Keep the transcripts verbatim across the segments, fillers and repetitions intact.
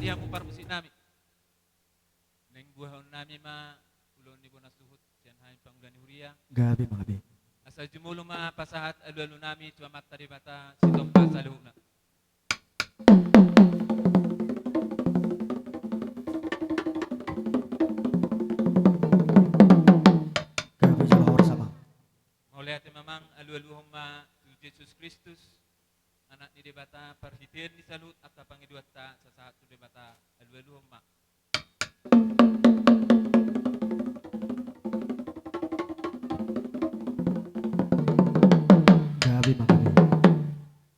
di hamu parmusik nami. Naeng buhahon nami ma ulaon ni bona suhut sian hami pangula ni huria. Gabe ma gabe. Asa jumolo ma pasahat alualu nami tu Amanta Debata Sitompa saluhutna. Gabe jala horas amang. Mauliate ma amang, alualuhon ma tu Jesus Kristus, Anak ni Debata, parhitean ni saluhut angka pangidoanta, sasahat tu Debata, alualuhon ma. Gabe ma gabe.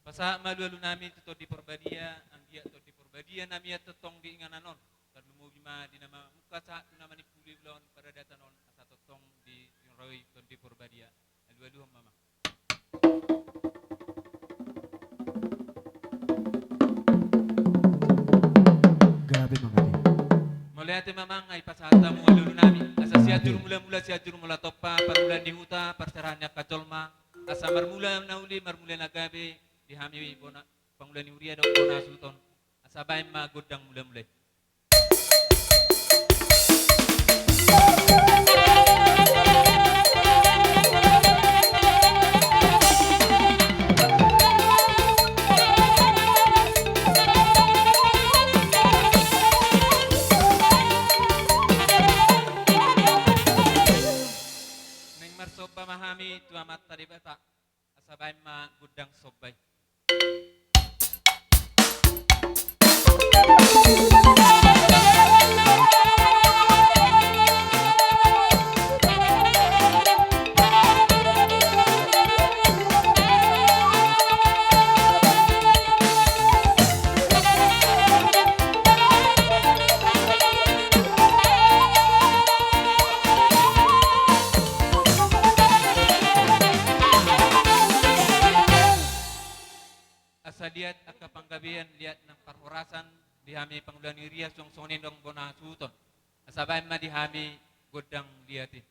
Pasahat ma alualu nami tu Tondi Porbadia, anggiat Tondi Porbadia na mian tongtong di inganan on, tarlumobi ma di na mamungka sahat tu na manimpuli ulaon paradatan on, asa tongtong diringroi Tondi Porbadia. Alualuhon ma amang. Gabe ma gabe. Mauliate ma amang, ai pasahat hamu alualu nami. Asa Gabe. Sianjur Mulamula, Sianjur Mulatompa, parmulaan ni huta, parserahan ni angka jolma. Asa marmula na uli, marmula na gabe, di hami bona, pangula ni huria dohot bona suhut on. Asa baen ma gondang mulamula i. Naeng marsomba ma hami tu Amanta Debata. Asa baen ma gondang somba i. Asa liat angka panggabean, liat nang parhorasan di hami pangula ni huria, suang songon i nang bona suhut on. Asa baen ma di hami gondang liat i.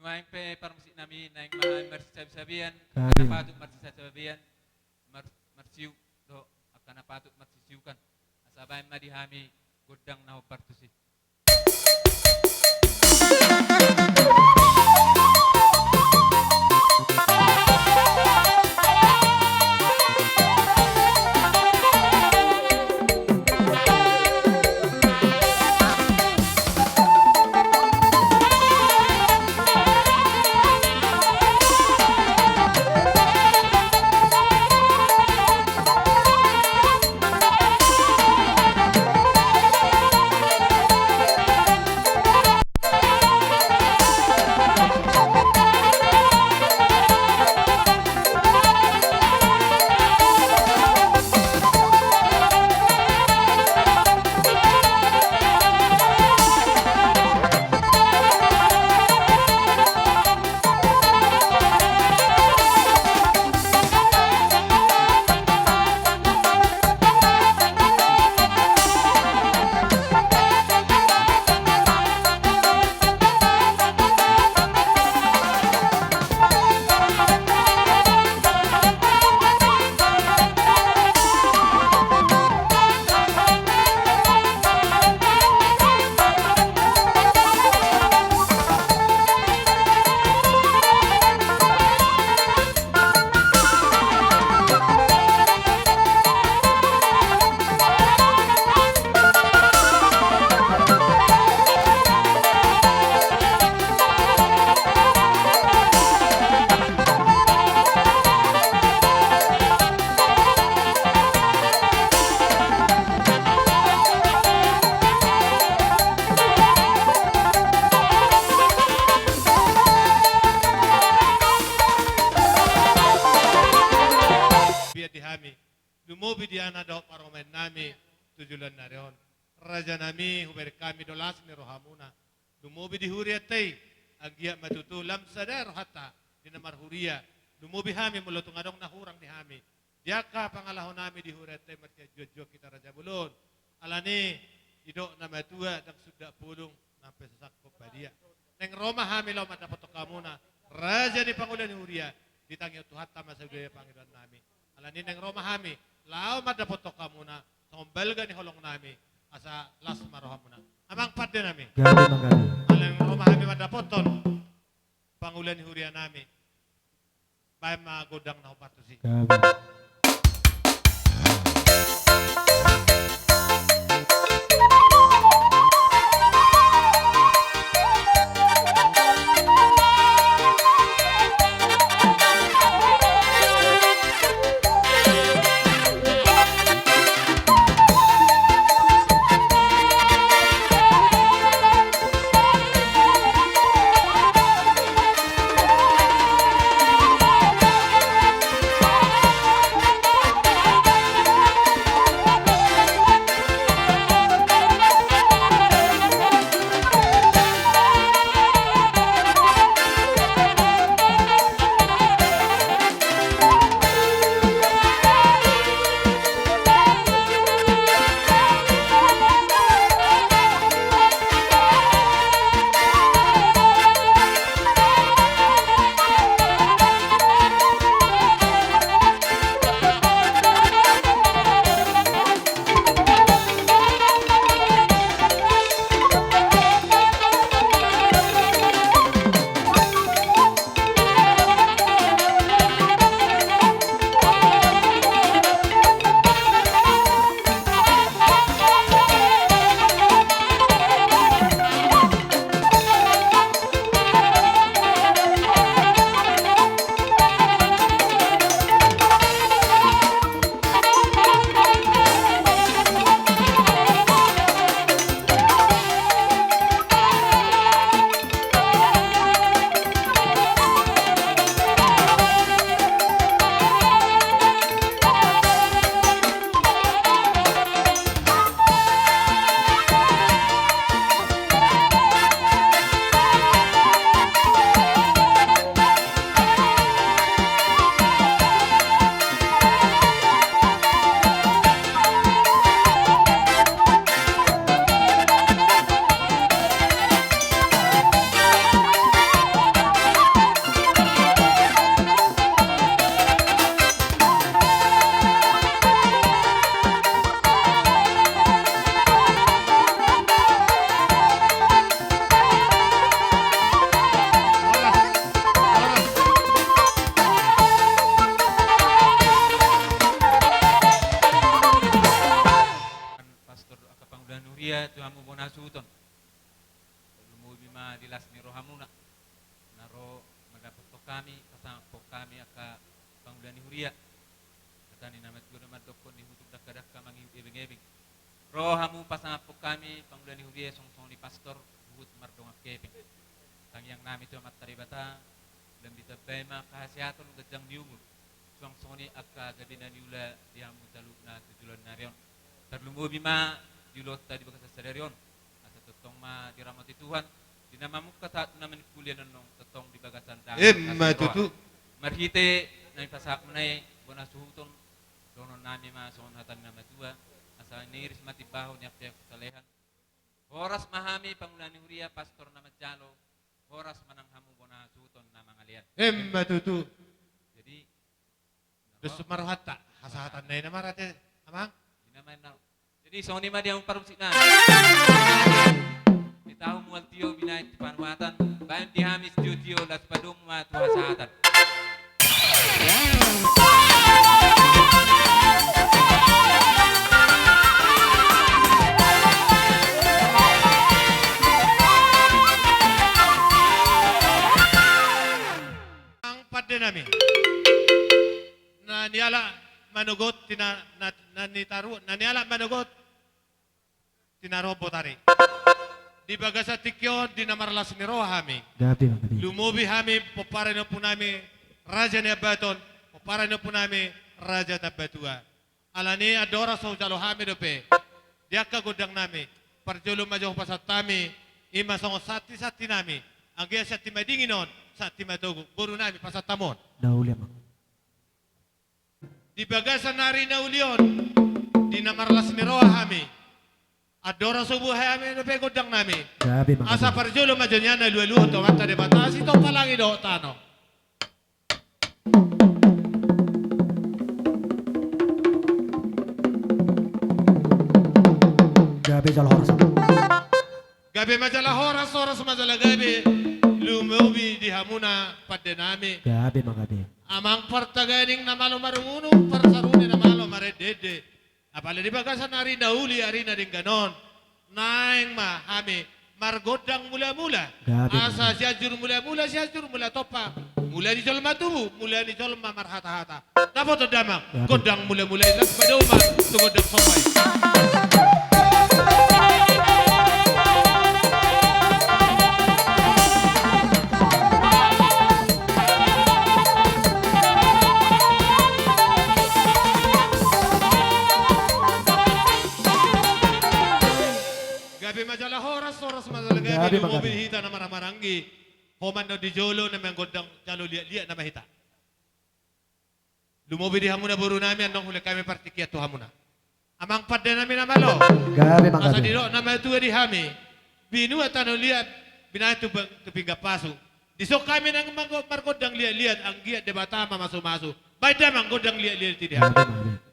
Nuaeng pe parmusik nami, naeng ma hami marsisabesabean, Gabe. Angka na patut marsisabesabean, mar-, marsiuk, dohot angka na patut marsisiukan. Asa baen ma di hami gondang na hombar tusi. nami tu joloan ni ari on. Raja nami, hubereng hami do las ni rohamuna. Lumobi di hurianta i, anggiat ma tutu lam sada rohanta di na marhuria. Lumobi hami molo tung adong na hurang di hami. Di angka pangalaho nami di hurianta i marsianjuanjuan hita raja bolon. Alani i, didok na matua, ndang sundat polung na pe sasangkop badia. Naeng ro ma hami laho mandapothon hamuna, raja ni pangula ni huria, ditangihon Tuhanta ma sude pangidoan nami. Alani i naeng ro ma hami laho mandapothon hamuna songon balga ni holong nami, asa las ma rohamuna. Amang pande nami. Gabe ma gabe. Alani i naeng ro ma hami mandapothon pangula ni huria nami. Baen ma gondang na hombar tusi. Gabe. Pastor, angka pangula ni huria, tu hamu bona hasuhuton. Lumobi ma di las ni rohamuna. Na ro mandapothon hami, pasangaphon hami angka pangula ni huria. Hata ni na matua do mandokkon, ihuthon dangkadangka mangihut ebeng-ebeng. Ro hamu pasangaphon hami pangula ni huria, songon-songon i pastor, huhut mardongan hepeng. Tangiang nami tu Amanta Debata, lam ditambai ma hasehaton, ganjang ni umur. Suang songon i angka gabe na niula di hamu saluhutna tu joloan ni ari on. Tarlumobi ma di ulaonta di bagasan sadari on. Asa tongtong ma diramoti Tuhan, di na mamungka sahat tu na manimpulia annon tongtong di bagasan dame. Emma tutu. Marhite na nipasahatmuna i bona hasuhuton, dohonon nami ma songon hata ni na matua, asa niiris ma timbahon, niampean salehan. Horas ma hami pangula ni huria, pastor na manjalo, horas ma nang hamu bona hasuhuton na mangalean. Emma tutu. Jadi, dos ma rohanta, hasahatan na i na marate, amang. Ina ma ina. Jadi, songon i ma di hamu parmusik nami. Di tahu mual tio binaen tu panuatan, baen di hami sitio-tio, laos padomu ma tu hasahatan. Amang pande nami. Na nialap manogot tina, na, na nitaru, na nialap manogot tinaru botari. Di bagasan tingki on di na marlas ni roha hami. Gabe ma gabe. Lumobi hami pomparan ni ompu nami Raja Nababan, pomparan ni ompu nami Raja Tambatua. Alani andorang so hujalo hami dope di angka gondang nami, parjolo ma jo hupasahat hami, i ma songon santi-santi nami, anggiat santi madingin on, santi matogu, boru nami pasahat hamu on. Na uli, Amang. Di bagasan ari na uli on, di na marlas ni roha hami, andorang so hubuhai hami dope gondang nami. Gabe ma, gabe. Asa parjolo ma jo nian na lualuhon tu Amanta Debata, sitompa langit dohot tano. Gabe jala horas. Gabe ma jala horas, horas ma jala gabe. Lumobi di hamuna pande nami. Gabe ma, gabe. Amang partaganing na malo marungungun, parsarune na malo marendeende. Apala di bagasan ari na uli, ari na denggan on, naeng ma hami margondang mula-mula. Gabe, gabe. Asa Sianjur Mula-mula, Sianjur Mula Tompa, mula ni jolma tubu, mula ni jolma marhata-hata. Dapotan damang, gabe, gondang mula-mula i, laos padomu ma tu gondang somba i. Gabe ma jala horas, horas ma jala gabe. Gabe ma, gabe. Lumobi hita na marhahamaranggi. Ho ma annon di jolo na manggondang jalo liat-liat nama hita. Lumobi di hamuna boru nami, annon hulehon hami partingkian tu hamuna. Amang pande nami na malo. Gabe ma, gabe. Asa didok na matua di hami: Binua tano liat, binahen tu ping-, tu pinggan pasu. Dison hami nang manggo-, margondang liat-liat, anggiat Debata ma masu-masu. Baen damang gondang liat-liat i di hami. Gabe ma, gabe.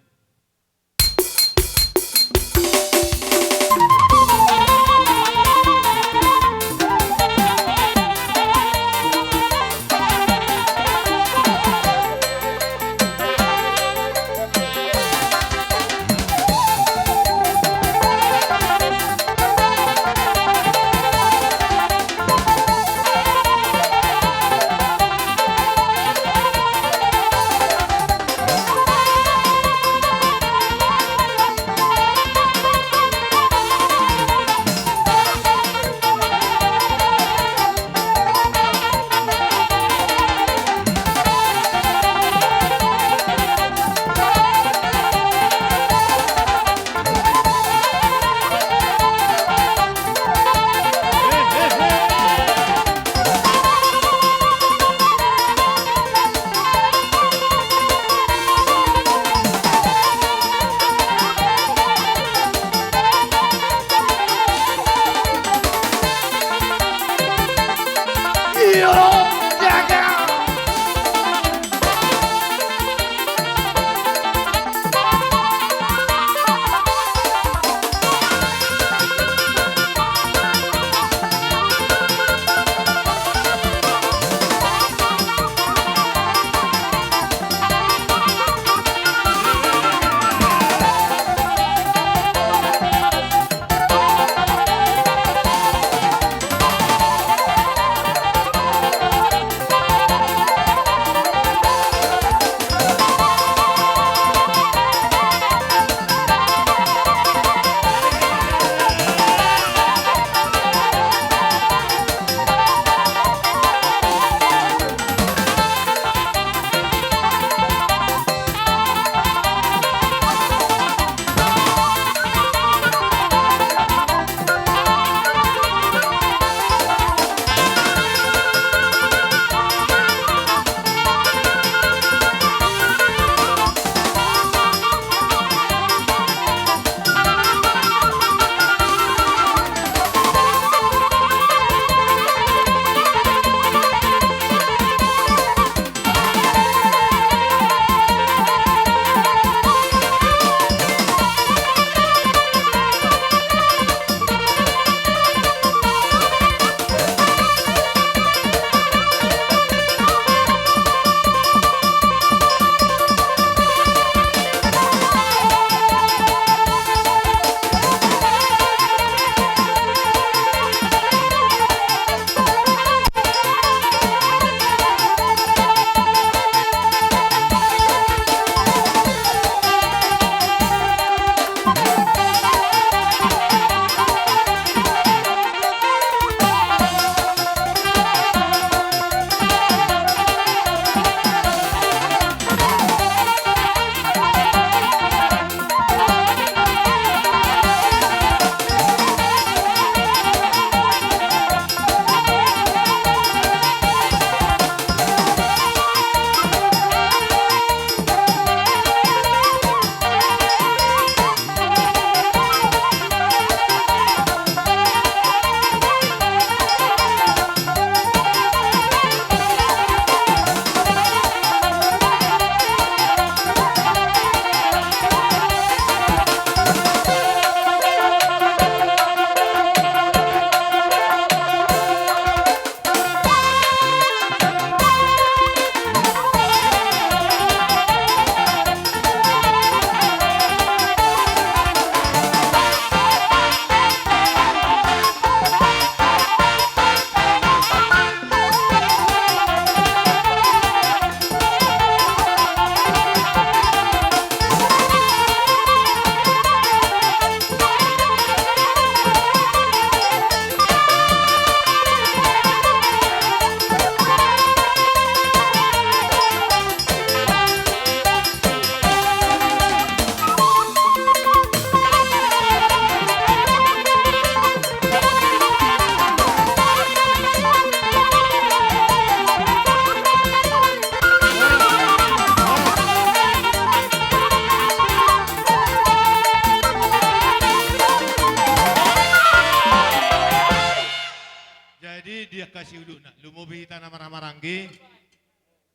Kasi udutna, lumobi hita na marhahamaranggi,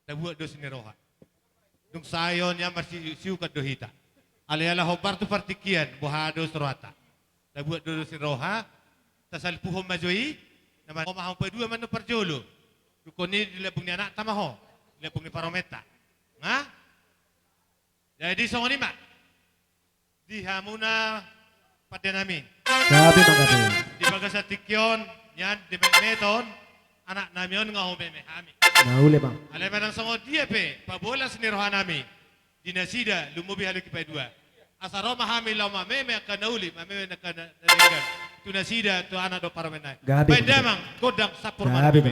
tabuat dos ni roha. Dung sae on ia marsiuksiukon do hita. Alai ala hombar tu partingkian, boha dos rohanta. Tabuat do dos ni roha, tasalpuhon ma jo i, na ma-, ho ma hamu paidua mandok parjolo. Dungkon i di lambung ni anakta ma ho, di lambung ni paromenta. Nga? Jadi songon i ma. Di hamuna pande nami. Gabe ma gabe. Di bagasan tingki on, nian di metmeton, anak nami on nga ho meme hami. Na ule ma. Alai manang songon dia pe, pabolas ni roha nami. Di nasida, lumobi hami paidua. Asa ro ma hami laho mameme angka na uli, mameme angka na, na denggan. Tu nasida, tu anak dohot parumaen nai. Gabe. Baen damang, gondang sampur ma. Gabe.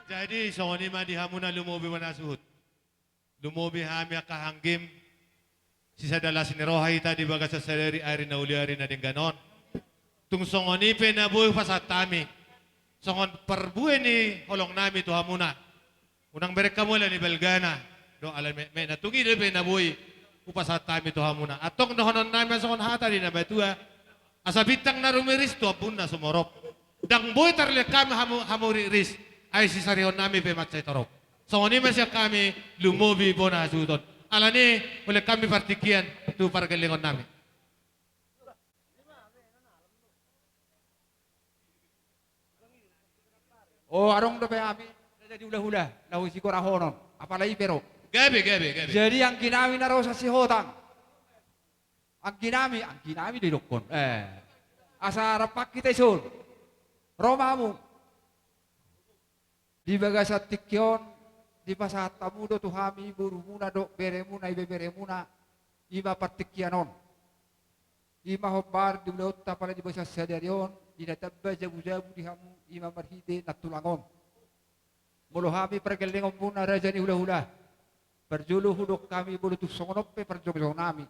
Jadi songon i ma di hamuna lumobi bona suhut. Lumobi hami angka anggim, sisada las ni roha hita di bagasan sadari ari na uli, ari na denggan on. Tung songon i pe na boi hupasahat hami songon parbue ni holong nami tu hamuna. Unang bereng hamu ala ni balgana dohot ala ni metmetna, tung i dope na boi hupasahat hami tu hamuna. Antong dohonon nami ma songon hata ni na matua: Asa bintang na rumiris tu ombun na sumorop, ndang boi tarlean hami hamu, hamu riris, ai sisarihon nami pe mansai torop. Songon i ma sian hami lumobi bona hasuhuton. Alani i, hulehon hami partingkian tu pargellengon nami. O, adong dope hami na jadi hulahula, laho sigorahonon, apala i pe ro. Gabe, gabe, gabe. Jadi anggi nami na ro sasihotang. Anggi nami, anggi nami do idokkon. Eh. Asa rap hita dison. Ro ma hamu. Di bagasan tingki on, Dipasahat hamu do tu hami borumuna dohot beremuna, ibeberemuna, i ma partingkian on. I ma hombar di ulaonta pala di bagasan sadari on, di na tamba jabujabu di hamu, i ma marhite nantulang on. Molo hami pargellengonmuna raja ni hulahula, parjolo hudok hami molo tung songon on pe parjongjong nami.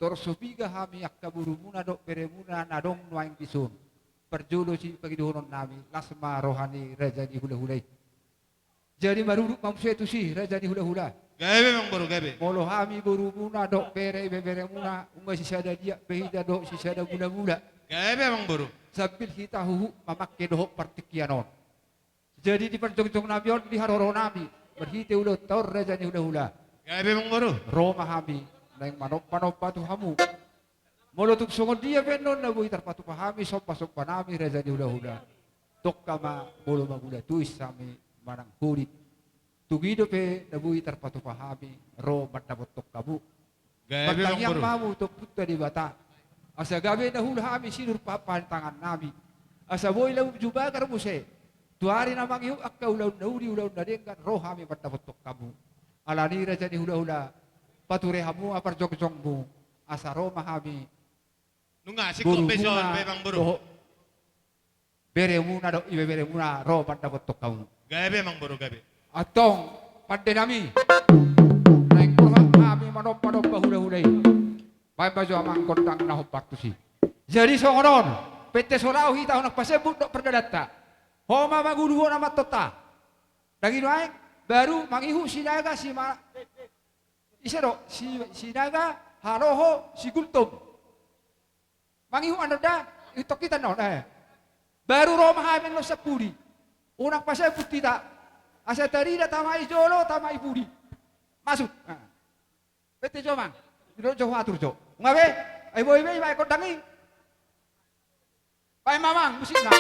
Tor so piga hami angka borumuna dohot beremuna na adong nuaeng dison, parjolo sipangidohonon nami, las ma roha ni raja ni hulahula i. Jadi marudut ma muse tusi raja ni hulahula. Gabe amang boru, gabe. Molo hami borumuna dohot bere ibeberemuna, nunga sisada diak be hita dohot sisada mulamula. Gabe amang boru. Sambil hita huhut mamangke dohot partingkian on. Jadi di parjongjong nami on, di haroro nami, marhite ulaonta on raja ni hulahula, gabe amang boru, ro ma hami naeng manombanomba tu hamu. Molo tung songon dia pe annon na boi tarpatupa hami sombasomba nami raja ni hulahula, tongka ma molo mangula tois hami manang holit. Tung i dope na boi tarpatupa hami ro mandapothon hamu. Gabe amang boru. Martangiang ma hamu tu Ompunta Debata, asa gabe na hula hami sinur pahanpahan ni tangan nami, asa boi lam jubagar muse tu ari na mangihut angka ulaon na uli, ulaon na denggan, ro hami mandapothon hamu. Alani raja ni hulahula, pature hamu ma parjongjongmu, asa ro ma hami. Nunga singkop be son, borumuna, be amang boru, dohot beremuna dohot ibeberemuna ro mandapothon hamu. Gabe amang boru, gabe. Antong pande nami, naeng ro hami manombanomba hulahula i. Baen ma jo amang gondang na hombar tusi. Jadi songon on, pette so laho hita unang pasembut dohot pardalatta, ho ma mangulu bona mantonta. Daging nuaeng baru mangihut Sinaga, Sima-, ise do, Si-, Sinaga, Haloho, Sigultom. Mangihut annon da, ihuthon hita annon, eh. Baru ro ma hami annon sampuli. Unang pasembut hita. Asa tarida tama i jolo, tama i pudi. Masuk. Ah. Pette jo amang. Didok jo huatur jo. Nunga be? Ai boi be i baen gondang i. Baen ma amang musikna.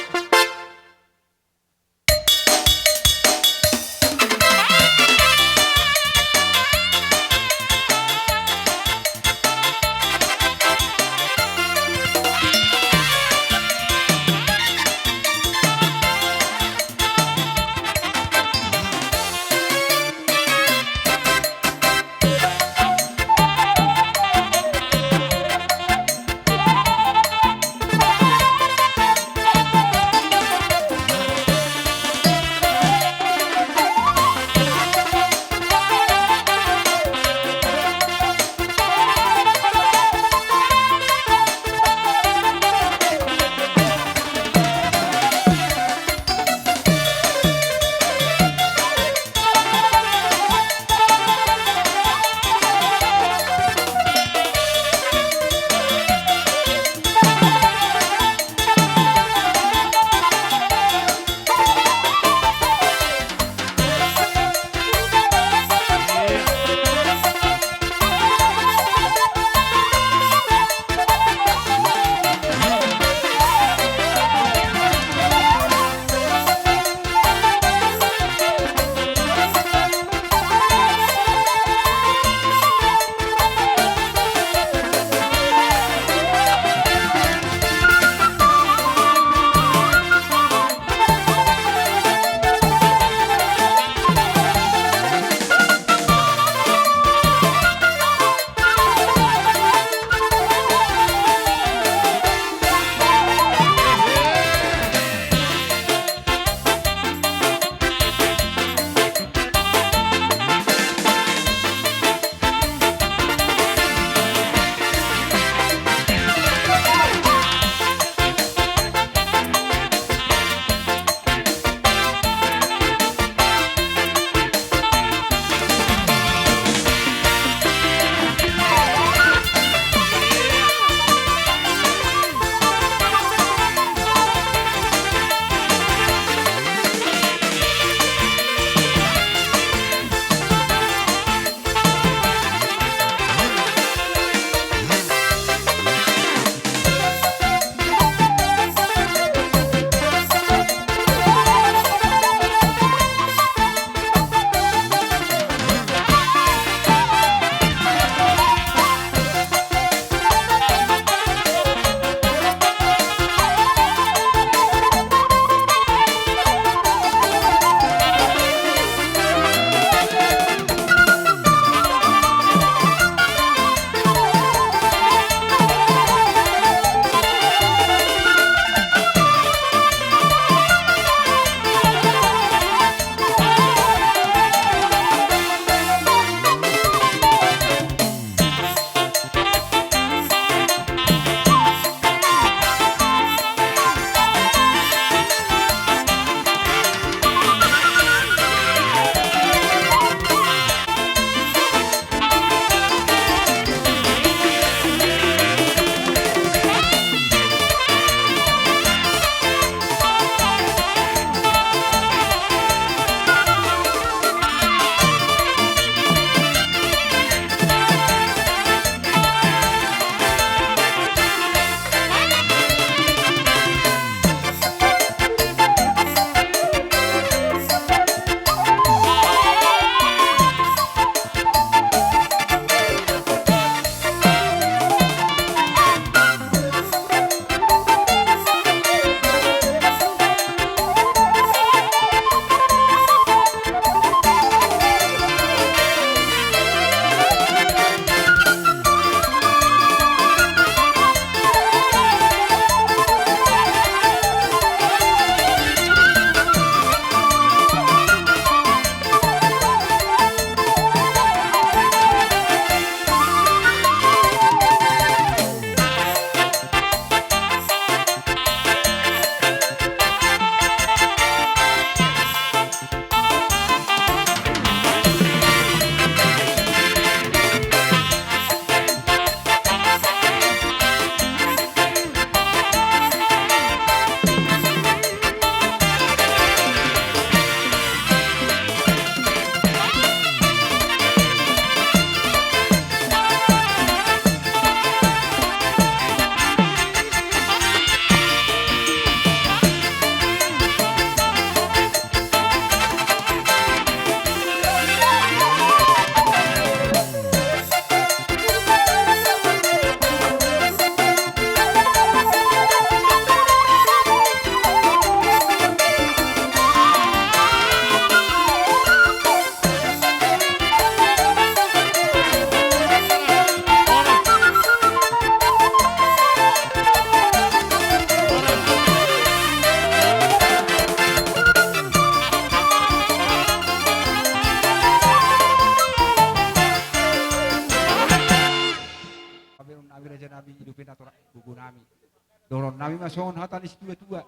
Hami ma songon hata ni situatua: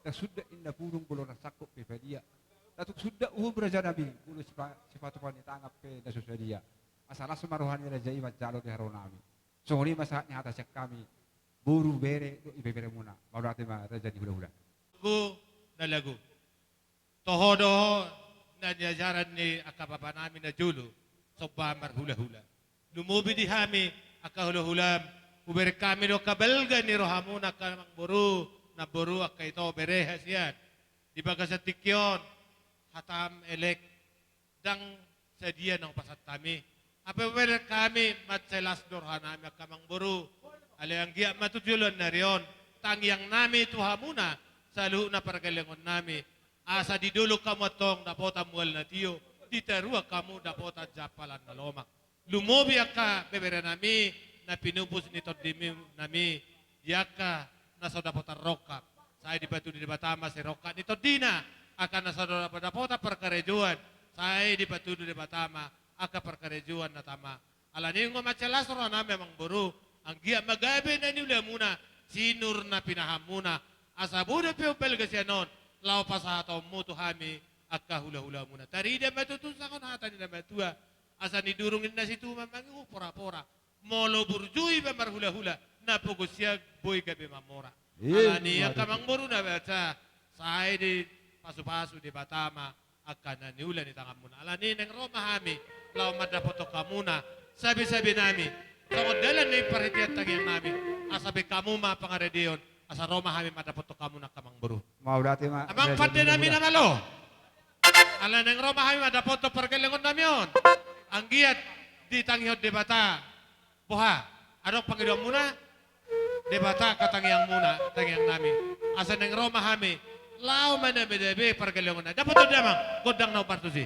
Ndang sundat inna pudung molo na sangkot pe padia. Ndang tung sundat uhum rajanami molo sipa-, sipatupa ni tangan pe na so sadia. Asa las ma roha ni raja i manjalo di haroromuna. Songon i ma sahat ni hata sian hami, boru, bere dohot ibeberemuna. Mauliate ma raja ni hulahula. Lagu na lagu. Toho do na niajaran ni angka bapanami na jolo somba marhulahula. Lumobi di hami angka hulahulam, hubereng hami do angka balga ni rohamuna angka amangboru, namboru, angka ito, bere hasian. Di bagasan tingki on, hatam elek, ndang sadia na hupasahat hami. Hape hubereng hami, mansai las do rohanami angka amangboru. Alai anggiat ma tu joloan ni ari on, tangiangnami tu hamuna saluhutna pargellengonnami, asa di dolok hamu antong dapotan mual na tio, di toruan hamu dapotan jampalan na lomak. Lumobi angka beberenami na pinupus ni tondiminami, di angka na so dapotan rongkap, sai dipatudu Debata ma sirongkap ni tondina. Angka na so dapotan parkarejoan, sai dipatudu Debata ma angka parkarejoan na tama. Alani i, nunga mansai las rohanami amangboru, anggiat ma gabe na niulamuna sinur na pinahanmuna, asa boi dope umbalga sian on laho pasahatonmu tu hami angka hulahulamuna. Tarida ma tutu songon hata ni na matua: Asa nidurung inna situma mangihut porapora. Molo burju iba marhulahula, na pogo sian boi gabe mamora. Alani i, angka amangboru na basa, sai dipasupasu Debata ma angka na niula ni tanganmuna. Alani i, naeng ro ma hami laho mandapothon hamuna sabesabenami songon dalan ni parhitean tangiangnami, asa bahen hamu ma pangaradeon, asa ro ma hami mandapothon hamuna angka amangboru. Mauliate ma. Amang pandenami na malo, ala naeng ro ma hami mandapothon pargellengonnami on, anggiat ditangihon Debata. Boha, adong pangidoanmuna? Debata angka tangiangmuna, tangiangnami. Asa naeng ro ma hami laho mandabe-dabe pargellengonna. Dapothon damang gondang na umpartusi.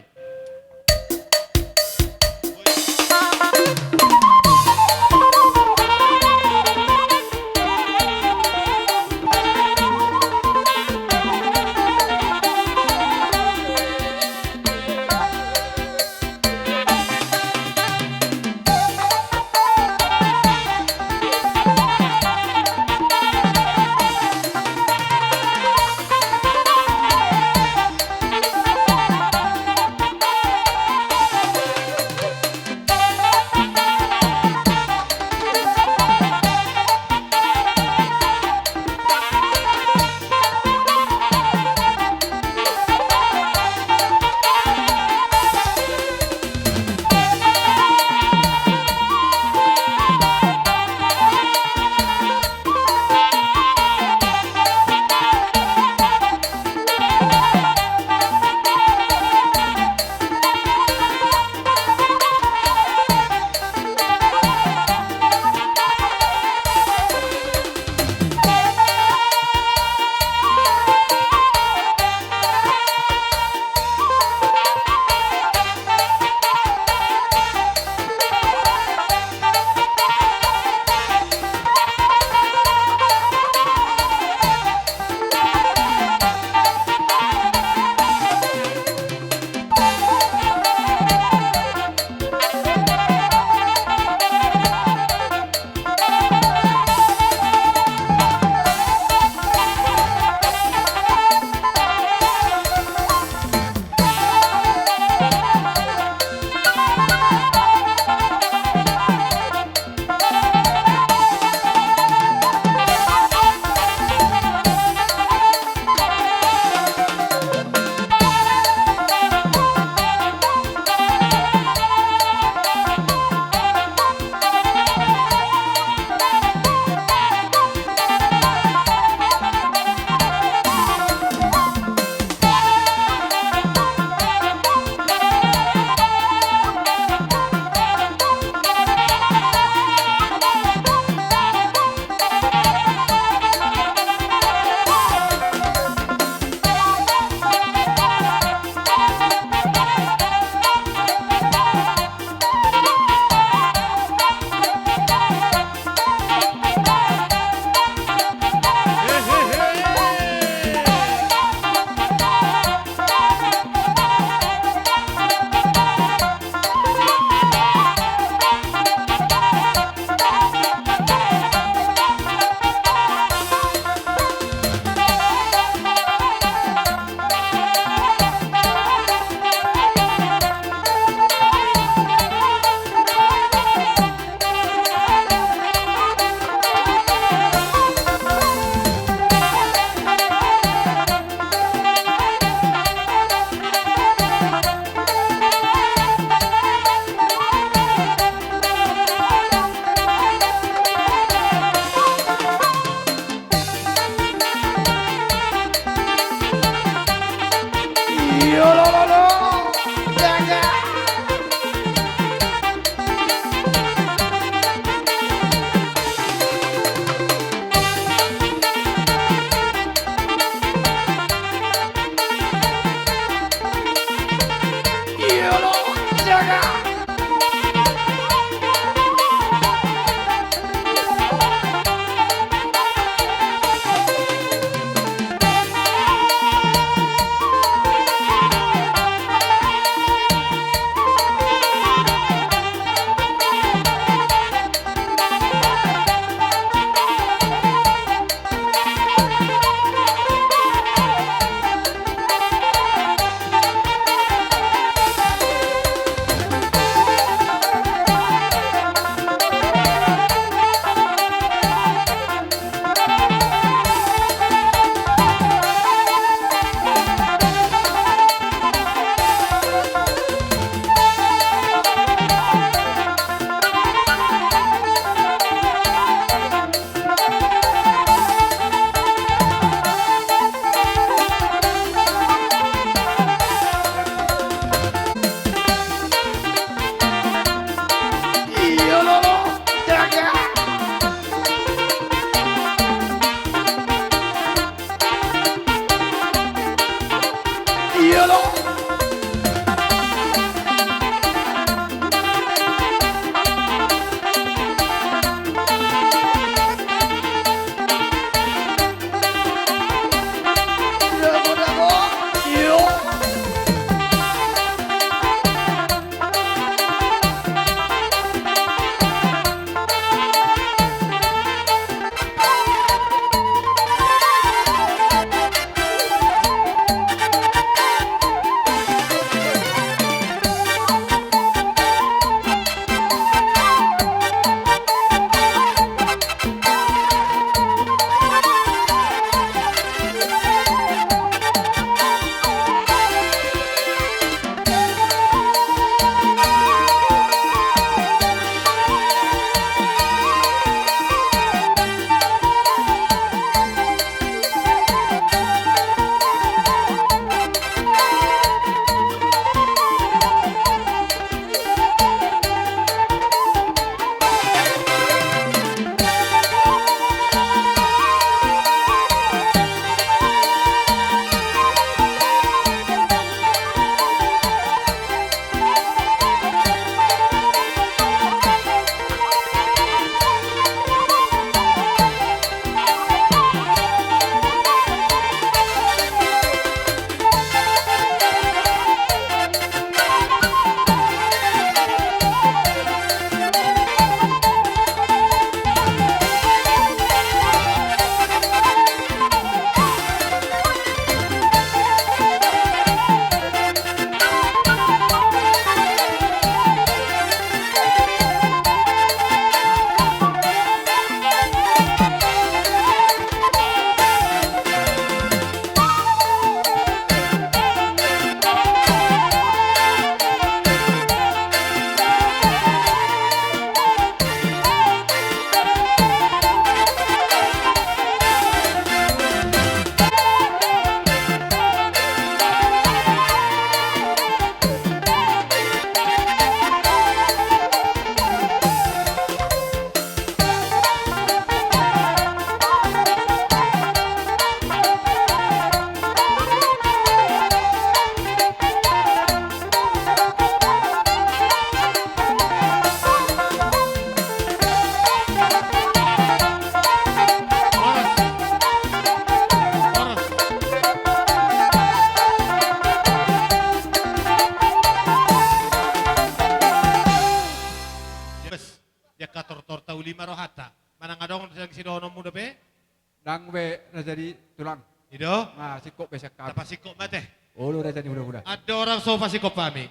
Iyo, lo, lo, lo. Jaga. Iyo, lo. Jaga. Di angka tortor tauli ma rohanta. Manang adong sidohononmu dope? Ndang be, raja ni tulang. I do? Nga singkop be sian hami. Tapasingkop ma ate. Olo, raja ni hulahula. Andorang so pasingkop hami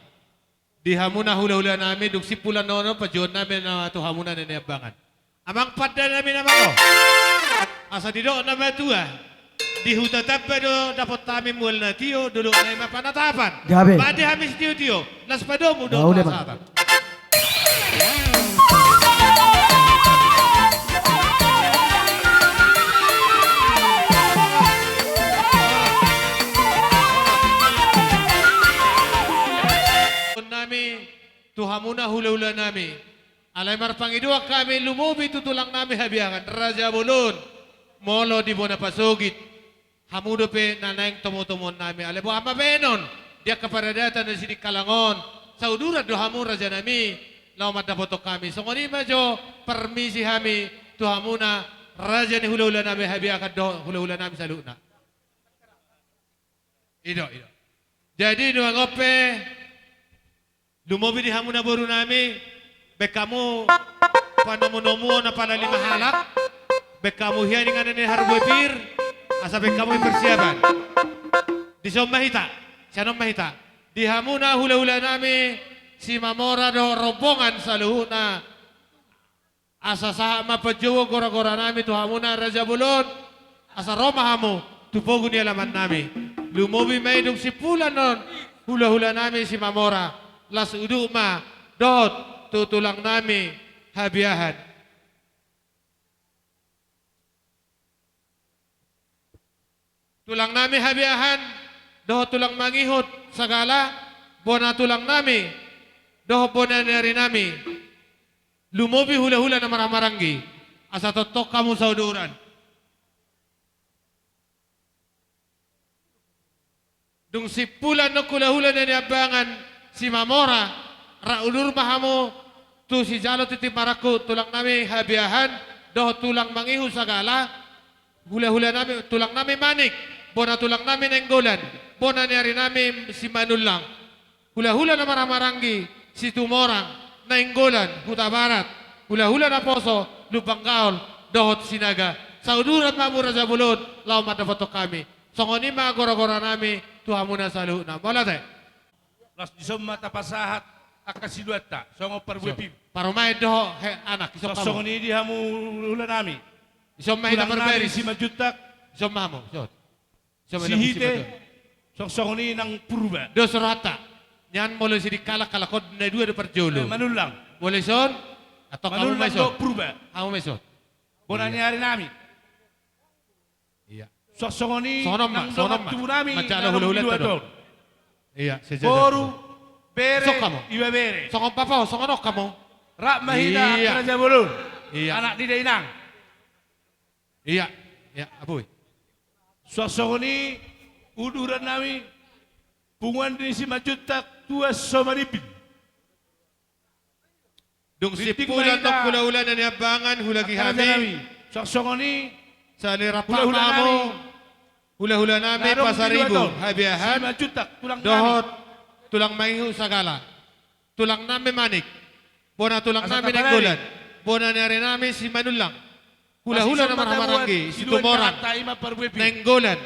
di hamuna hulahulanami, dung simpul annon on panjouonnami ma tu hamuna na niambangan. Amang pandanami na maro. Asa didok na matua, di Huta Tamba do dapot hami mual na tio, dolok na i ma panatapan. Gabe. Mate hami sitiotio, laos padomu do pasahaton. tu hamuna hulahulanami. Alai marpangidoan hami lumobi tu tulangnami Habiahan, Raja Bolon, molo di bona pasogit. Hamu dope na naeng tomutomuonnami. Alai boha ma baenon di angka paradatan na sidikalang on, sauduran do hamu rajanami, laho mandapothon hami. Songon i ma jo parmisi hami tu hamuna raja ni hulahulanami Habiahan dohot hulahulanami saluhutna. I do, i do. Jadi nuaeng on pe, lumobi di hamu na borunami, baen hamu panomunomuon na pala lima halak, baen hamu hian inganan ni harbue pir, asa baen hamu i persiapan. Dison ma hita, sian on ma hita. Di hamuna hulahulanami Simamora dohot rombongan saluhutna. Asa sahat ma panjouon goragoranami tu hamuna Raja Bolon, asa ro ma hamu tu pogu ni alamannami. Lumobi ma i dung simpulan on hulahulanami Simamora, las udut ma dohot tu tulangnami Habiahan. Tulangnami Habiahan dohot tulang mangihut sagala, bona tulangnami dohot bona ni arinami, lumobi hulahula na marhahamaranggi, asa tongtong hamu sauduran. Dung simpulan on hulahula na niambangan Simamora, rap udur ma hamu tu sijalo tintin marangkup tulangnami Habiahan dohot tulang mangihut sagala, hulahulanami, tulangnami Manik, bona tulangnami Nainggolan, bona ni arinami Simanullang. Hulahula na marhahamaranggi, Situmorang, Nainggolan, Hutabarat, hulahula naposo, Lumbangaol, dohot Sinaga. Sauduran ma hamu Raja Bolon, laho mandapothon hami. Songon i ma goragoranami tu hamuna saluhutna. Mauliate. Laos dison ma tapasahat angka siluanta, songon parbue pir. Parumaen dohot he anak, dison ma hamu. Songon i di hamu hulahulanami. Dison ma hita parbue pir. Simanjuntak. Dison ma hamu, dison. Dison ma hita parbue pir. Sihite, songon i nang Purba. Dos rohanta. Nian molo sidikalang, kalangkon na dua do parjolo. Eh, Manullang. Molo dison, antong hamu ma dison. Manullang dohot Purba. Hamu ma dison. Bona ni arinami. Iya. Songon i nang dongan tubunami na adong di luat on. Iya, sejajar. Boru, bere, ibebere. Songon papa, songon on hamu. Rap ma hita Raja Bolon. Iya. Anak ni dainang. Iya, iya, abui. Songon i udurannami, punguan ni Simanjuntak, Tuan Somarimbin. Dung simpulan on hulahula na niambangan, hulahula nami. Songon i. Sahali rap ma hamu hulahulanami Pasaribu, Habiahan, dohot tulang mangihut sagala. Tulangnami Manik, bona tulangnami Nainggolan, bona ni arinami Simanullang. Hulahula na marhahamaranggi, Situmorang, Nainggolan,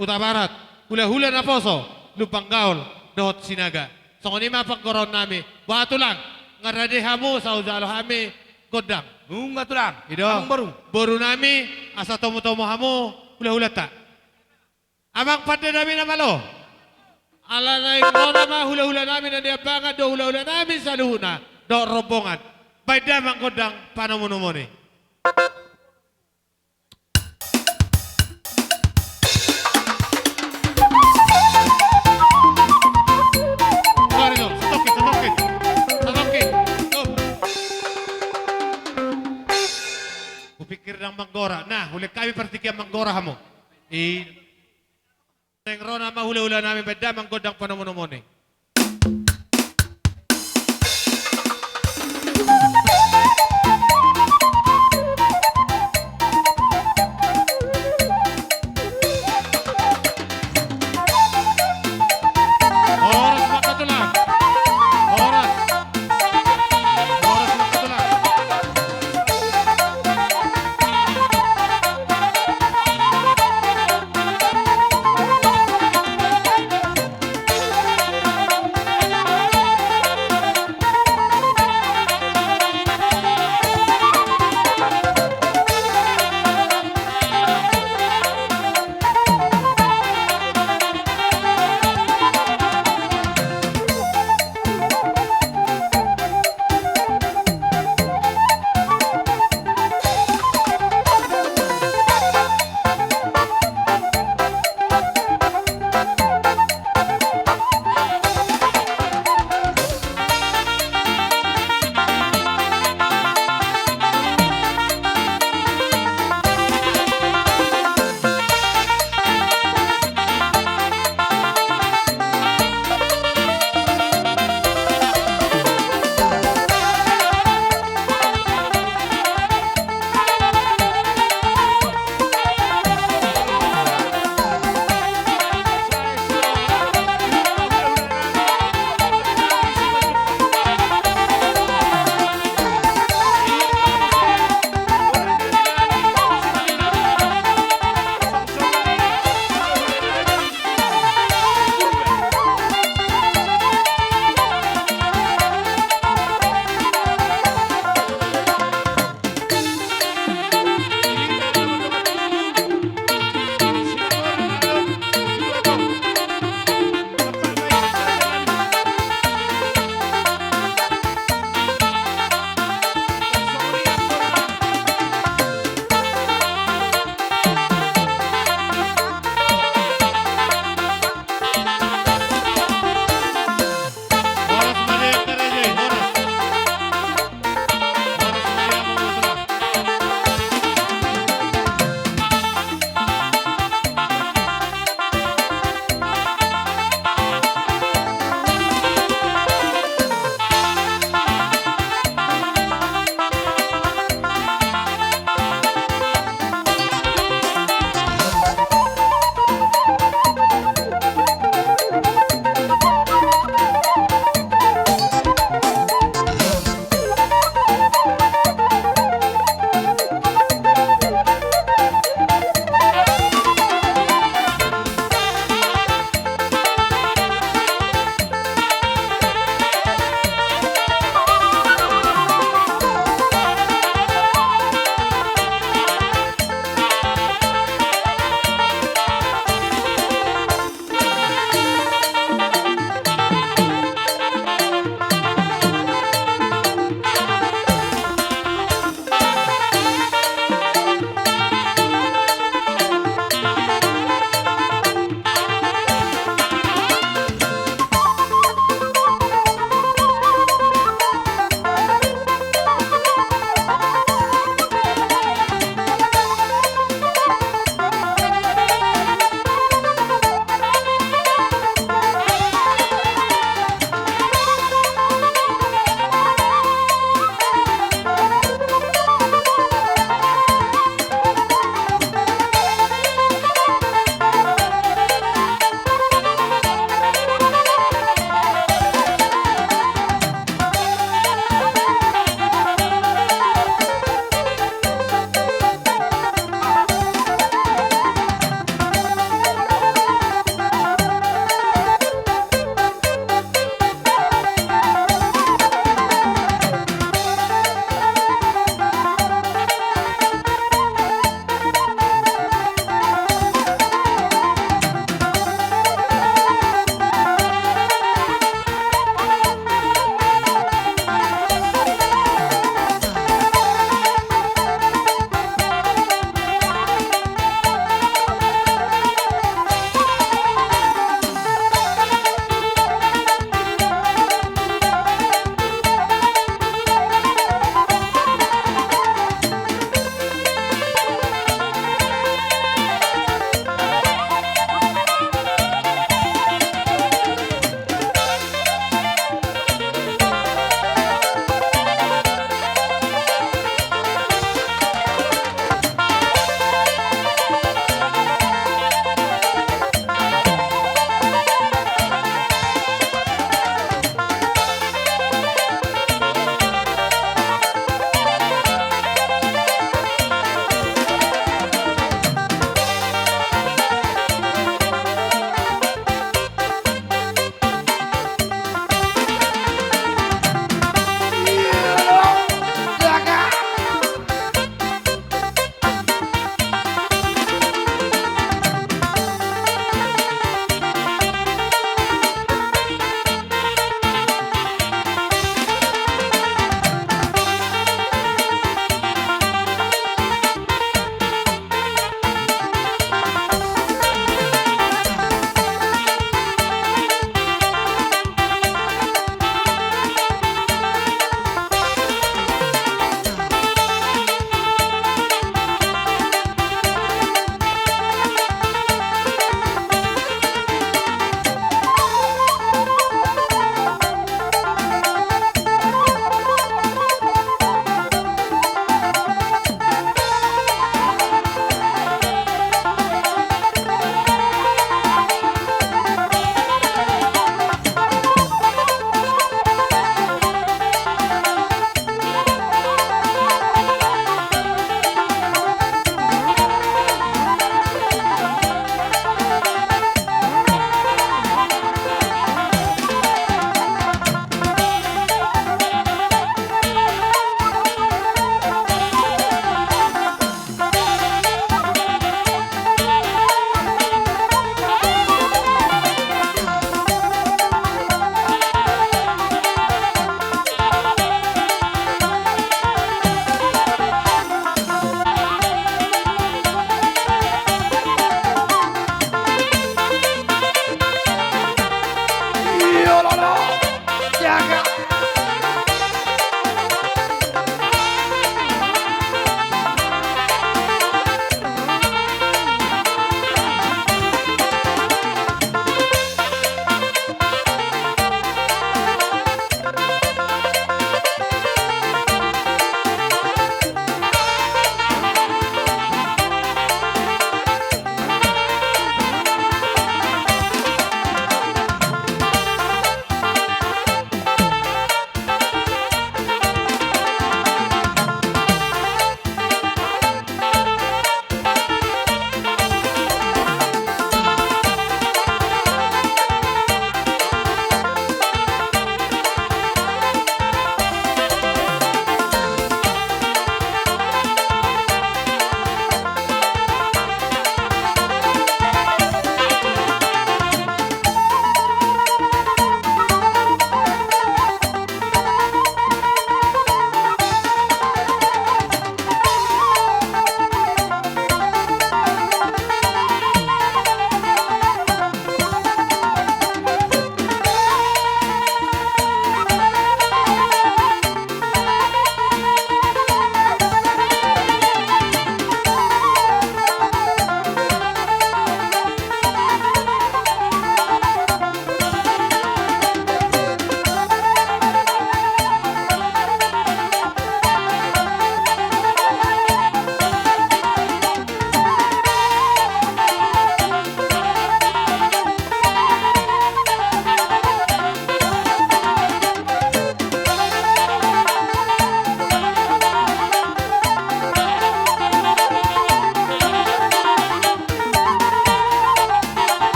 Hutabarat, hulahula naposo, Lumbangaol, dohot Sinaga. Songon i ma panggoraonnami. Boha tulang, nga rade hamu, sai hujalo hami gondang. Nunga tulang. I do. Amang boru. Borunami, asa tomutomu hamu hulahulanta. Amang pande nami na malo. Ala naeng ro nama hulahulanami na niambangan dohot hulahulanami saluhutna dohot rombongan. Baen damang gondang panomunomuon i. Sorry, no. Satongkin, satongkin. Satongkin. Stop. Hupikir ndang manggora. Nah, hulehon hami partingkian manggora hamu. I Naeng ro nama hulahulanami, baen damang gondang panomunomuon i. Horas ma tulang. Horas.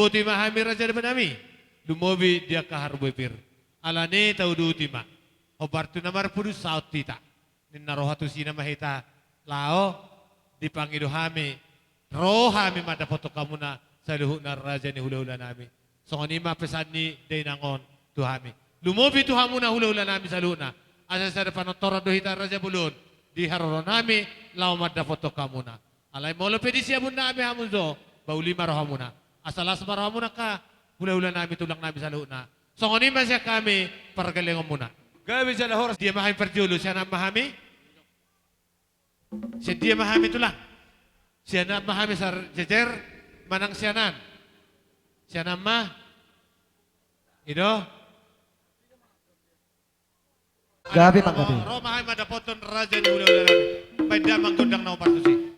Uduti ma hami raja ni Dabu nami, lumobi di angka harbue pir. Alani tauduti ma. Hombar tu na marpudun saut hita. Ninna roha tusina ma hita laho dipangido hami, ro hami mandapothon hamuna saluhutna raja ni hulahula nami. Songon i ma pesan ni dainang on tu hami. Lumobi tu hamuna hulahula nami saluhutna. Asa sada panontoran do hita raja bolon di haroro nami laho mandapothon hamuna. Alai molo pe di siamun nami hamu jo, bauli ma rohamuna. Asa las ma rohamuna angka hulahula nami tulang nami saluhutna. Songon i ma sian hami pargellengonmuna. Gabe jala horas. Dia ma hami parjolo, sian an ma hami? Sian dia ma hami tulang? Sian an ma hami sarjejer manang sian an? Sian an ma? I do? Gabe, manggabe. Ro ma hami mandapothon raja ni hulahula nami. Baen damang gondang na hombar tusi.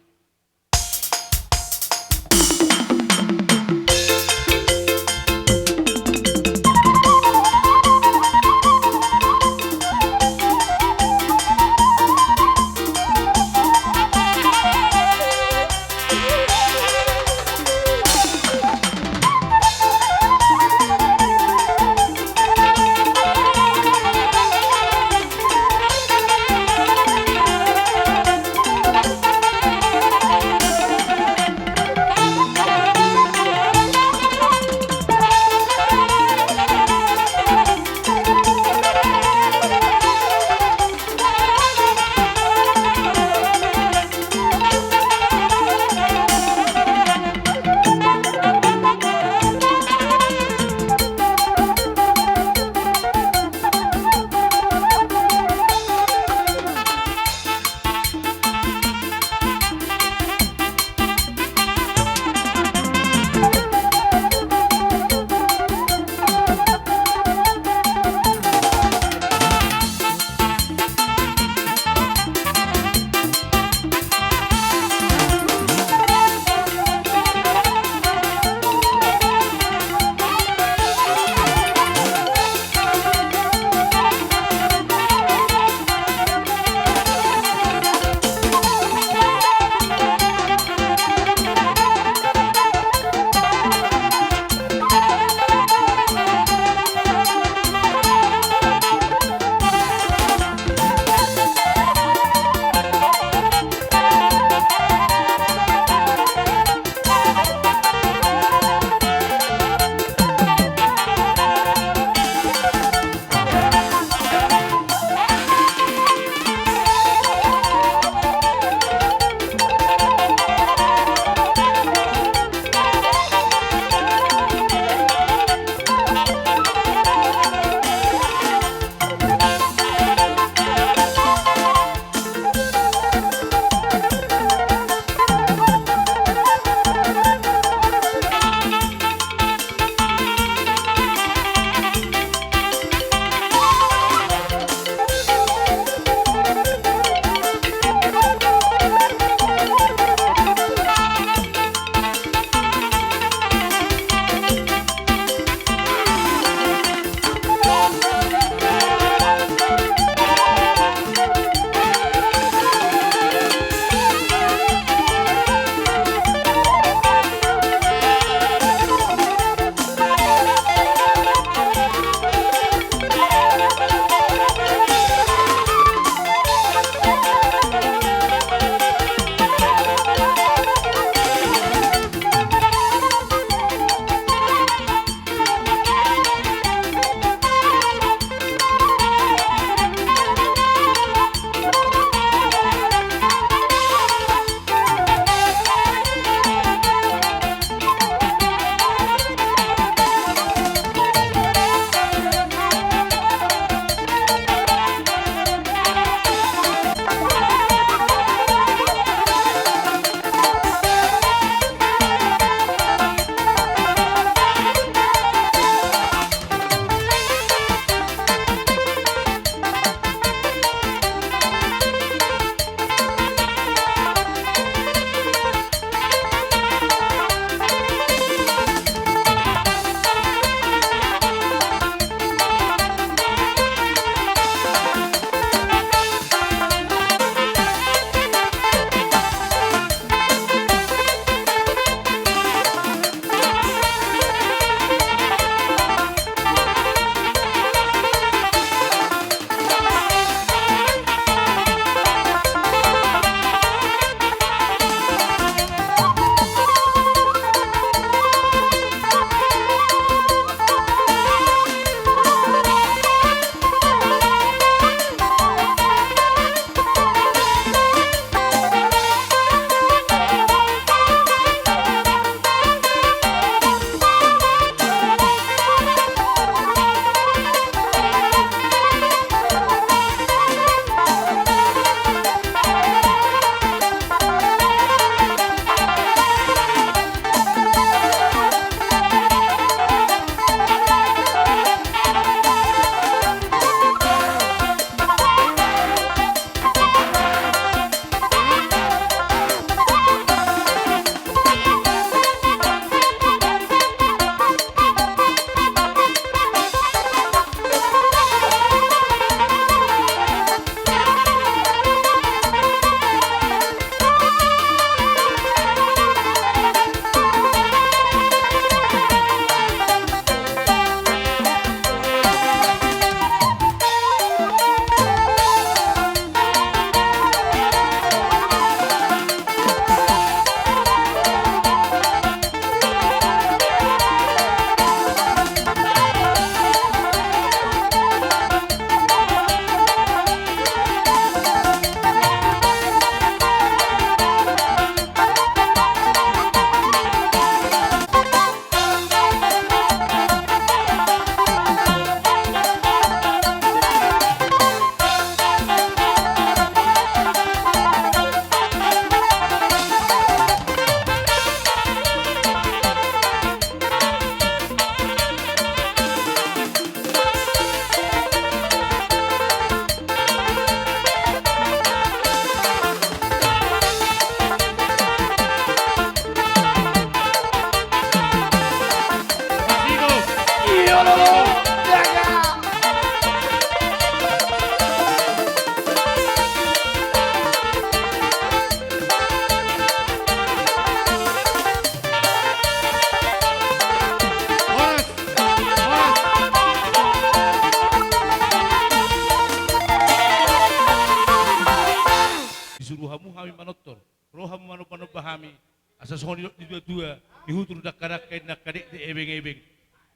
Disuru hamu hami manortor. Ro hamu manomba-nomba hami, asa songon nidok ni tua-tua, nihutur dangka-dangka, indangka dekdek, ebeng-ebeng.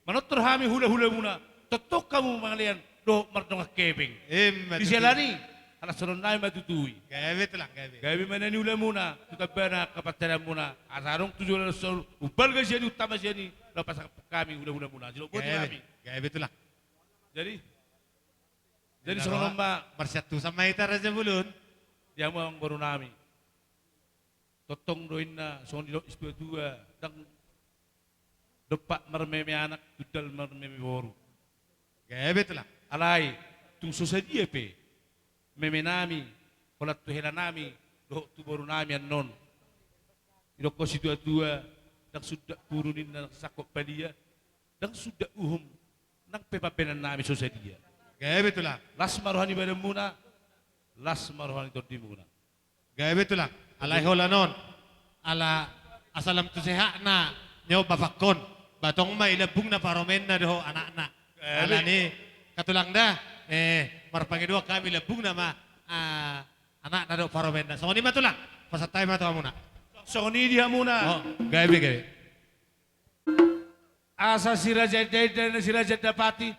Manortor hami hula-hulamuna, tongtong hamu mangalean dohot mardongan hepeng. Ima tutu. Disiala ni, ala songon nami ma tutu i. Gabe tulang, gabe. Gabe ma na niulamuna, tu tambana angka pansamoanmuna, asa adong tu joloan on, umbalga sian i, utama sian i, laho pasahat hami hula-hulamuna. Sidok boti ma hami. Gabe tulang. Jadi, jadi songon on ma. Marsiantusan ma hita Raja Bolon. Di hamu amangboru nami. Tongtong do inna songon nidok ni situa-tua, ndang dompak marmeme anak, tundal marmeme boru. Gabe tulang. Alai, tung so sadia pe meme nami, holan tu hela nami, dohot tu boru nami annon. Didokkon situa-tua, ndang sundat puru ninna sangkot palia, ndang sundat uhum, nang pe pambahenan nami so sadia. Gabe tulang. Las ma roha ni badanmuna, las ma roha ni tondimuna. Gabe tulang. Alai holan on, ala asa lam tu sehatna nyawa bapangkon, ba tong ma i lambungna parumaenna dohot anakna. Gabe. Alani, hatulang da, eh, marpangidoan hami lambungna ma, ah, anakna dohot parumaenna. Songon i ma tulang, pasahat hami ma tu hamuna. Songon i di hamuna. Oh, gabe, gabe. Asa si Raja Indainda, si Raja Dapati,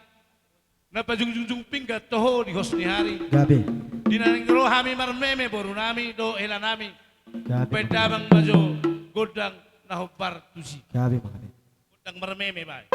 na pajungjung pinggan toho di hos ni ari. Gabe. Di na naeng ro hami marmeme boru nami dohot hela nami. Gabe. Umbaen damang ma jo gondang na hombar tusi. Gabe ma gabe. Gondang marmeme baen.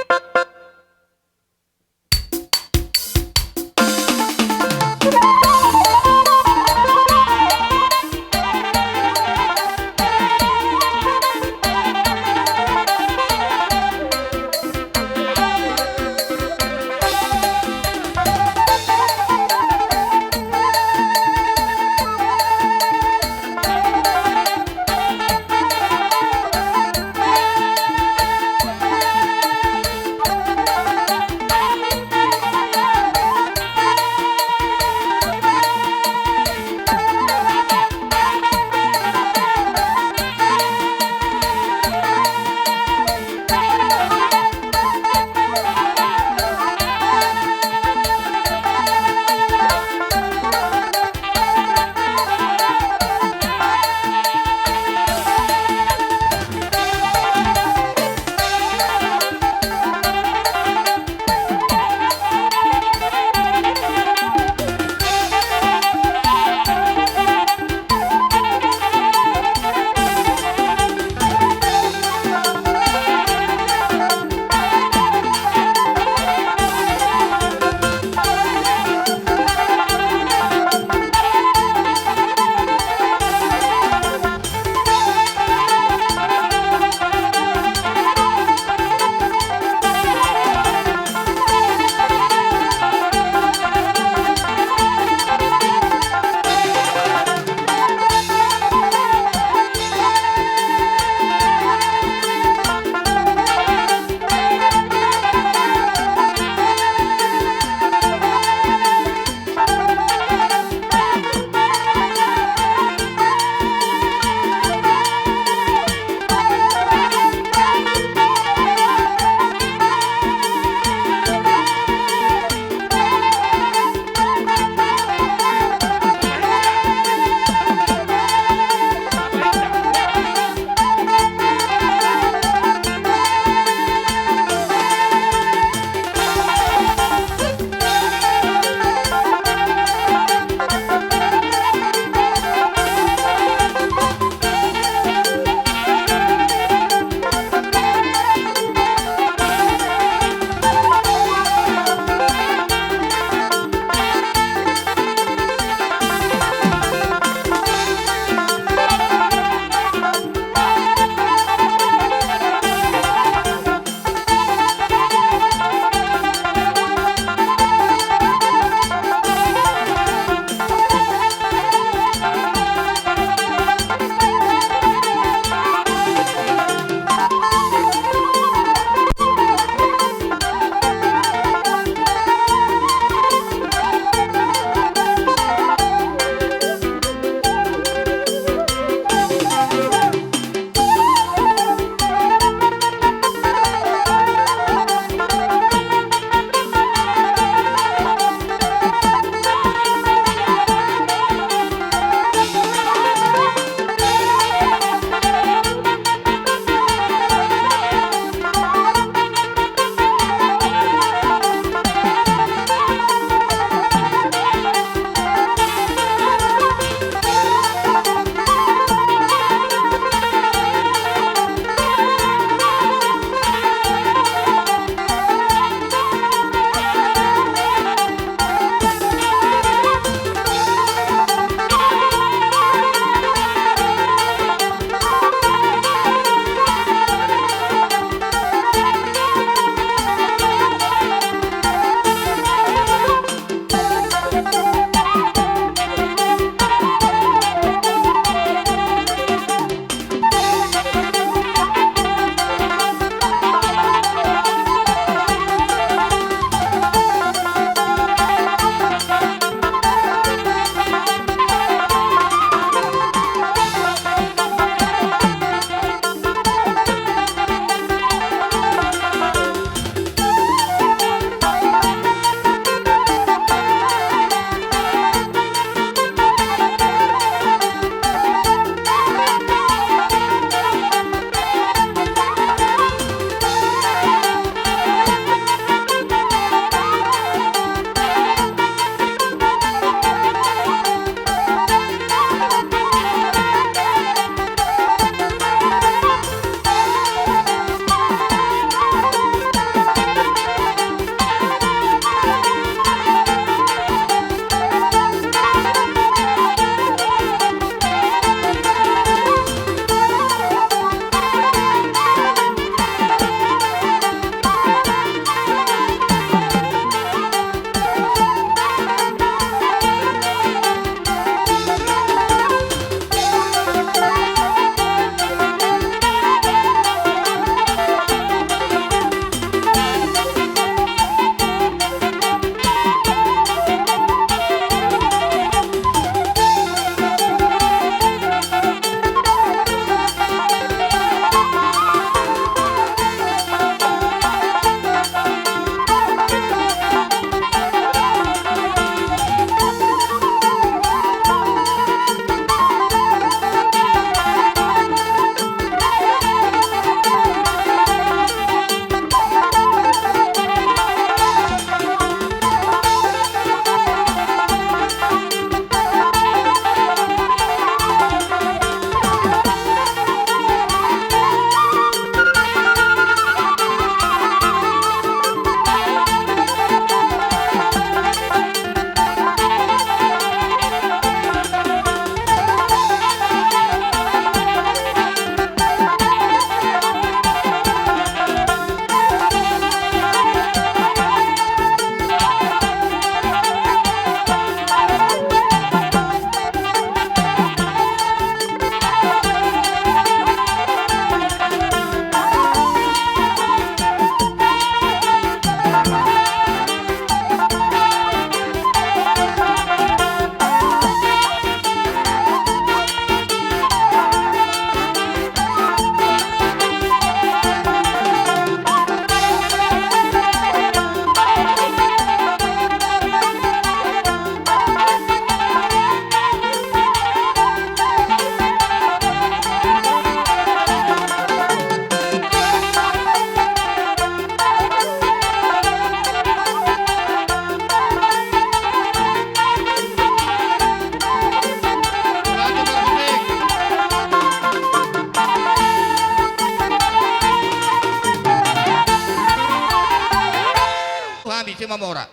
mamora.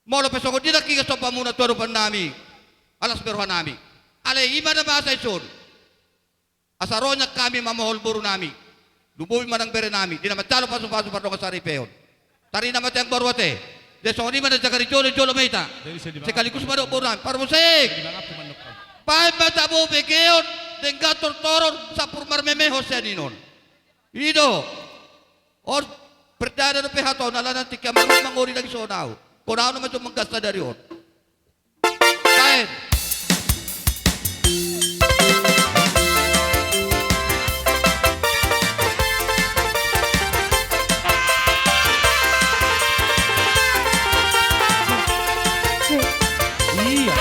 Molo pe songon dia nangkin somba muna tu adopan nami, las be roha nami. Alai i ma na masa i son. Asa ro nian hami mamohol boru nami. Lumobi ma nang bere nami, di na manjalo pasupasu pardongan saripeon. Tarina ma tiang boru ate. Jadi songon i ma na jaga di jolo, jolo ma hita. Sekaligus ma dok boru nami. Parmusik. Baen ma tabo begeon, denggan tortoron, sampur marmemehon sian i non. I do. On perdana dope hata on, alana tingki amarhum mangori lagi songon au. Kona au na manjou manggas sadari on. Baen. Iya.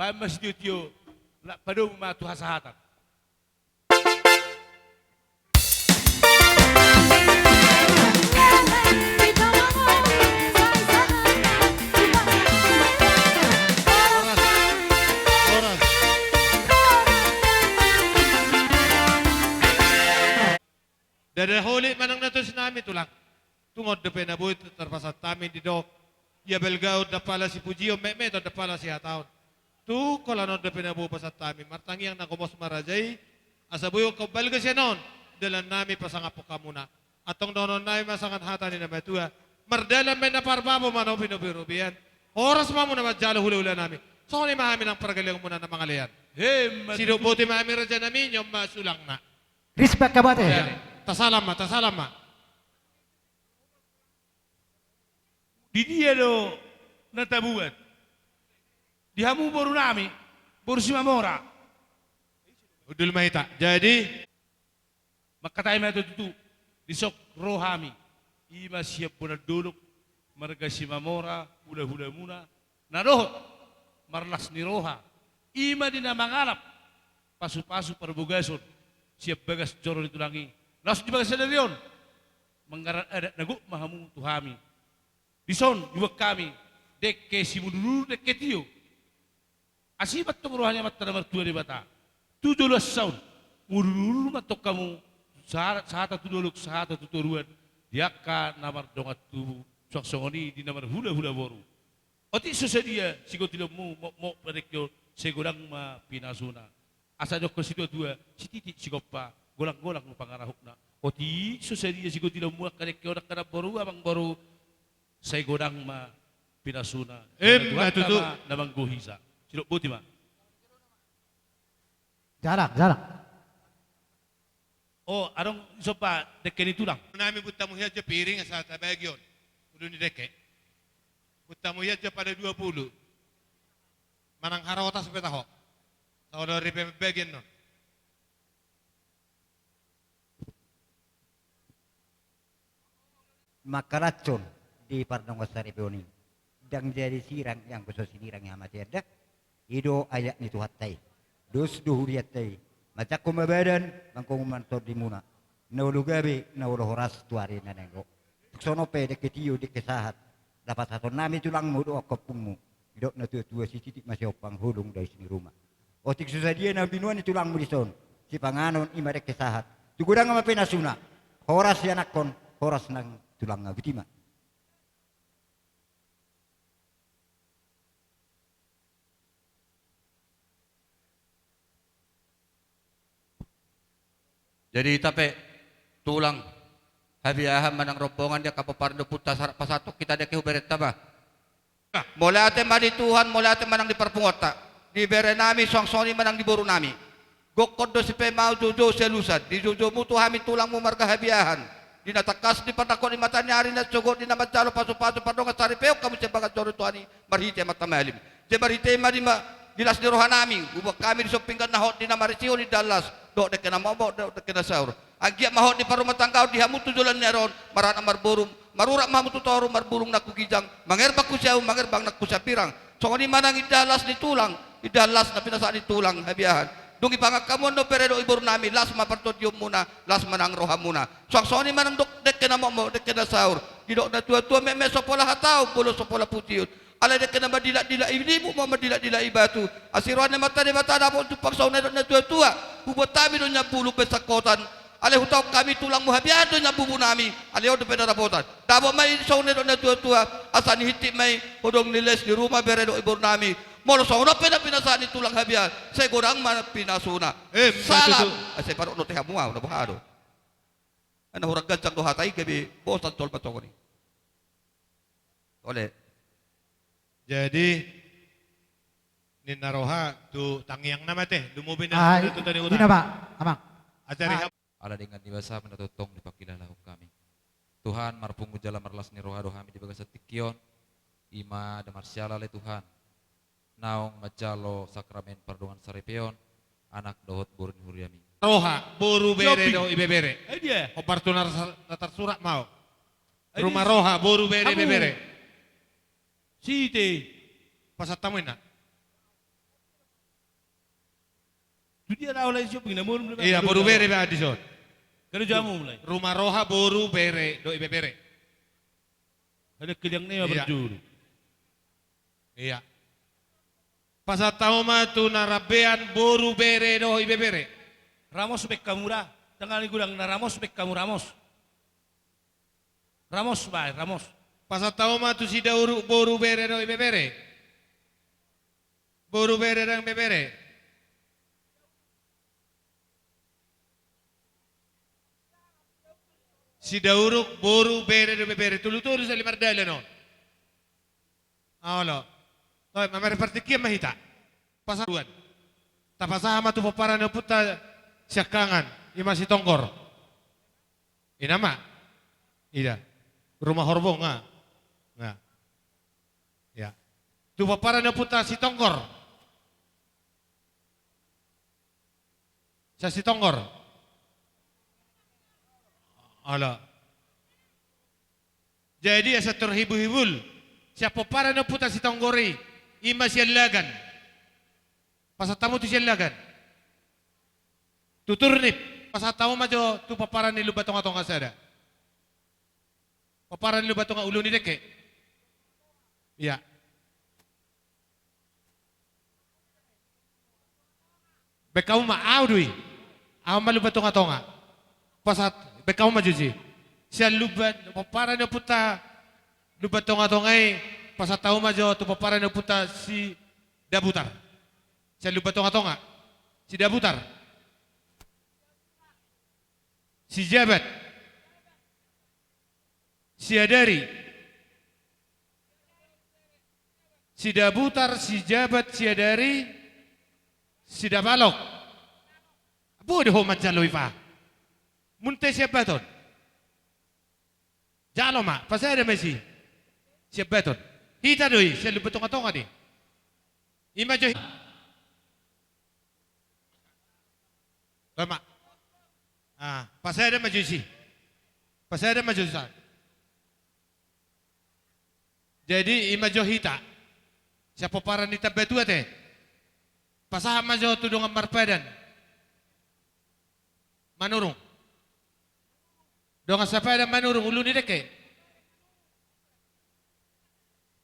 Baen ma sitiotio, laos padomu ma tu hasahatan. Ndada holit manang na tos nami tulang. Tung on dope na boi tarpasahat hami didok: Ia balga on ndang pala sipujion, metmet on ndang pala sihataon. Tung holan on dope na boi pasahat hami. Martangiang na gomos ma raja i, asa boi hamu balga sian on dalan nami pasangaphon hamuna. Antong dohonon nami ma songon hata ni na matua: Mardalan ma inna parbabo, manopi-nopi robean. Horas ma hamuna manjalo hula-hula nami. Songon i ma hami nang pargaleon muna na mangalean. Emma tutu. Sidok boti ma hami raja nami, on ma sulangna. Respect, kabate. Tasalam ma, tasalam ma. Di dia do na tabuat? Di hamu boru nami, boru Simamora. Hundul ma hita. Jadi, mangkatai ma hita tutu, dison ro hami. I ma sian bona dolok, marga Simamora, hula-hula muna, na dohot marlas ni roha, i ma di na mangalap pasu-pasu parbagason sian bagas joro ni tulang i, Laos di bagasan ari on, manggarar adat na gok ma hamu tu hami. Dison diboan hami dengke simudurudur, dengke tio. Asi ma antong roha ni Amanta na martua Debata tu joloansa on. Mudurudur ma antong hamu, sahata, sahata tu dolok, sahata tu toruan, di angka na mardongan tubu, suang songon i di na marhulahula boru. Otik so sadia sigotilonmu, mokmok padengkeon, sai godang ma pinasuna. Asa didokkon situatua, sititik sigompa, golanggolang pangarahutna. Otik so sadia sigotilonmu angka dengkeon, angka namboru, amangboru, sai godang ma pinasuna. Emma tutu. Tuhan ma na manggohi sa. Sidok boti ma. Jarak, jarak. O, adong somba dengke ni tulang. Nami, buat hamu hian jo piring asa tabagi on. Ulu ni dengke. Buat hamu hian jo pada dua puluh. Manang harotas pe taho. Saudara pe bagian non. Mangkalashon di pardongansaripeon i. Ndang jadi sirang i anggo so sinirang i hamatean da. I do ayat ni Tuhanta i. Dos do hurianta i. Manjangkon ma badan, mangkohon ma tondimuna. Na olo gabe, na olo horas tu ari na naeng ro. Tung songon on pe dengke tio, dengke sahat. Lapasaton nami tulangmu dohot ompungmu. Didok na tuatua, sititik ma sihompang, holong dais ni ruma. Otik so sadia na binoan ni tulangmu dison, sipanganon i ma dengke sahat. Tu godang ma pinasuna. Horas ianakhon, horas nang tulang, nga boti ma. Jadi hita pe tulang, habiahan manang rombongan di angka pomparan ni ompunta, sahat pasahathon hita dengke hu berenta ma. Mauliate ma di Tuhan, mauliate ma nang di parpunguanta, di berenami, suang songon i ma nang di borunami. Gokhon do sipemau, joujou sialusan, di joujomu tu hami tulangmu marga Habiahan, di na tangkas di panangkok ni mata ni ari, na sogot di na manjalo pasupasu pardongansaripeon hamu sian bagas joro ni Tuhan i, marhite Amanta Malim. Jadi marhite i ma di ma, di las ni rohanami, huboan hami dison pinggan na hot di na marisihon indahan las, dohot dengke na mokmok, dohot dengke na saur. Anggiat ma hot di parumatanggaon di hamu tu joloan ni ari on, maranak marboru, marurat ma hamu tu toru, marbulung nangkin ginjang, mangerbang tu siamun, mangerbang nangkin sambirang. Songon i ma nang indahan las ni tulang, indahan las na pinasahat ni tulang Habiahan. Dung dipangan hamu on do bere dohot iborunami, las ma partondionmuna, las ma nang rohamuna. Suang songon i ma nang dok-, dengke na mokmok, dengke na saur. Didok na tuatua, metmet so pola hataon, bolon so pola pujion. Alai dengke na mandilakdilak i, nidok ma mandilakdilak i batu. Asi roha ni Amanta Debata dapot jumpang songon na nidok na tuatua. Huboan hami do nian bulung bahen sangkotan. Alai hutaon hami tulangmu Habiahan do nian bubunami. Alai on dope na dapotan. Dapot ma i songon na nidok na tuatua. Asa nihintik ma i, hodong ni les ni ruma, bere dohot iborunami. Molo songon on pe na pinasahat ni tulang Habiahan, sai godang ma pinasuna. Emma tutu. Salam. Asa i padok dohot hamu au, na boha do. Ana hurang ganjang do hata i, gabe bosan jolma songon i. Ole. Jadi, ninna roha tu tangiang nama te, lumobi na tu tani huta. Ina, Pak, Amang. Ajari ham. Ala dengan ni basa ma na tongtong dipangkilalahon hami. Tuhan, marpungu jala marlas ni roha do hami di bagasan tingki on. I ma da marsiala ale Tuhan. Naung manjalo sakramen pardongansaripeon, anak dohot boru ni huriami. Roha, boru bere dohot ibebere. Hombar tu na tarsurat ma au. Ruma roha, boru bere, ibebere. Site. Pasahat hamu inna. Tu dia laho lai siop ingna, boru bere. Iya, boru bere ba dison. Kada jamu mulai. Ruma roha, boru bere dohot ibebere. Ada keliang ni apa juru. Iya. Pasahat hamu ma tu na rambean, boru bere dohot ibebere. Ramos bahen hamu da. Tanggal ni godang na ramos bahen hamu, ramos. Ramos bahen, ramos. Pasahat hamu ma tu Sidauruk, boru bere dohot ibebere. Boru bere dohot ibebere. Sidauruk, boru bere dohot ibebere. Tolu tolu sali mardalan on. Olo. Toe, mamere partingkian ma hita. Pasaruan. Tapasahat ma tu pomparan ni ompunta siangkangan, i ma Sitonggor. Ina ma. Ida. Ruma Horbong, nga. Nga. Ya. Tu pomparan ni ompunta Sitonggor. Sian Sitonggor. Olo. Jadi asa tarhibulhibul. Sian pomparan ni ompunta Sitonggor i. I ma Siallagan. Pasahat hamu tu Siallagan. Tu Turnip. Pasahat hamu ma jo tu pomparan ni Lumban Tongatonga sada. Pomparan ni Lumban Tonga, ulu ni dengke. Ia. Baen hamu ma, ahu do i. Ahu ma Lumban Tongatonga. Pasahat, baen hamu ma jo disi. Sian Lumban, pomparan ni ompunta Lumban Tongatonga i, pasahat hamu ma jo tu pomparan ni ompunta Sidabutar. Sian Lumban Tongatonga. Sidabutar. Sijabat. Siadari. Sidabutar, Sijabat, Siadari, Sidapalok. Boi do ho manjalo i, pa. Munte Siambaton. Jalo ma, pasada ma disi. Siambaton. Hita do i, sian Lumban Tongatonga do i. I ma jo hi-, Tama. Ah, pasada ma jo disi. Pasada ma jo disi. Jadi, i ma jo hita. Sian pomparan ni Tambatua te. Pasahat ma jo tu dongan marpadan Manurung. Dongan sapadan Manurung, ulu ni dengke.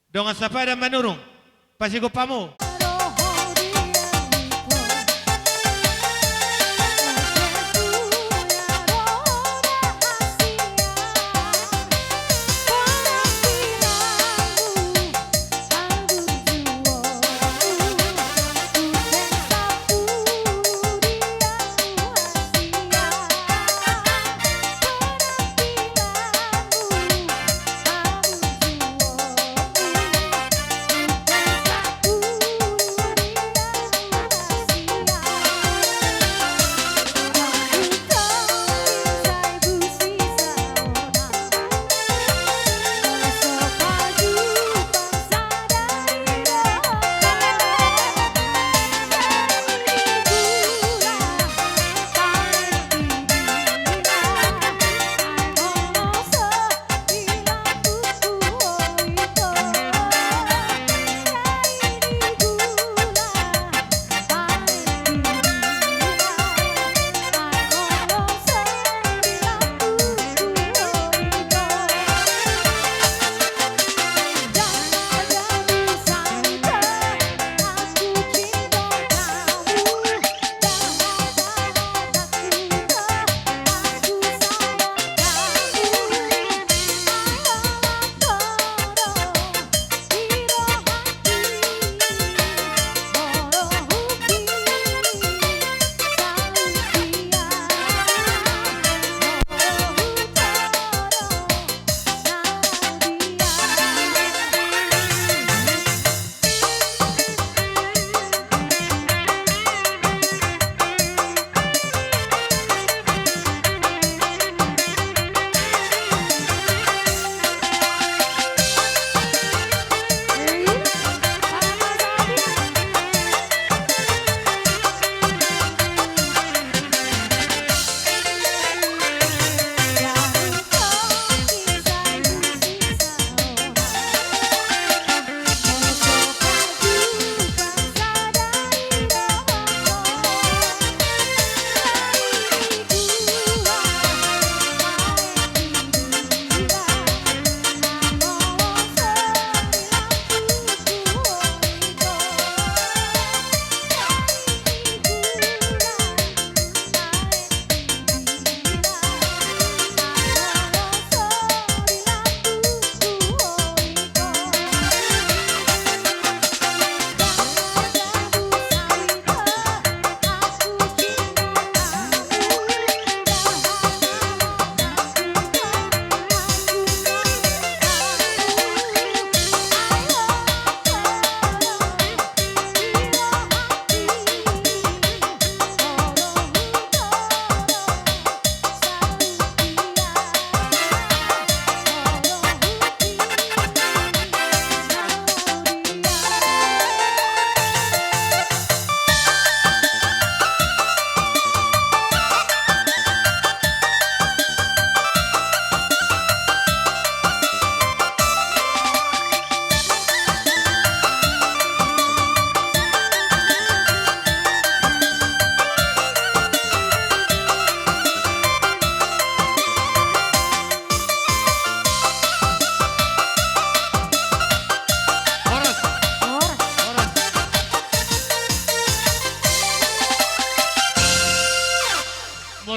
Dongan sapadan Manurung, pasigop hamu.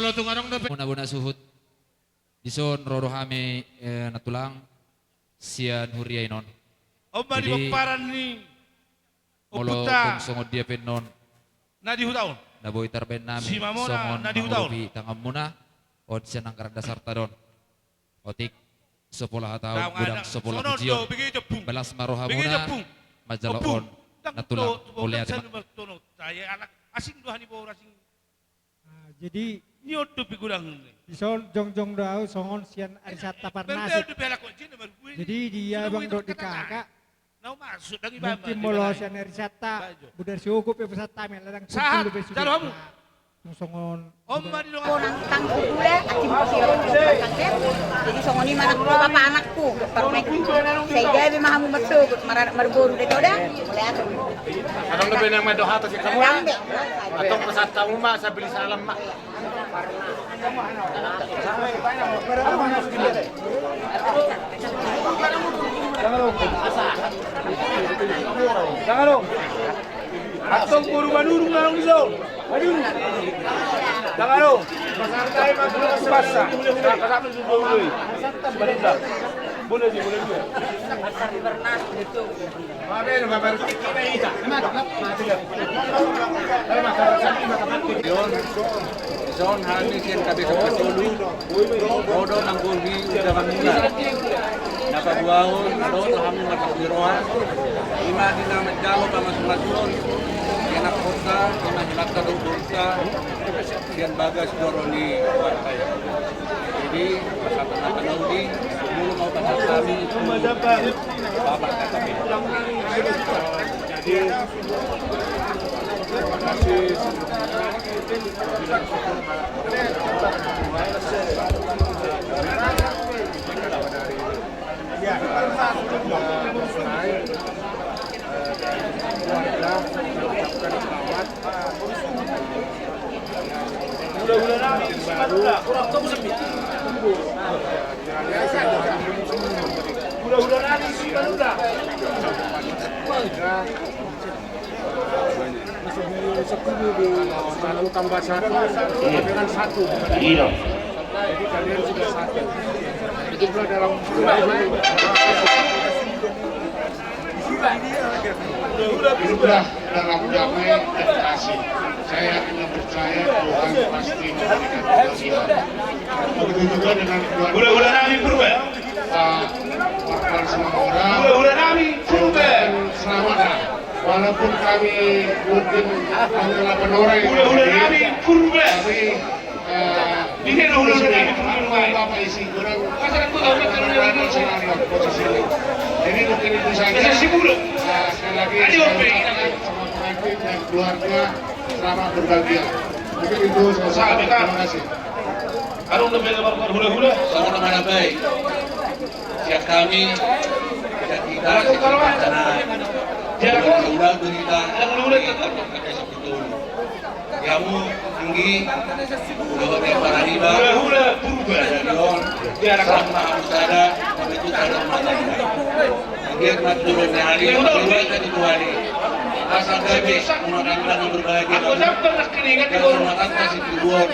Molo tung adong dope. Bona-bona suhut. Dison ro do hami, eh, nantulang sian huria i non. On ma di pomparan ni ompunta. Molo tung songon dia pe non na di huta on, na boi tarbaen nami songon mangurupi tanganmuna, on sian anggaran dasarta do on. Otik, so pola hata godang, so pola pujion. Balas ma rohamuna manjalo on nantulang, mauliate ma. Ah, jadi ni on dope godang. Dison jongjong do au songon sian Arisanta Parnasik. Jadi dia bang do di kakak. Mungkin molo sian Arisanta, budar si Ogo pe pesan tami, ladang kumpul dope si Ogo. Songon. Jadi songon i ma anakku, bapa anakku, parmek. Sai gabe ma hamu marsogot, maranak marboru de toda. Adong dope na madok hata sian hamu. Antong pesan hamu ma, sambili salam ma. Antong boru Manurung na adong dison. Manurung. Dang adong. Pasa. Pasa. Boleh dia, boleh dia. Dison, dison hami sian Kabesa Patolu, ro do manggohi undanganmuna. Na paduahon, ro do hami marlas ni roha. Ima di na manjalo pamasumasuon, di anakkonta, di na hilata do bonta. Sian bagas joro ni partai. Jadi, pasahat na hata na uli, molo mau pasahat hami, bapak kata. Jadi, terima kasih. Sepuluh tambah satu, dengan satu. Iya. Jadi kalian sudah satu. Itu pula dalam hidup dalam damai dan kasih. Saya hanya percaya Tuhan pasti memberikan kebahagiaan. Begitu juga dengan keluarga. Hula-hula nami Purba. Pak, Pak Pal Simanjorang. Hula-hula nami Purba. Selamat lah. Walaupun kami mungkin hanya delapan orang yang hadir, tapi, eh, di sini Bapak isi kurang. Jadi mungkin itu saja. Eh, sekali lagi, selamat pengantin dan keluarga, selamat berbahagia. Mungkin itu saja. Terima kasih. Adong dope na marhulahula. Songon na baen sian hami, sian hita, sian hita na hula-hula do hita. Hula-hula do hita. Di hamu anggi, dohot ni parariba. Hula-hula Purba. Jadi on, sama hamu sada, sama itu sada mata. Anggiat ma tu turun ni ari, turun ni ari. Asa gabe rumah tangga na berbahagia. Aku sampai nak keringat di rumah tangga si Purba.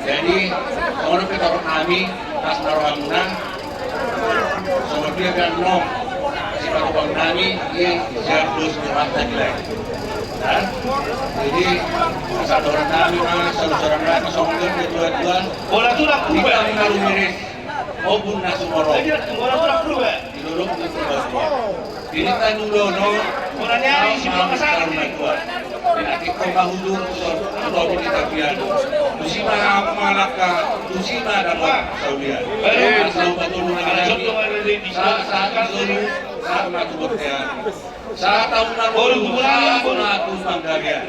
Jadi, songon on pe torop nami, las ma rohamuna, songon dia pe annon, sipatupaon nami, i siap dos ni rohanta di lae. Jadi, asa torop nami, mas, salusaran nami, songon dia pe tuan-tuan. Bola tulang Purba. Hita na rumiris. Ombun na sumorop. Di lolong ni Purba. Di na tanudono. Mula ni ari si Purba satu. Di na tingkong mahudung. Tusi ma hamu mangalangka. Tusi ma dapot saulian. Sahat ma tu bontean. Sahat ma tu bontean. Sahat ma tu bontean. Sahat ma tu panggabean.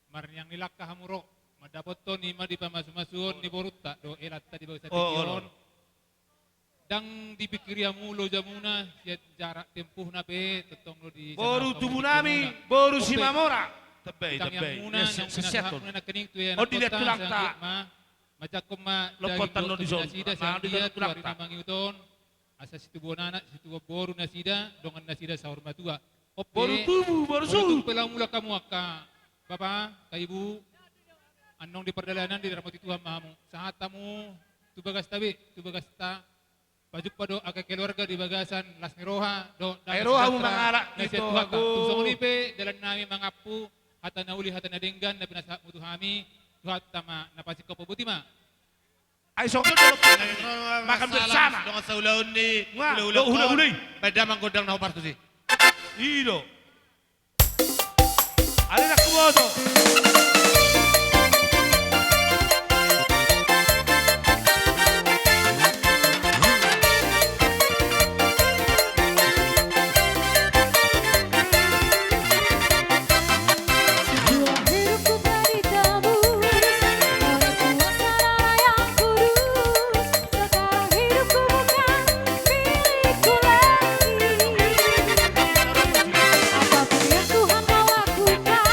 Marniang ni langka hamu ro, mandapothon i ma di pamasumasuon ni borunta dohot elanta di bagasan tingki on. Ndang dipingkiri hamu lojamuna, sian jarak tempuhna pe tongtong do di boru tubu nami, boru Simamora. Tebbai, tebbai. On di dia tulangta. Manjangkon ma daging dohot tondi nasida sian dia tu ari na mangihut on. Asa situbuan anak, situbuan boru nasida, dongan nasida saur matua. Boru tubu, boru suhut. Molo tung pe laho mulak hamu angka bapa, angka ibu, annon di pardalanan diramoti Tuhan ma hamu. Sahat hamu tu bagasta be, tu bagasta. Pajumpang do angka keluarga di bagasan las ni roha dohot damang sejahtera na sian Tuhanta. Tung songon i pe dalan nami mangampu hata na uli, hata na denggan na pinasahatmu tu hami, Tuhanta ma na pasingkop. Boti ma. Ai songon i do, makan bersama. Dongan saulaon ni hulahula i. Baen damang gondang na hombar tusi. I do. Alai nang huboto. Sekarang hidupku bukan milikku lagi. Apapun yang Tuhan mau lakukan,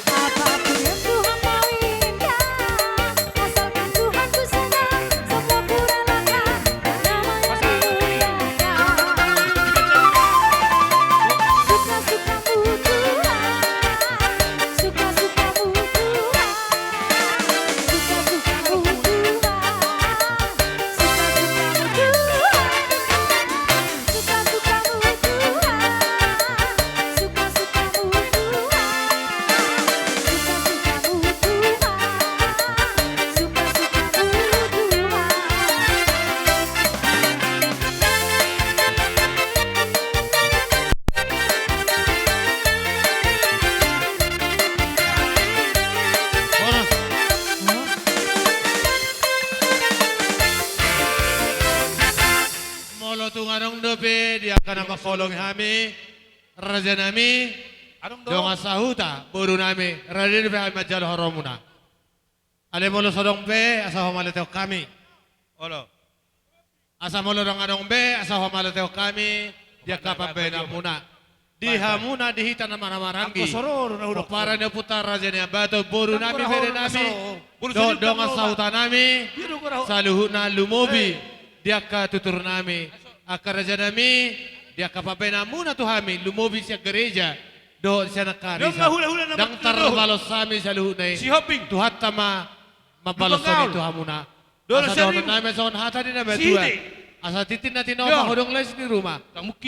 apapun yang Tuhan mau inginkan, asalkan Tuhanku senang, semua kurelakan, nama yang dimuliakan. Suka-sukamu Tuhan, suka-sukamu Tuhan. Molo tung adong dope di angka na mangholongi hami, rajanami, dongan sahuta, borunami, rade dope hami manjalo haroromuna. Alai molo so adong pe, asa humaletehon hami. Olo. Asa molo ndang adong be, asa humaletehon hami di angka pambahenanmuna. Di hamuna, di hita na marhahamaranggi, pomparan ni ompunta Raja Nai Ambaton, borunami, berenami, dohot dongan sahutanami, saluhutna lumobi di angka tuturnami, angka rajanami, di angka pambahenanmuna tu hami, lumobi sian gareja dohot sian angka arisan. Ndang tarbalos hami saluhutna i. Tuhanta ma mambalos hami tu hamuna. Asa dohononnami songon hata ni na matua, asa tintin na tinopa, hodong lais ni ruma,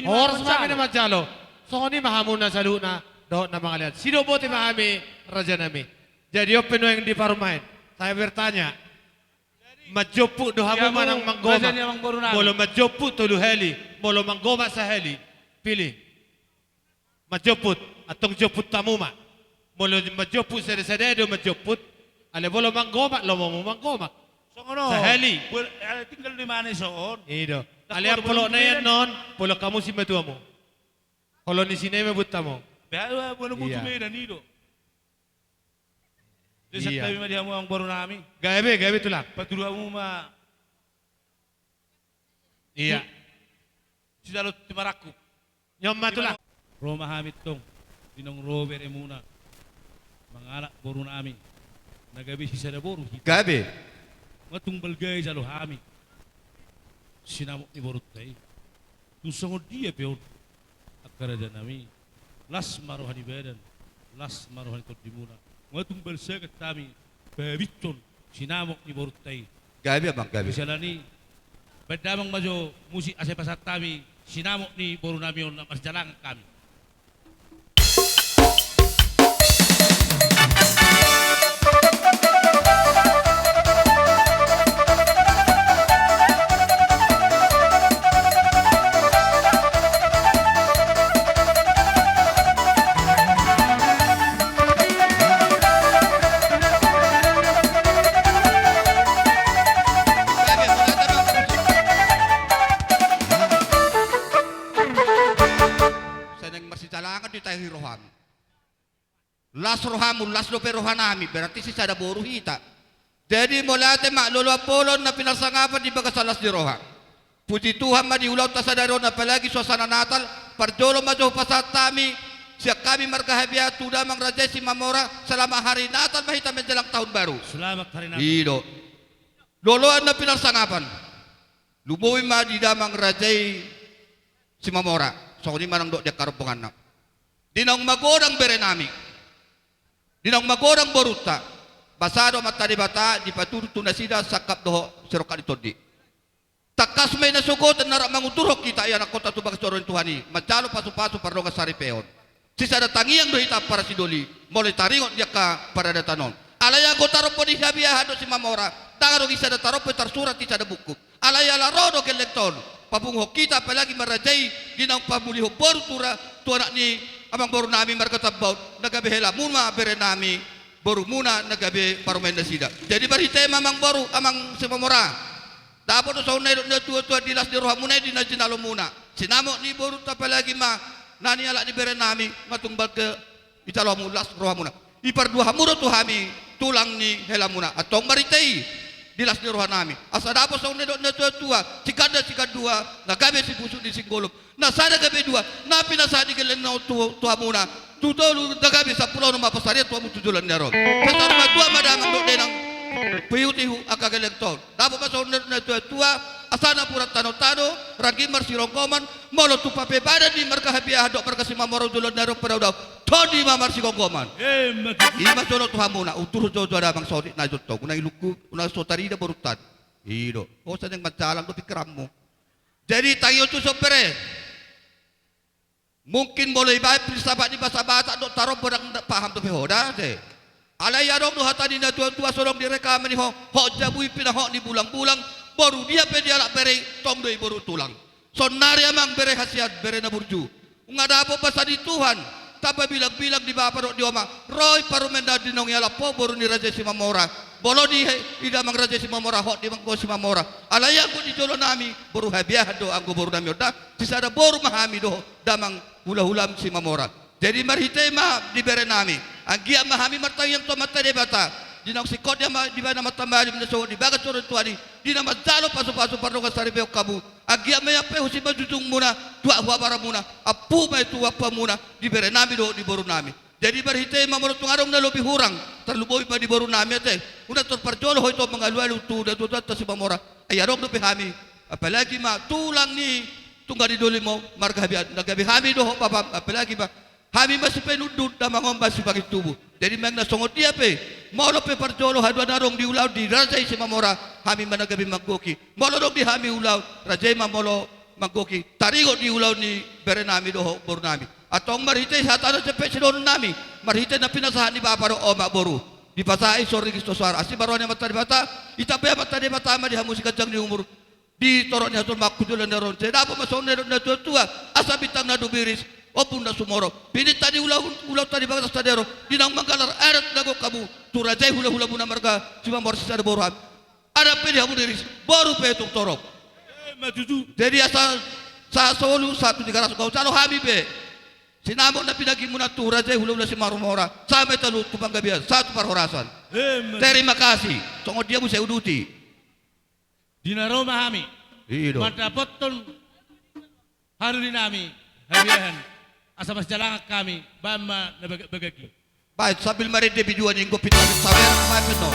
horas ma hami na manjalo. Songon i ma hamuna saluhutna dohot na mangalean. Sidok boti ma hami, rajanami. Jadi on pe nuaeng di parumaen, saya bertanya. Manjomput do hamu manang manggomak? Molo manjomput tolu hali, molo manggomak sahali. Pilih. Manjomput, antong jomput hamu ma. Molo manjomput, sada-sada do manjomput. Alai molo manggomak, lomo hamu manggomak. Songon on. Sahali. Tinggal di mana son? I do. Alai polokna i annon, polok hamu simatuamu. Holong ni si Neme buat hamu. Buat hamu tu Medan i do. Santabi ma di hamu amang borunami. Gabe, gabe tulang. Patudu hamu ma. Ia. Sijalo timarangkup. Nion ma tulang. Ro ma hami tong, di naung ro beremuna, mangalap borunami, na gabe sisada boru hita. Gabe. Nga tung balga i jalo hami sinamot ni borunta i. Tung songon dia pe on, angka rajanami, las ma roha ni badan, las ma roha ni tondimuna. Nga tung balsagat hami, pabinson sinamot ni borunta i. Gabe amang, gabe. Siala ni i, baen damang ma jo musik asa pasahat hami sinamot ni borunami on na marsijalangan hami. Sai naeng marsijalangan do tahi roham. Las rohamu, las dope rohanami, berarti sisada boru hita. Jadi mauliate ma, loloan bolon na pinarsangapan di bagasan las ni roha. Puji Tuhan ma di ulaonta sadari on, apalagi suasana Natal, parjolo ma jo hupasahat hami sian hami marga Habian tu damang raja i Simamora, selamat hari Natal ma hita menjelang tahun baru. Selamat hari Natal. I do. Loloan na pinarsangapan. Lumobi ma di damang raja i Simamora. Songon i ma nang dohot di angka rombonganna. Di naung magodang berenami, di naung magodang borunta, basa do Amanta Debata dipatudu tu nasida sangkap dohot sirongkap ni tondi. Tangkas ma i na sogot na rap manguturhon hita ianakhonta tu bagas joro ni Tuhan i, manjalo pasupasu pardongansaripeon. Sisada tangiang do hita parasidoli, molo taringot di angka paradatan on. Alai anggo tarombo ni Habiahan dohot Simamora, ndang adong i sada tarombo tarsurat i sada buku. Alai ala ro do gellengta on, papunguhon hita apalagi ma raja i di naung pamulihon boru tu ra-, tu anak ni amangborunami marga Tambaun, na gabe helamuna berenami, borumuna na gabe parumaen nasida. Jadi marhite i ma amangboru, amang Simamora. Dapot do songon na nidok ni natuatua di las ni rohamuna i di na jinalomuna. Sinamot ni borunta apalagi ma na nialap ni berenami, ma tung balga ijalo hamu las rohamuna. Ipardua hamu do tu hami tulang ni helamuna. Antong marhite i di las ni rohanami. Asa dapot songon na nidok ni natuatua, siganda sigandua, na gabe sipusuk ni singgolom. Na sada gabe dua, na pinasahat ni gellengna on tu, tu hamuna. Tu tolu na gabe sampulu onom ma pasarian tu hamu tu joloan ni ari on. Sai saur matua ma damang dohot dainang, paihuthut angka gellengta on. Dapot ma songon na nidok ni natuatua, asa napuran tanotano, rangging marsironggoman, molo tumpak pe badan ni marga Habiahan dohot marga Simamora joloan ni ari on padao-dao, tondi ma marsironggoman. Ima jolo tu hamuna, utur jojo damang songon i na jolo tong, unang ilungkuk, unang so tarida borunta. I do. Hosa naeng manjalang do pingkiranmu. Jadi tangion tuson bere. Mungkin molo ibaen filsafat ni basa Batak dohot tarombo ndang paham dope ho da ate. Alai adong do hata ni natuatua songon di rekaman i ho, hot jabu i pinahot ni bulangbulang, boru dia pe dialap bere i tong do i boru tulang. Saonnari amang bere hasian, bere na burju. Nunga dapot basa ni Tuhan, tamba bilangbilang di bapa dohot di oma, ro i parumaenna di naung ialap ho boru ni raja i Simamora. Molo di he-, di damang raja i Simamora, hot di amangboru Simamora. Alai anggo di jolonami, boru Habiahan do anggo borunami on da. Sisada boru ma hami dohot damang hulahulam Simamora. Jadi marhite i ma di berenami, anggiat ma hami martangiang tu Amanta Debata, di naung singkop di ama-, dibahen Amanta Malim na sogot di bagas joro ni Tuhan i, di na manjalo pasupasu pardongansaripeon hamu. Anggiat ma iampe hu simanjujungmuna, tuak hu habaramuna, ampu ma i tu ampuanmuna, di berenami dohot di borunami. Jadi marhite i ma molo tung adong na lobi hurang, tarlumobi ma di borunami ate. Unang tor parjolo ho ito mangalualu tu natuatuanta Simamora. Ai adong dope hami, apalagi ma tulang ni tunggal ni dolimu marga Habiahan, na gabe hami dohot bapam, apalagi ma hami ma sipanundun, damang on ma sipangintubu. Jadi manang na songon dia pe, molo pe parjolo haduan adong di ulaon di raja i Simamora, hami ma na gabe manggohi. Molo adong di hami ulaon, raja i ma molo manggohi, taringot di ulaon ni berenami dohot borunami. Antong marhite i hata na jempek sidohononnami, marhite na pinasahat ni bapa dohot oma boru, dipasahat i songon ringgit songon soara. Asi ma roha ni Amanta Debata, itamba i Amanta Debata ma di hamu siganjang ni umur, di torop ni hajolmaanku joloan ni ari on. Sai dapot ma songon na nidok ni natuatua, asa bintang na dumiris, ombun na sumorop, pinta di ulaon, ulaonta di bagas sadari on, di naung manggalar adat na gok hamu tu raja i hulahulamuna marga Simamora sisada boru hami. Adat pe di hamu diris, boru pe tung torop. Ima tutu. Jadi asa sahat solu, sahat tu Tigaras, gabe jalo hami be sinamot na pinagimuna tu raja i hulahula Simamora, sahat ma hita tu panggabean, sahat tu parhorasan. Ima tutu. Terima kasih. Songon dia muse uduti. Di na ro ma hami. I do. Mandapothon harulinami Habiahan, asa marsijalangan hami, bahen ma na bagak-bagak i. Baik, sambil marende biduan i, inggo pinta sawer, baik, betul.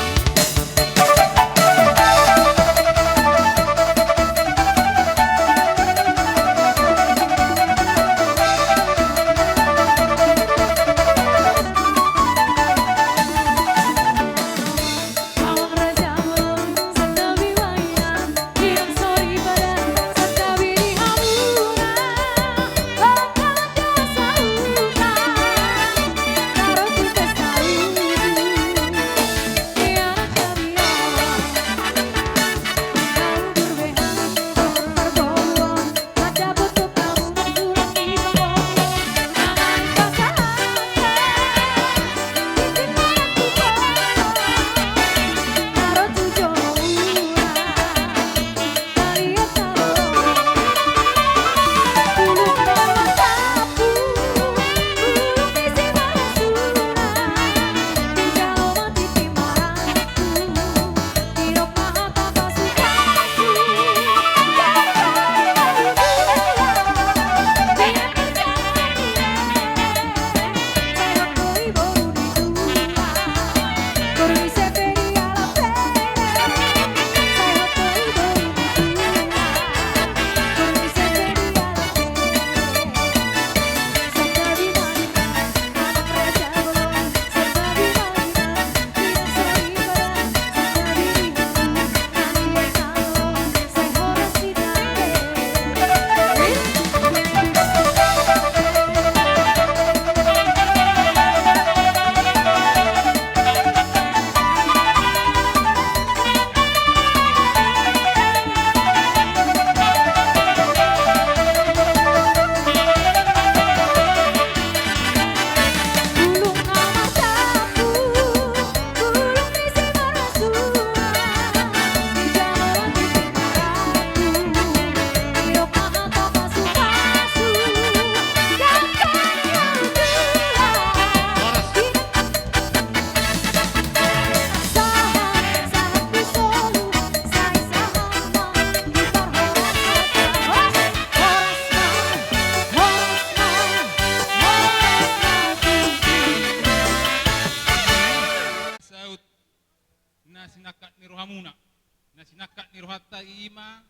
ima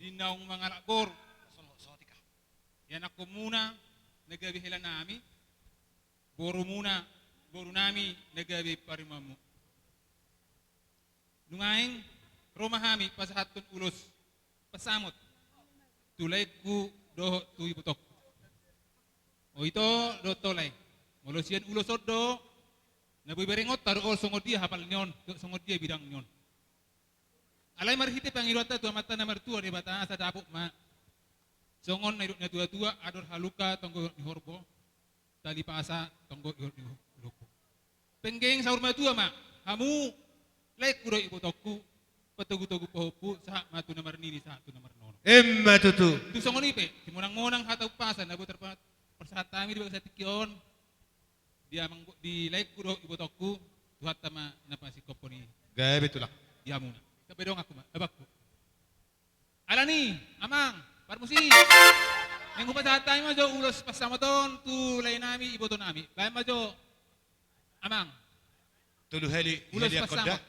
di naung mangalap boru. Ianakkonmuna na gabe helanami, borumuna, borunami na gabe parimamu. Nuaeng ro ma hami pasahathon ulos pansamot tu laengku dohot tu ibotongku. O ito dohot lae, molo sian ulos on do na boi berengonta do olo songon dia hapal ni on dohot songon dia bidang ni on. Alai marhite pangidoanta tu Amanta na martua Debata asa dapot ma songon na nidok ni natuatua: Ador halumpang tonggo ihot ni horbo, tali pasa tonggo ihot ni lombu. Penggeng saur matua ma hamu laengku dohot ibotongku, patogutogu pahompu sahat ma tu na marnini sahat tu na marnono. Emma tutu. Tu songon i pe simonangmonang hata umpasa na boi tarpasahat hami di bagasan tingki on di amang, di laengku dohot ibotongku, Tuhanta ma na pasingkophon i. Gabe tulang. Di hamuna. Gabe donganku ma abangku. Alani, amang parmusik, naeng hupasahat hami ma jo ulos pansamot on tu laenami, ibotonami. Baen ma jo, amang. Tolu hali ulos pansamot.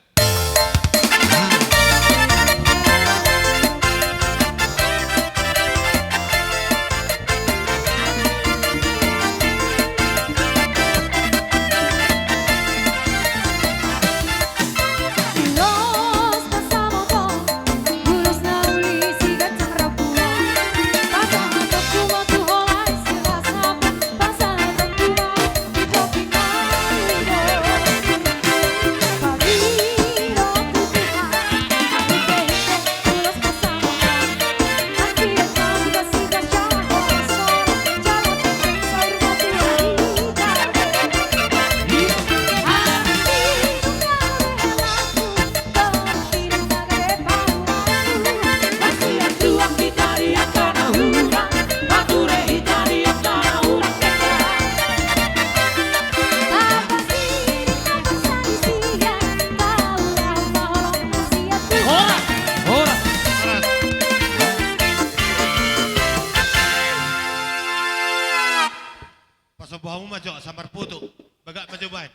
Pasombu hamu ma jo sambar putu. Bagak ma jo baen.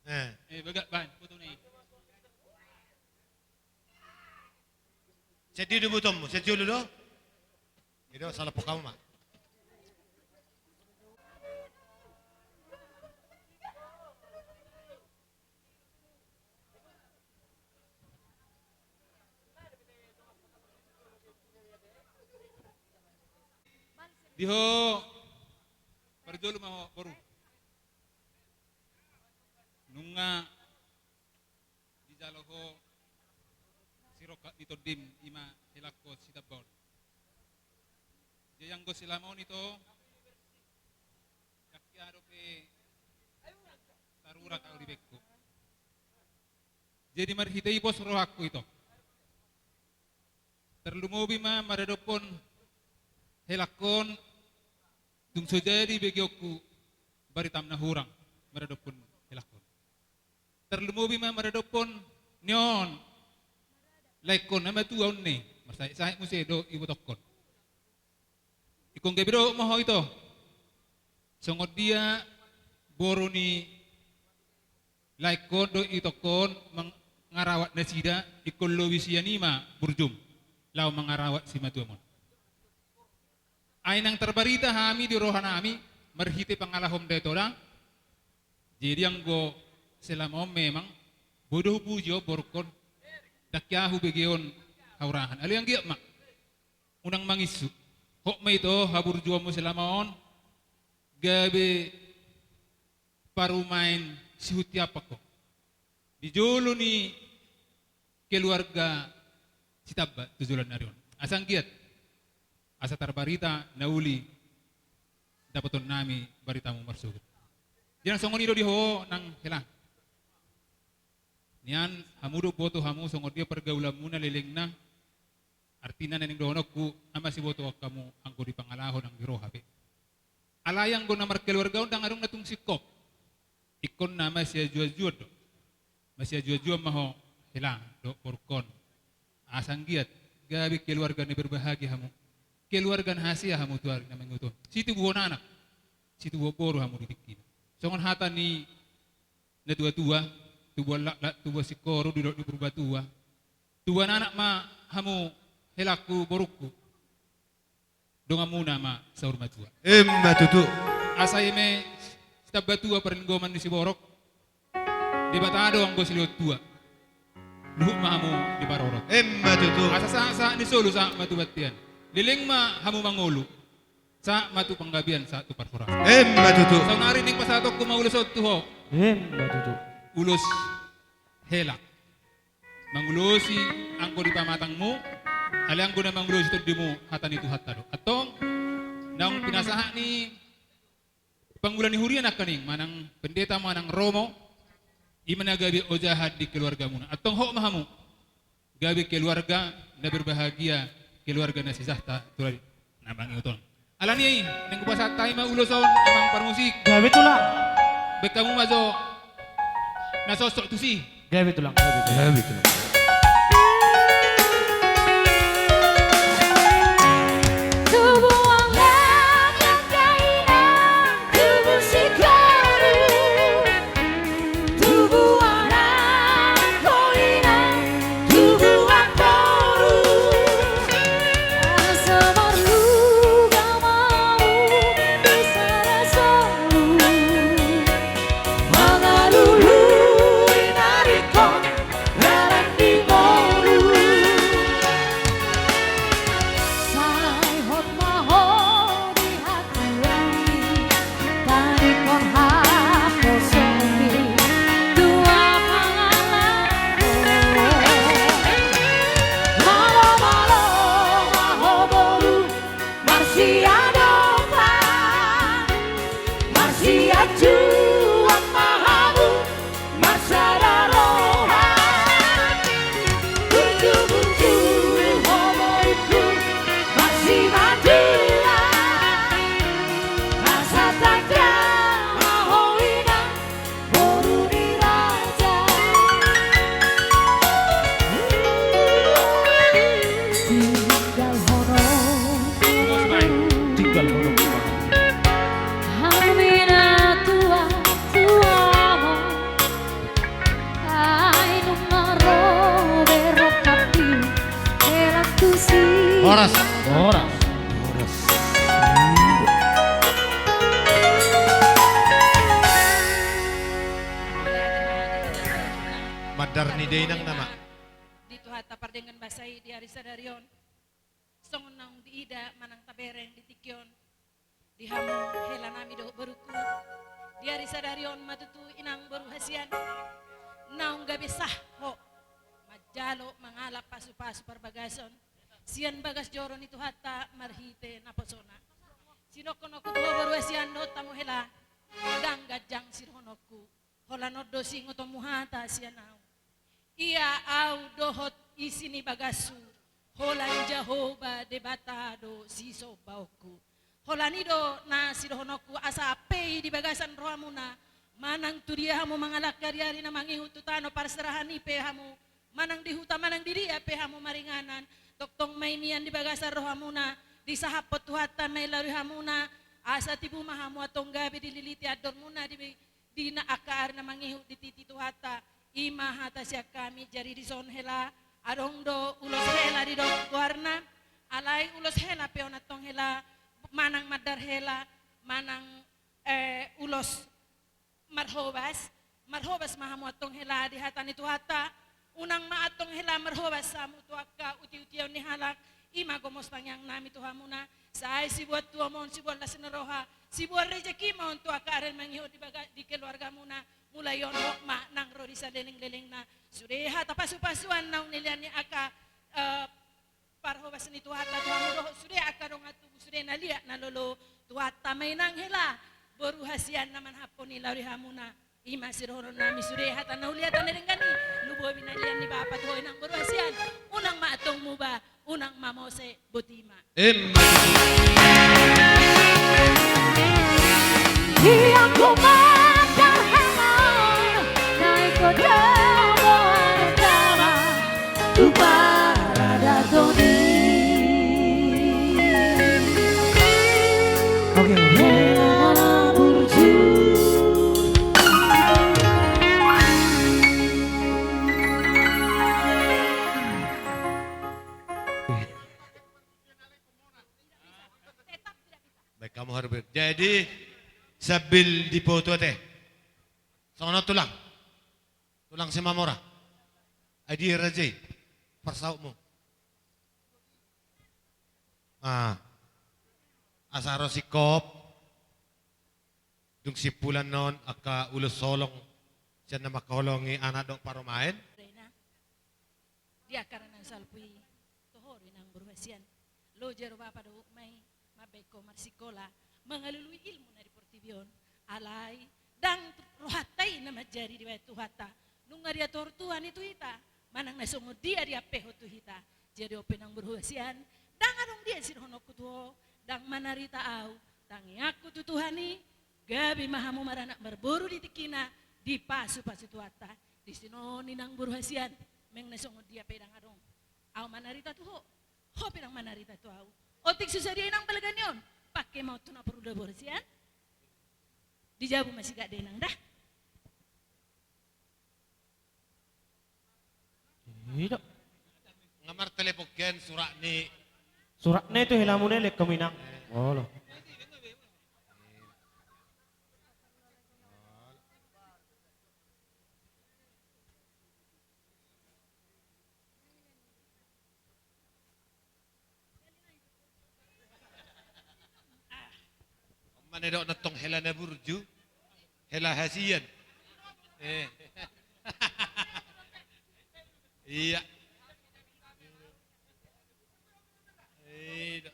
Eh. Eh, bagak baen putu ni. Sedi do butonmu, sedi dulu do. Ido salah pokam ma. Di ho parjolo ma ho boru. Nunga dijalo ho sirongkap ni tondim, ima helangkon Sitamba on. Jadi anggo selama on ito, dang hea dope tarurang ahu di bengku. Jadi marhite i pos rohangku ito. Tarlumobi ma maradophon helangkon, tung so jadi begeonku baritam na hurang maradophon helangkon. Tarlumobi ma maradophon nion laengkon na matua on ne, marsahetsahet muse do ibotongkon. Ingkon gabe dohot ma ho ito songon dia boru ni laengkon dohot itongkon mangarawat nasida, ingkon lobi sian i ma burjum laho mangarawat simatuam on. Ai nang tarbarita hami di rohanami marhite pangalahom da ito da. Jadi anggo selama on memang boi do hupuji on borungkon, dang hea hubege on haurahan. Alai anggiat ma unang manginsu. Hot ma ito haburjuonmu selama on gabe parumaen sihunti ampang ho di jolo ni keluarga Sitamba tu joloan ni ari on. Asa anggiat asa tarbarita na uli dapoton nami baritamu marsogot. Jadi nang songon i do di ho nang hela. Nian hamu do boto hamu songon dia pargaulanmuna lelengna. Artina na naeng dohononku, na masibotoan hamu anggo di pangalaho nang di roha pe. Alai anggo na markeluarga on ndang adong na tung singkop. Ingkon na masiajuajuan do. Masiajuajuan ma ho hela dohot borungkon. Asa anggiat gabe keluarga na berbahagia hamu. Keluarga na hasea hamu tu ari na mangihut on. Situbuhon anak, situbuhon boru hamu di tingkina. Songon hata ni natuatua, tubuan laklak, tubuan singkoru, didok di Purbatua. Tubuan anak ma hamu, helangku, borungku. Donganmuna ma saur matua. Emma tutu. Asa i ma sitambatua parlinggoman ni siborok. Debata do anggo silehon tua. Luhut ma hamu diparorot. Emma tutu. Asa sahat-sahat ni solu sahat ma tu bontean. Leleng ma hamu mangolu. Sahat ma tu panggabean, sahat tu parhorasan. Emma tutu. Saonari naeng pasahatonku ma ulos on tu ho. Emma tutu. Ulos hela. Mangulosi anggo di pamatangmu, alai anggo na mangulosi tondimu hata ni Tuhanta do. Antong, naung pinasahat ni pangula ni huria nangkaning, manang pendeta manang romo, i ma na gabe ojahan di keluargamuna. Antong hot ma hamu, gabe keluarga na berbahagia, keluarga na sejahtera, tu ari na mangihut on. Alani i, naeng hupasahat hami ma ulos on, amang parmusik. Gabe tulang. Baen hamu ma jo na sosok tusi. Gabe tulang, gabe tulang. Gabe tulang. Tubuan anak inang, tubu sikoru. Tubuan anak inang, tubuan boru. Asa marluga hamu di sada solu. Mangalului na ringkot dalan di ngolu. Sai hot ma ho di hatuaon i, tadingkon haposoon i tu amangalang. Malo, malo ma ho boru, marsiadopan, marsianjuan ma hamu, marsada roha. Burju, burju ho borungku, marsimatua. Asa tanda ma ho inang, boru ni raja. Tinggalhononku, tinggalhononku, hami na tua-tuamon. Ai nunga ro be rongkap di hela tusi. Horas. Horas. Horas. Mandar ni dainang nama. Di Tuhanta pardenggan basa i di ari sadari on. Songon naung diida manang tabereng di tingki on. Di hamu hela nami dohot borungku, di ari sadari on ma tutu inang boru hasian, naung gabe sah ho manjalo mangalap pasu-pasu parbagason sian bagas joro ni Tuhanta marhite naposona. Sidohononku tu ho boru hasian dohot hamu hela, ndang ganjang sidohononku. Holan on do siingotonmu hata sian ahu. Ia ahu dohot isi ni bagashu, holan Jahowa Debata do sisombaonku. Holan i do na sidohononku asa pe i di bagasan rohamuna, manang tu dia hamu mangalangka di ari na mangihut tu tano parserahan i pe hamu, manang di huta manang di dia pe hamu maringanan, tongtong ma i mian di bagasan rohamuna, disahaphon Tuhanta ma i laho di hamuna, asa tibu ma hamu antong gabe dililiti andormuna di di na angka ari na mangihut di titi Tuhanta, i ma hata sian hami. Jadi dison hela, adong do ulos hela didok goarna, alai ulos hela pe on antong hela, manang mandar hela, manang, eh, ulos marhobas, marhobas ma hamu antong hela di hata ni Tuhanta, unang ma antong hela marhobas hamu tu angka uti-utian ni halak, i ma gomos tangiang nami tu hamuna, sai siboan tuaon, siboan las ni roha, siboan rejeki ma on tu angka ari na mangihut di baga-, di keluargamuna, mulai on hot ma nang ro di saleleng-lelengna, sude hata pasu-pasuan naung nilean ni angka, eh, parhobas ni Tuhanta tu hamu dohot sude angka dongan tubu, sude na liat na lolo, Tuhanta ma inang hela, boru hasian na mangaphon i laho di hamuna, i ma sidohonon nami sude hata na uliata na denggan i, lumobi na liat ni bapa tu ho inang boru hasian, unang ma antong muba, unang ma mose, botima. Emma. Ia ku mandar hela, naeng ho do muar dama tu paradaton i. Oke. Hela burju. Kamu harus ber-, jadi sambil dipoto ate. Songon on tulang. Tulang Simamora. Ai dia raja i. Parsautmu. Ah. Asa ro singkop. Dung simpulan on angka ulos holong sian na mangkaholongi anak dohot parumaen. Di angka na salpu i, toho do inang boru hasian. Lo jaro bapa dohot ma i, mambaen ho marsikola, mangalului ilmu na di portibi on. Alai, ndang rohanta i na manjadi dibaen Tuhanta. Nunga diatur Tuhan i tu hita, manang na songon dia diampehon tu hita. Jadi on pe inang boru hasian, ndang adong dia sidohononku tu ho, ndang manarita au, tangiangku tu Tuhan i, gabe ma hamu maranak marboru di tingkina, dipasupasu Tuhanta. Dison on inang boru hasian, meng na songon dia pe ndang adong au manarita tu ho, ho pe ndang manarita tu au. Otik so sadia inang balga ni on, pangke ma on tu na porlu da boru hasian. Di jabu ma sigak da inang da. Ida. Nga martelepon gen surat ni. Surat ni tu helamu ni lek kami nang. Olo. Mana dok nonton hela na burju, hela hasian. Eh. Iya. Iya.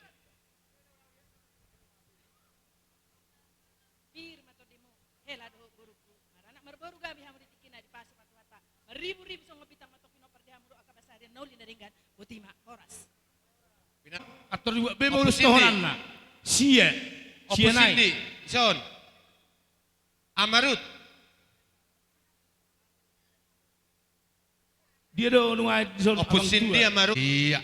Pir ma tondimu, hela dohot borungku. Maranak marboru gabe hamu di tingkina, dipasupasu Tuhanta. Marriburibu songon bintang ma tongkin ompar di hamu dohot angka pansarian na uli na denggan. Boti ma, horas. Ator dibuat be bolus tohonanna. Sia. Sia nai. Ison. Amarut. Dia do nunga dison. Ompus abang tua. Dia maru. Iya.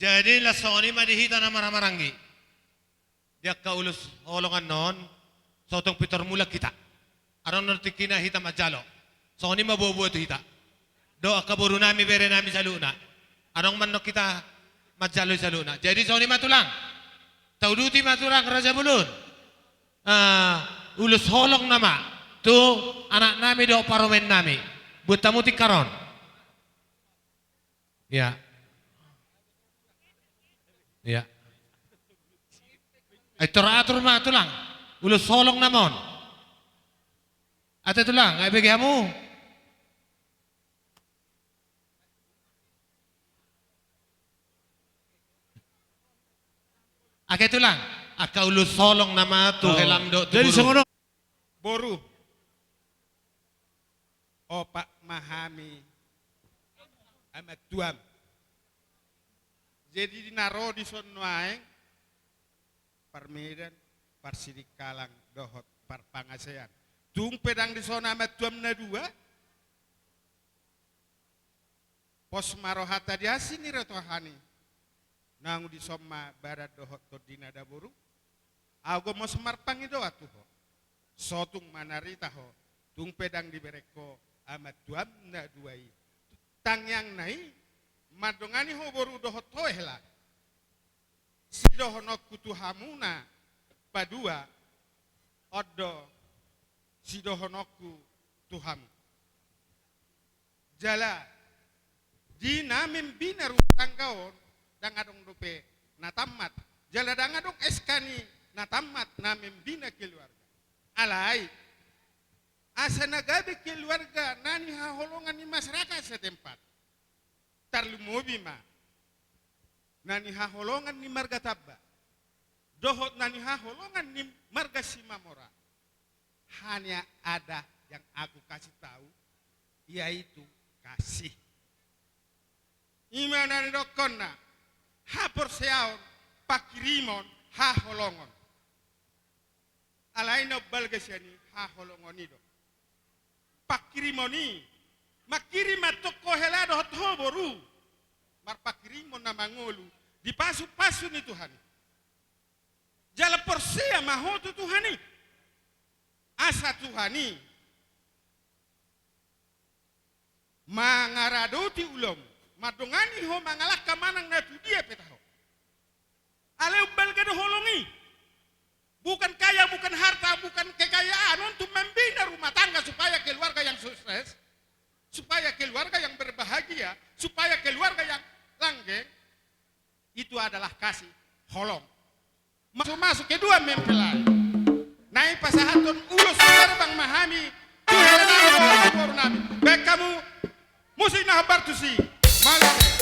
Jadi las songon i ma di hita na marhahamaranggi. Di angka ulos holongan on, sotung pintor mulak hita. Adong na tingkina hita manjalo. Songon i ma boa-boa tu hita. Dohot angka boru nami, bere nami saluhutna. Adong ma annon hita manjalo i saluhutna. Jadi songon i ma tulang. Tauduti ma tulang raja bolon. Ah, ulos holong nama tu anak nami dohot parumaen nami. Buat hamu tingkar on. Ya. Ya. Ai tor atur ma tulang. Ulos holong nama on. Ate tulang, ai bege hamu. Ake tulang, angka ulos holong nama tu helam dohot tu boru. Boru. Opat ma hami amantuam. Jadi di na ro dison nuaeng, parmedan, parsidingkalang dohot parpangasean. Tung pe ndang dison amantuam na dua. Pos ma rohanta di asi ni rotohani. Nang dison ma badan dohot tondina da boru. Au gomos marpangidoan tu ho. Sotung manarita ho. Tung pe ndang dibereng ho amantuam na dua i. Tangiangna i mandongani ho boru dohot ho hela. Sidohononku tu hamu na padua, on do sidohononku tu hamu. Jala di na membina rumah tangga on, ndang adong dope na tammat. Jala ndang adong S K ni na tammat na membina keluarga. Alai, asa na gabe keluarga na nihaholongan ni masyarakat setempat. Tarlumobi ma na nihaholongan ni marga Tamba dohot na nihaholongan ni marga Simamora. Hanya ada yang aku kasih tahu, yaitu kasih. I ma na nidokkonna haporseaon, pangkirimon, haholongon. Alai na umbalga sian i haholongon i do. Pangkirimon i, mangkirim antong ho hela dohot ho boru. Marpangkirimon na mangolu, dipasupasu ni Tuhan i. Jala porsea ma ho tu Tuhan i. Asa Tuhan i mangaradoti ulaonmu, mandongani ho mangalangka manang na tu dia pe taho. Alai umbalga do holong i, keluarga yang berbahagia, supaya keluarga yang langgeng, itu adalah kasih holong. Masuk-masuk kedua mempelai. Naeng pasahathon ulos gerbang ma hami tu hela nami, tu boru nami. Baen hamu musik na hombar tusi. Mauliate.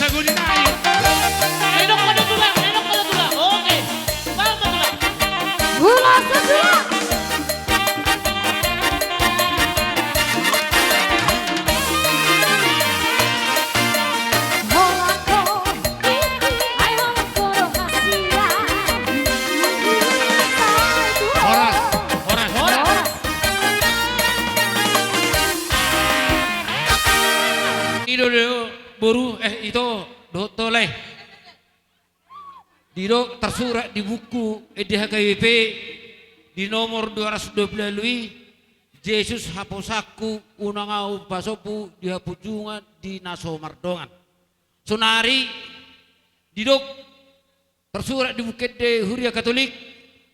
Goni na, ayo. Ayo, dok, pada tulang, ayo, dok, pada tulang. Oke. Bang, pada tulang. Ulas, tulang. Horas, horas, horas. Horas. I do, do, boru, eh, ito, dohot ho lae. Didok tarsurat di buku Ende H K B P di nomor dua ratus dua puluh ualu i, Jesus haposanku, unang ahu pasombu di hapunjungan di na so mardongan. Sonari didok tarsurat di buku ende Huria Katolik,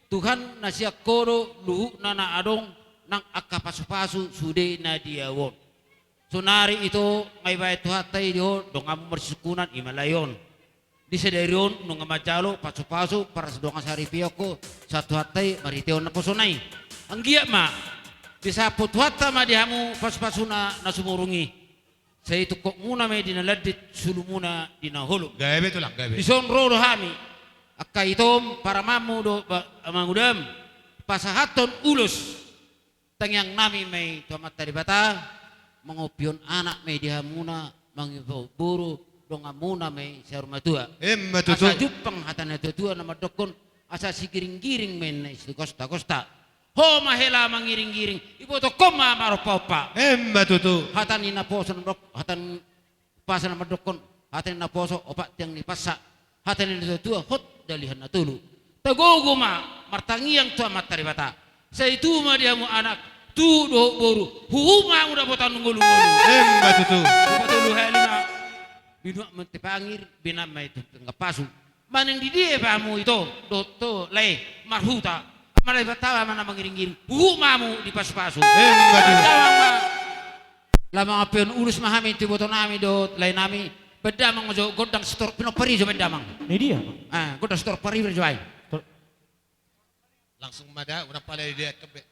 Tuhan na sian Ho do luhutna na adong nang angka pasupasu sude na di ahu on. Sonari ito nga dibahen Tuhanta i di ho donganmu marsisungkunan, i ma lae on. Di sadari on nunga manjalo pasupasu parsadongan saripeon ho sian Tuhanta i marhite on naposona i. Anggiat ma disampu Tuhanta ma di hamu pasupasuna na sumurung i. Sai tungkotmuna ma i di na landit, sulumuna di na holom. Gabe, tulang, gabe. Dison ro do hami, angka ito, paramanmu dohot ba-, mangudam, pasahathon ulos tangiangnami ma i tu Amanta Debata, mangompihon anak ma i di hamuna, mangihuthon boru, donganmuna ma i saur matua. Emma tutu. Asa jumpang hata ni natuatua na mandokkon, asa sigiringgiring ma i na sigostagosta. Ho ma hela mangiringgiring, ibotohon ma marompaompa. Emma tutu. Hata ni naposo na mandok-, hata ni umpasa na mandokkon, hata ni naposo opat tiang ni pansa, hata ni natuatua hot dalihan na tolu. Tagogo ma martangiang tu Amanta Debata. Sai tubu ma di hamu anak, tubu dohot boru, huhut ma hamu dapotan ngolungolu. Emma tutu. Patolu hali ma binuat ma tu pangir, binuat ma tu panggapasu. Manang di dia pe hamu ito dohot ho lae marhuta, Amanta Debata ma na mangiringiring, huhut ma hamu dipasupasu. Emma tutu. Damang ma. Laho mangampuhon ulos ma hami tu ibotonami dohot laenami. Baen damang jo gondang sitorop pinompar i jo, baen damang. Ni dia, Pak? Ah, gondang sitorop pinompar i jo ai. Tor- Langsung ma da, unang pala di dia kebe.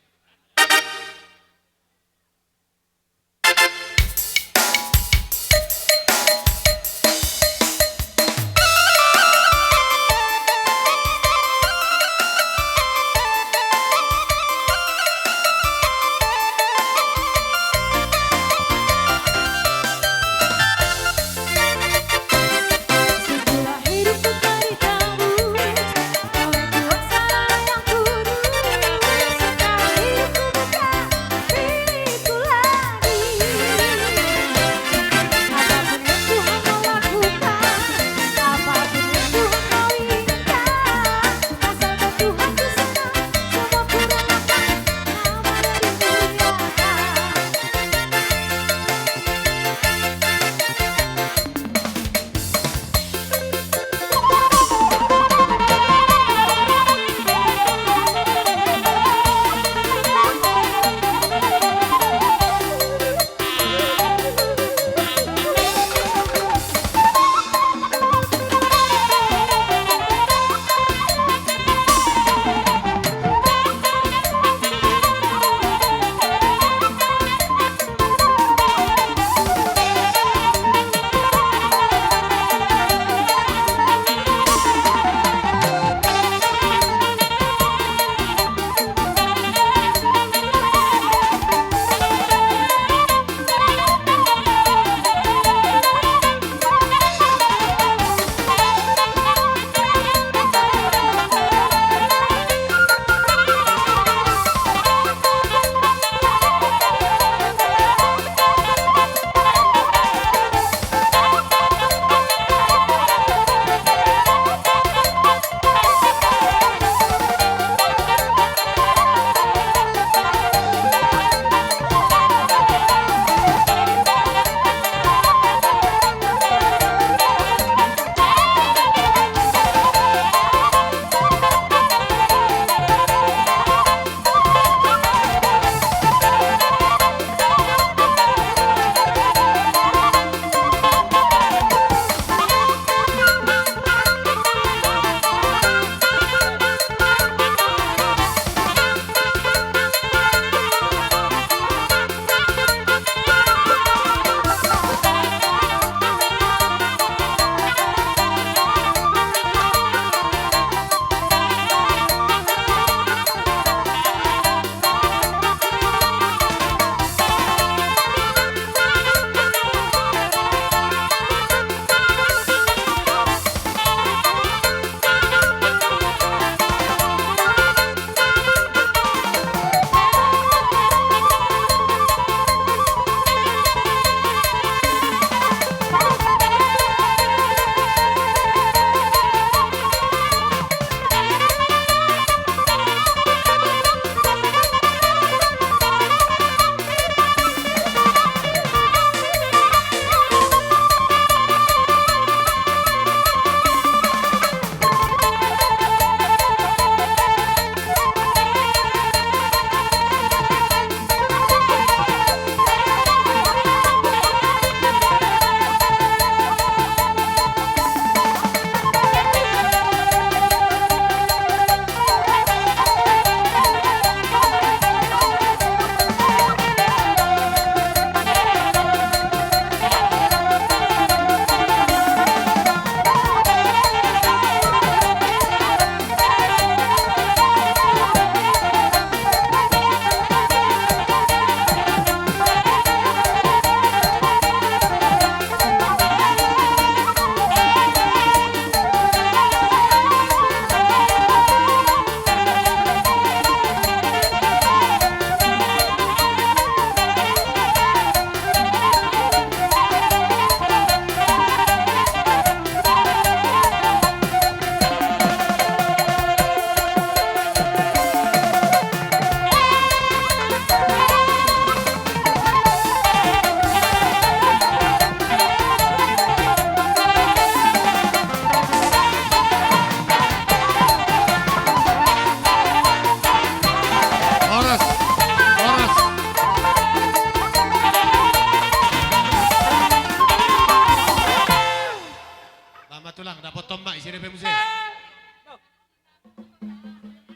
Tulang, dapothon ma isi D P muse.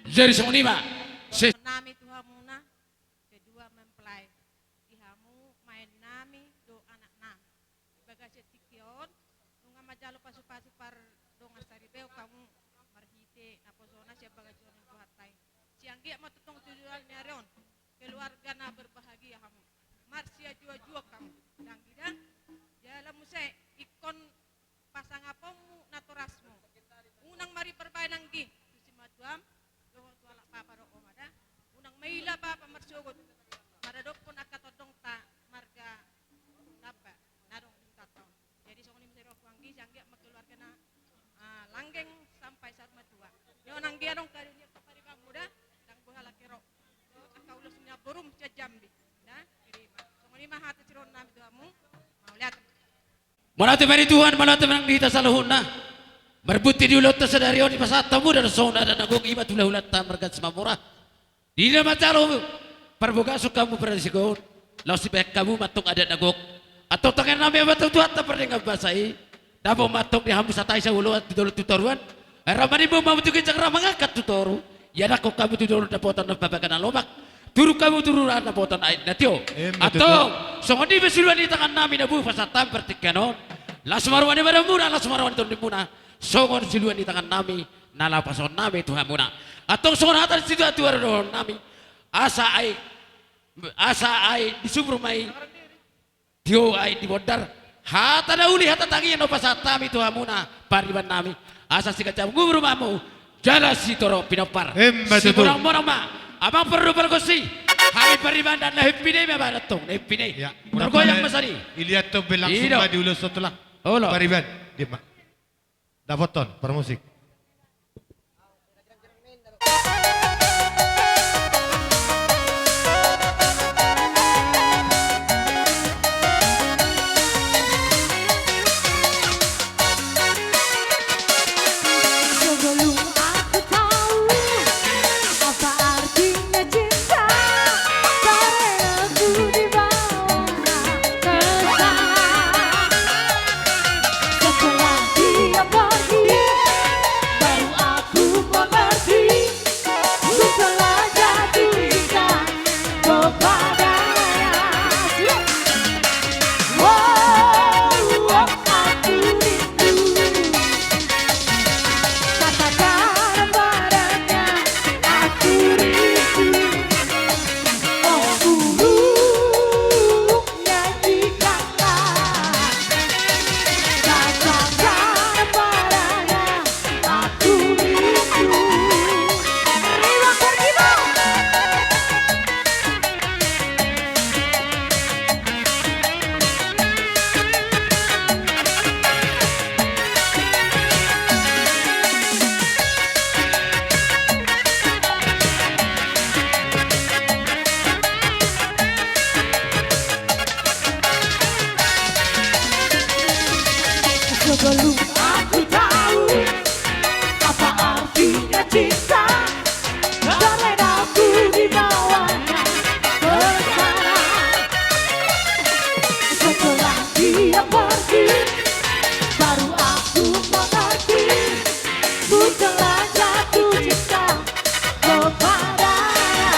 Jadi songon i ma. Se- nami tu hamuna, kedua mempelai. Di hamu maen nami do anak nami. Di bagasan tingki on, nunga manjalo pasupasu pardongansaripeon hamu marhite naposona sian bagasan Tuhanta i. Sai anggiat ma tongtong tu joloan ni ari on keluarga na berbahagia hamu. Marsiajuajuon hamu. Dang i da. Jala muse ingkon pasangaponmu natorasmu. Unang maripar baen anggi tu simatuam, dohot tu halak papa dohot oma da. Unang maila papa marsogot maradophon angka tondongta marga Tamba na adong di hutanta on. Jadi songon i muse dohononku anggi, sai anggiat ma keluarga na, ah, langgeng sampai saur matua. Nion anggi adong haduan ni paribanmu da, dang boi halak i ro. Dohot angka ulos ni namborum sian Jambi da. Jadi songon i ma hata sidohonon nami tu hamu. Mauliate. Mauliate ma di Tuhan, mauliate ma nang di hita saluhutna. Marbunting di ulaonta sadari on, dipasahat hamu da songon adat na gok, i ma tu hulahulanta marga Simamora. Di na manjalo parbagason hamu parasigaon, laos dibahen hamu ma antong adat na gok. Antong tangiang nami ma tu Tuhanta pardenggan basa i. Dapot ma antong di hamu sahat saoloan tu joloan tu toruan. Ai rap manimbo ma hamu tu ginjang, rap mangangkat tu toru. Ianakhon hamu tu joloan dapotan na babaga na lomak. Turun hamu tu rura dapotan aek na tio. Emma tutu. Antong songon i ma siluan ni tangan nami na boi hupasahat hami partingkian on. Las ma roha ni badanmuna, las ma roha ni tondimuna. Songon siluan ni tangan nami na laho pasahaton nami tu hamuna. Antong songon hata ni situatua do dohonon nami. Asa aek, asa aek di sumur ma i. Tio aek di bondar. Hata na uli, hata tangiang na hupasahat hami tu hamuna pariban nami. Asa siganjang umur ma hamu jala sitorop pinompar. Emma tutu. Simonang-monang ma amang pardomu pargonsi. Hami pariban na hepine ma baen antong, na hepine. Ya, molo targoyang ma sari. Iliat tong be langsung ma di ulos on tulang. Olo. Pariban, dia ma. Dapothon parmusik. Sebelum aku tahu apa artinya cinta, karena ku dibawa ke sana. Setelah dia pergi, baru aku mengerti, ku telah jatuh cinta kepadanya. Wow, wow, aku rindu. Katakan padanya, aku rindu. Oh, burung, nyanyikanlah. Katakan padanya, aku rindu. Terima kasih, Bang. Sebelum aku tahu apa artinya cinta, karena ku dibawanya ke sana. Setelah dia pergi, baru aku mengerti, ku telah jatuh cinta kepadanya.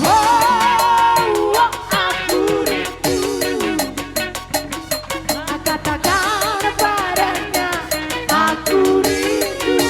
Oh, oh, aku rindu. Katakan padanya, aku rindu.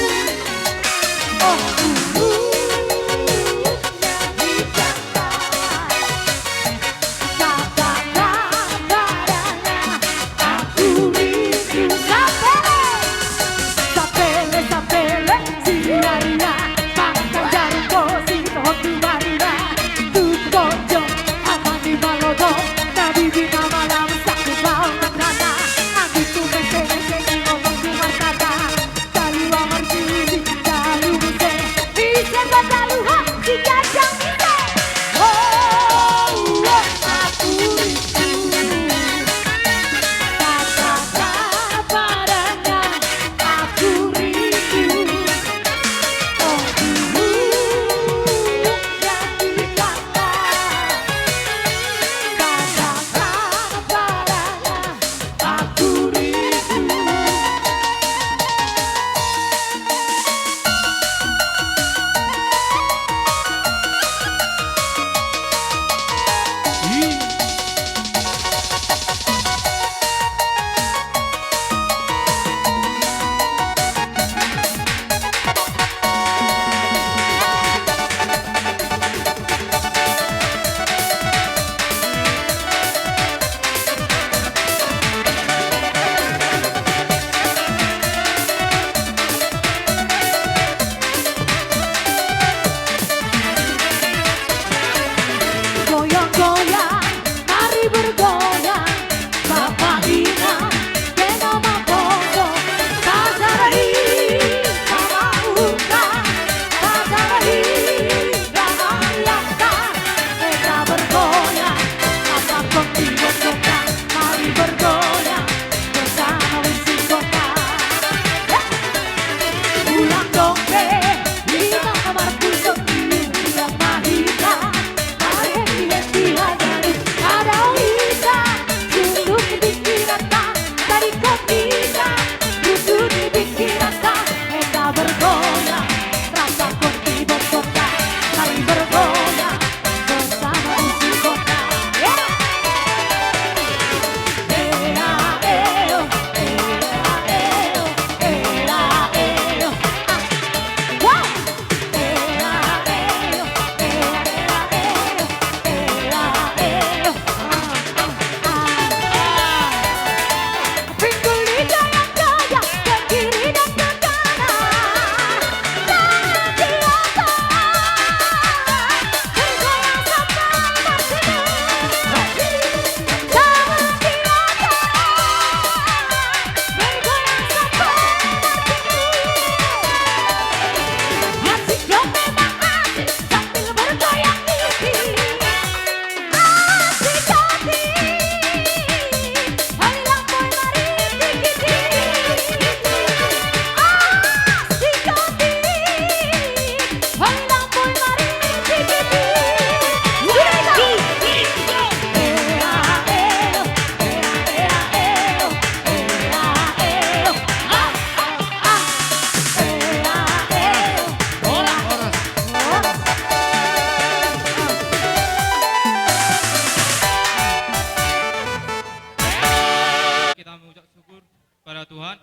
Pada Tuhan,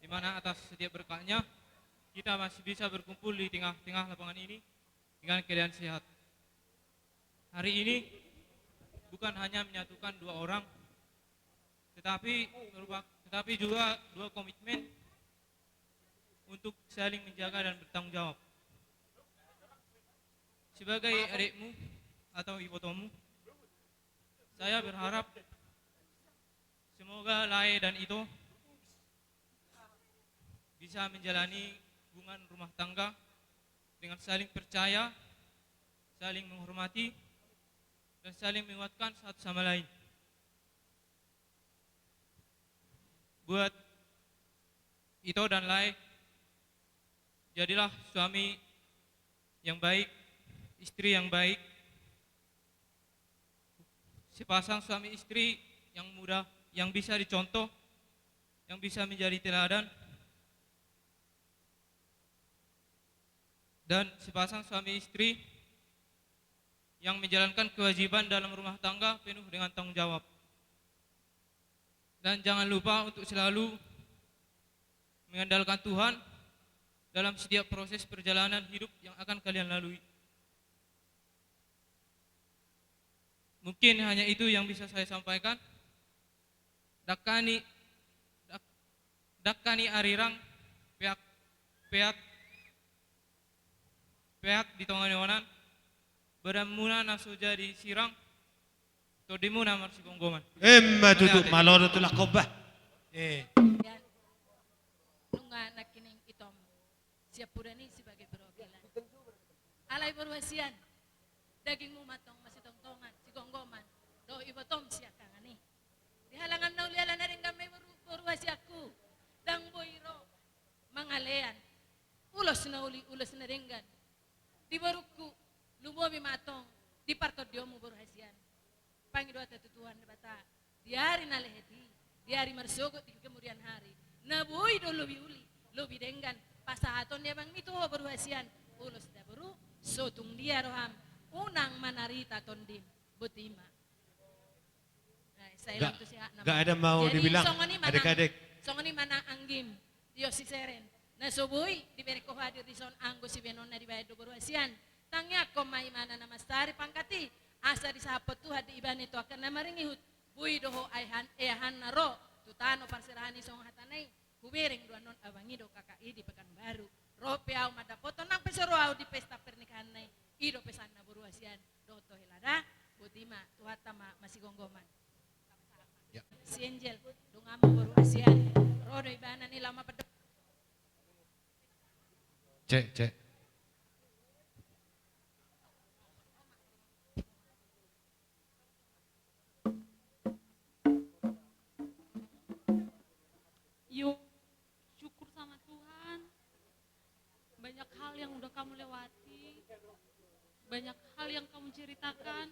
di mana atas setiap berkat-Nya, kita masih bisa berkumpul di tengah-tengah lapangan ini dengan keadaan sehat. Hari ini bukan hanya menyatukan dua orang, tetapi merupa-, tetapi juga dua komitmen untuk saling menjaga dan bertanggung jawab. Sebagai adikmu atau ibotomu, saya berharap semoga Lae dan Ito bisa menjalani hubungan rumah tangga dengan saling percaya, saling menghormati, dan saling menguatkan satu sama lain. Buat Ito dan Lae, jadilah suami yang baik, istri yang baik, sepasang suami istri yang mudah, yang bisa dicontoh, yang bisa menjadi teladan, dan sepasang suami istri yang menjalankan kewajiban dalam rumah tangga penuh dengan tanggung jawab. Dan jangan lupa untuk selalu mengandalkan Tuhan dalam setiap proses perjalanan hidup yang akan kalian lalui. Mungkin hanya itu yang bisa saya sampaikan. Dangkani, dak-, dangkani arirang, peak, peak, peak di tonga ni onan, badanmuna na so jadi sirang, tondimuna marsigomgoman. Emma tutu. Mauliate. Malo do tu lakoba. Eh. Nunga nangkining itom siampudan i sebagai perwakilan. Alai boru hasian, dagingmu ma tong masitongtongan, sigomgoman, dohot ibotom siangkangan i. Di halangan na uli ala na denggan ma i boru, boru hasianku, ndang boi ro mangalean ulos na uli, ulos na denggan di borungku, lumobi ma tong di partondionmu boru hasian. Pangidoanta tu Tuhan Debata, di ari na lehet i, di ari marsogot di kemudian hari, na boi do lobi uli, lobi denggan pasahaton ni abangmi tu ho boru hasian, ulos da boru, so tung dia roham, unang manarita tondim, boti ma. Nah, saya nggak, langsung sehat nama. Nggak ada mau dibilang, adik-adik. Jadi, songon i ma nang, songon i ma nang anggim, tio si Seren. Na so boi dibereng ho hadir dison anggo sibahenonna dibahen do boru hasian. Tangiangkon ma ibana na mansari pangkat i, asa disahaphon Tuhan di ibana i tu angka na maringihut. Boi do ho eahan, eahanna ro tu tano parserahan i songon hatana i. Hubereng do annon abang i dohot kakak i di Pekanbaru. Ro pe ahu mandapothon nang pe so ro ahu di pesta pernikahanna i. I do pesanna boru hasian. Dohot ho hela da, boti ma, Tuhanta ma masigomgoman. Ya. Si Angel, donganmu boru hasian. Ro do ibana ni lama pedo. Cek, cek. Yo, syukur sama Tuhan. Banyak hal yang udah kamu lewati, banyak hal yang kamu ceritakan.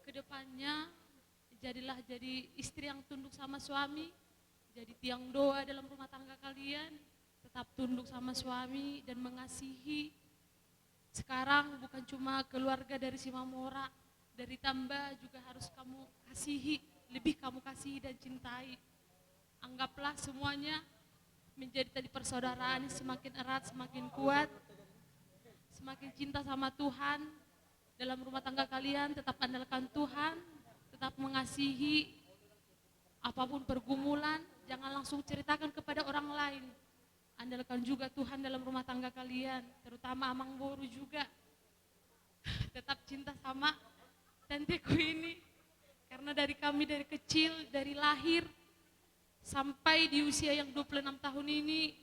Kedepannya, jadilah jadi istri yang tunduk sama suami, jadi tiang doa dalam rumah tangga kalian. Tetap tunduk sama suami dan mengasihi. Sekarang bukan cuma keluarga dari Simamora, dari Tamba juga harus kamu kasihi, lebih kamu kasihi dan cintai. Anggaplah semuanya menjadi tali persaudaraan yang semakin erat, semakin kuat, semakin cinta sama Tuhan. Dalam rumah tangga kalian, tetap andalkan Tuhan, tetap mengasihi. Apapun pergumulan, jangan langsung ceritakan kepada orang lain. Andalkan juga Tuhan dalam rumah tangga kalian, terutama Amang Boru juga. Tetap cinta sama tanteku ini. Karena dari kami dari kecil, dari lahir sampai di usia yang dua puluh enam tahun ini,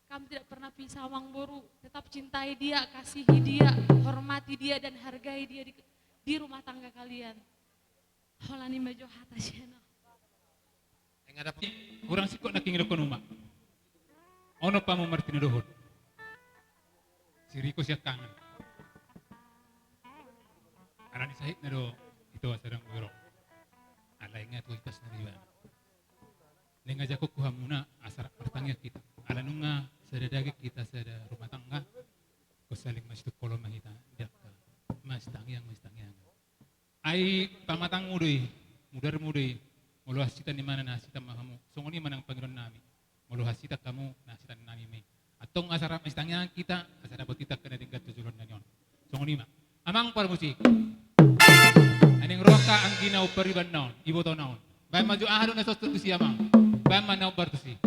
kami tidak pernah pisah, Amang Boru. Tetap cintai dia, kasihi dia, hormati dia, dan hargai dia di, di rumah tangga kalian. Holan i ma jo hata sian ahu. Nga dapot. Hurang singkop nangkin didokkon umak. Ono pe ahu martinodohon. Si Riko siangkangan. Alani sahitna do ito asa dang boi ro. Alai nga tu ipas na biba. Nga ajakon hamuna asa rap martangiang hita. Ala nunga sada daging hita, sada rumah tangga. Ingkon saling masitungkolon ma hita. Dang masitangihang, masitangihang. Ai pamatangmu do i, mudarmu do i. Molo hasitan i ma na hasitan ma hamu. Songon i ma nang pangidoan nami. Molo hasitan hamu na hasitan nami ma i. Antong asa rap ma sitangiangan hita, asa dapot hita angka na denggan tu joloan nami on. Songon i ma. Amang parmusik. Naeng ro angka anggina umpar iban na on, ibotona on. Baen ma jo aha do na so tusi amang. Baen ma na umpar tusi.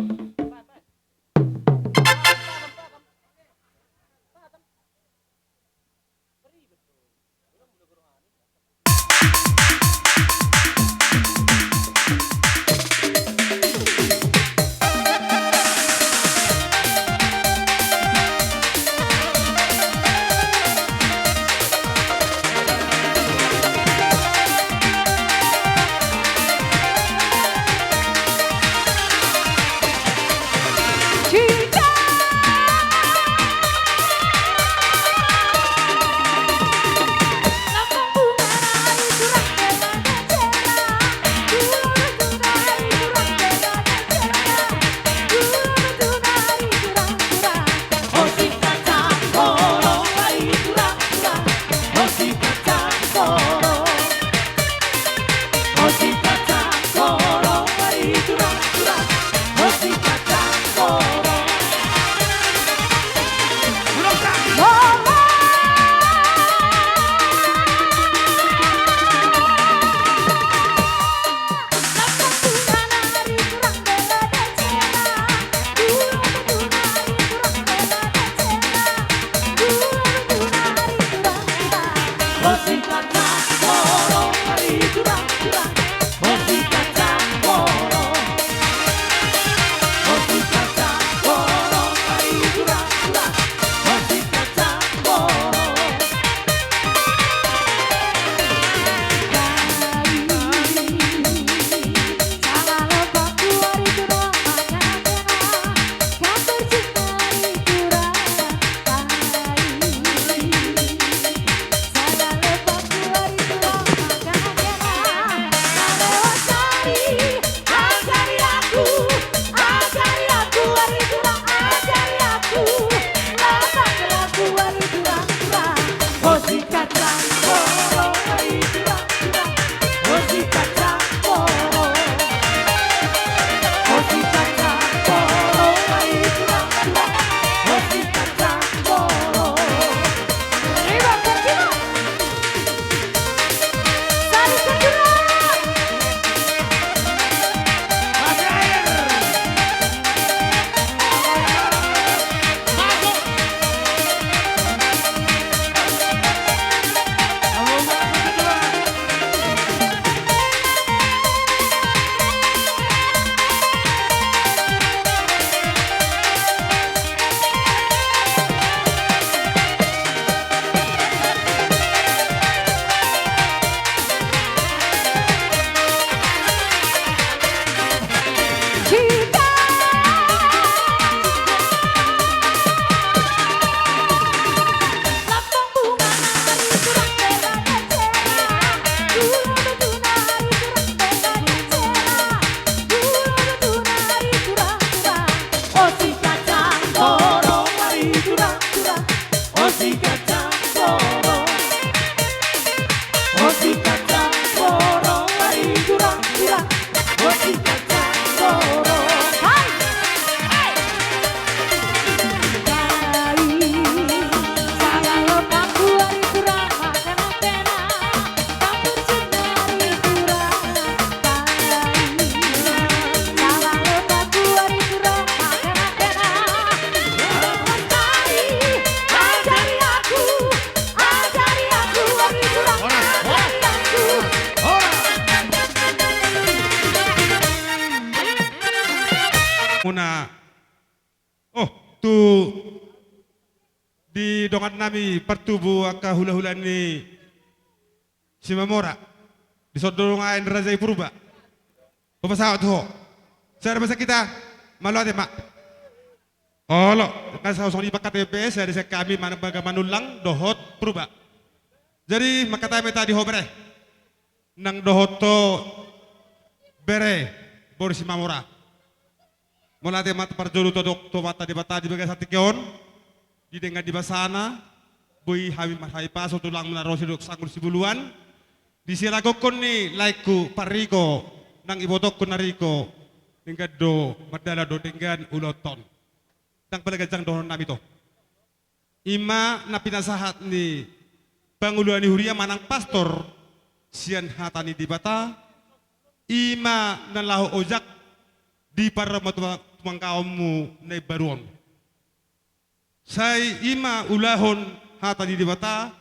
Muna. Oh, tu di dongan nami partubu angka hulahula ni Simamora. Di son do nunga raja i Purba. Hupasahat tu ho. Sada basa hita, mauliate ma. Olo, kan songon i ma angka T P S, jadi sian hami Marga Manullang dohot Purba. Jadi mangkatai ma hita di ho bere. Nang dohot ho bere, boru Simamora. Mauliate ma parjolo tu Amanta Debata di bagasan tingki on, di denggan ni basana, boi hami marhahipason tulang na ro sidok sanggur sibuluan, di sialagokkon ni laengku Parriko nang ibotohon na ringkot, denggan do mardalan do denggan ulaonta on. Ndang pola ganjang dohonon nami ito. I ma na pinasahat ni pangula ni huria manang pastor sian hata ni Debata, i ma na laho ojak di parromatuaonmu na imbaru on. Sai i ma ulahon hata ni Debata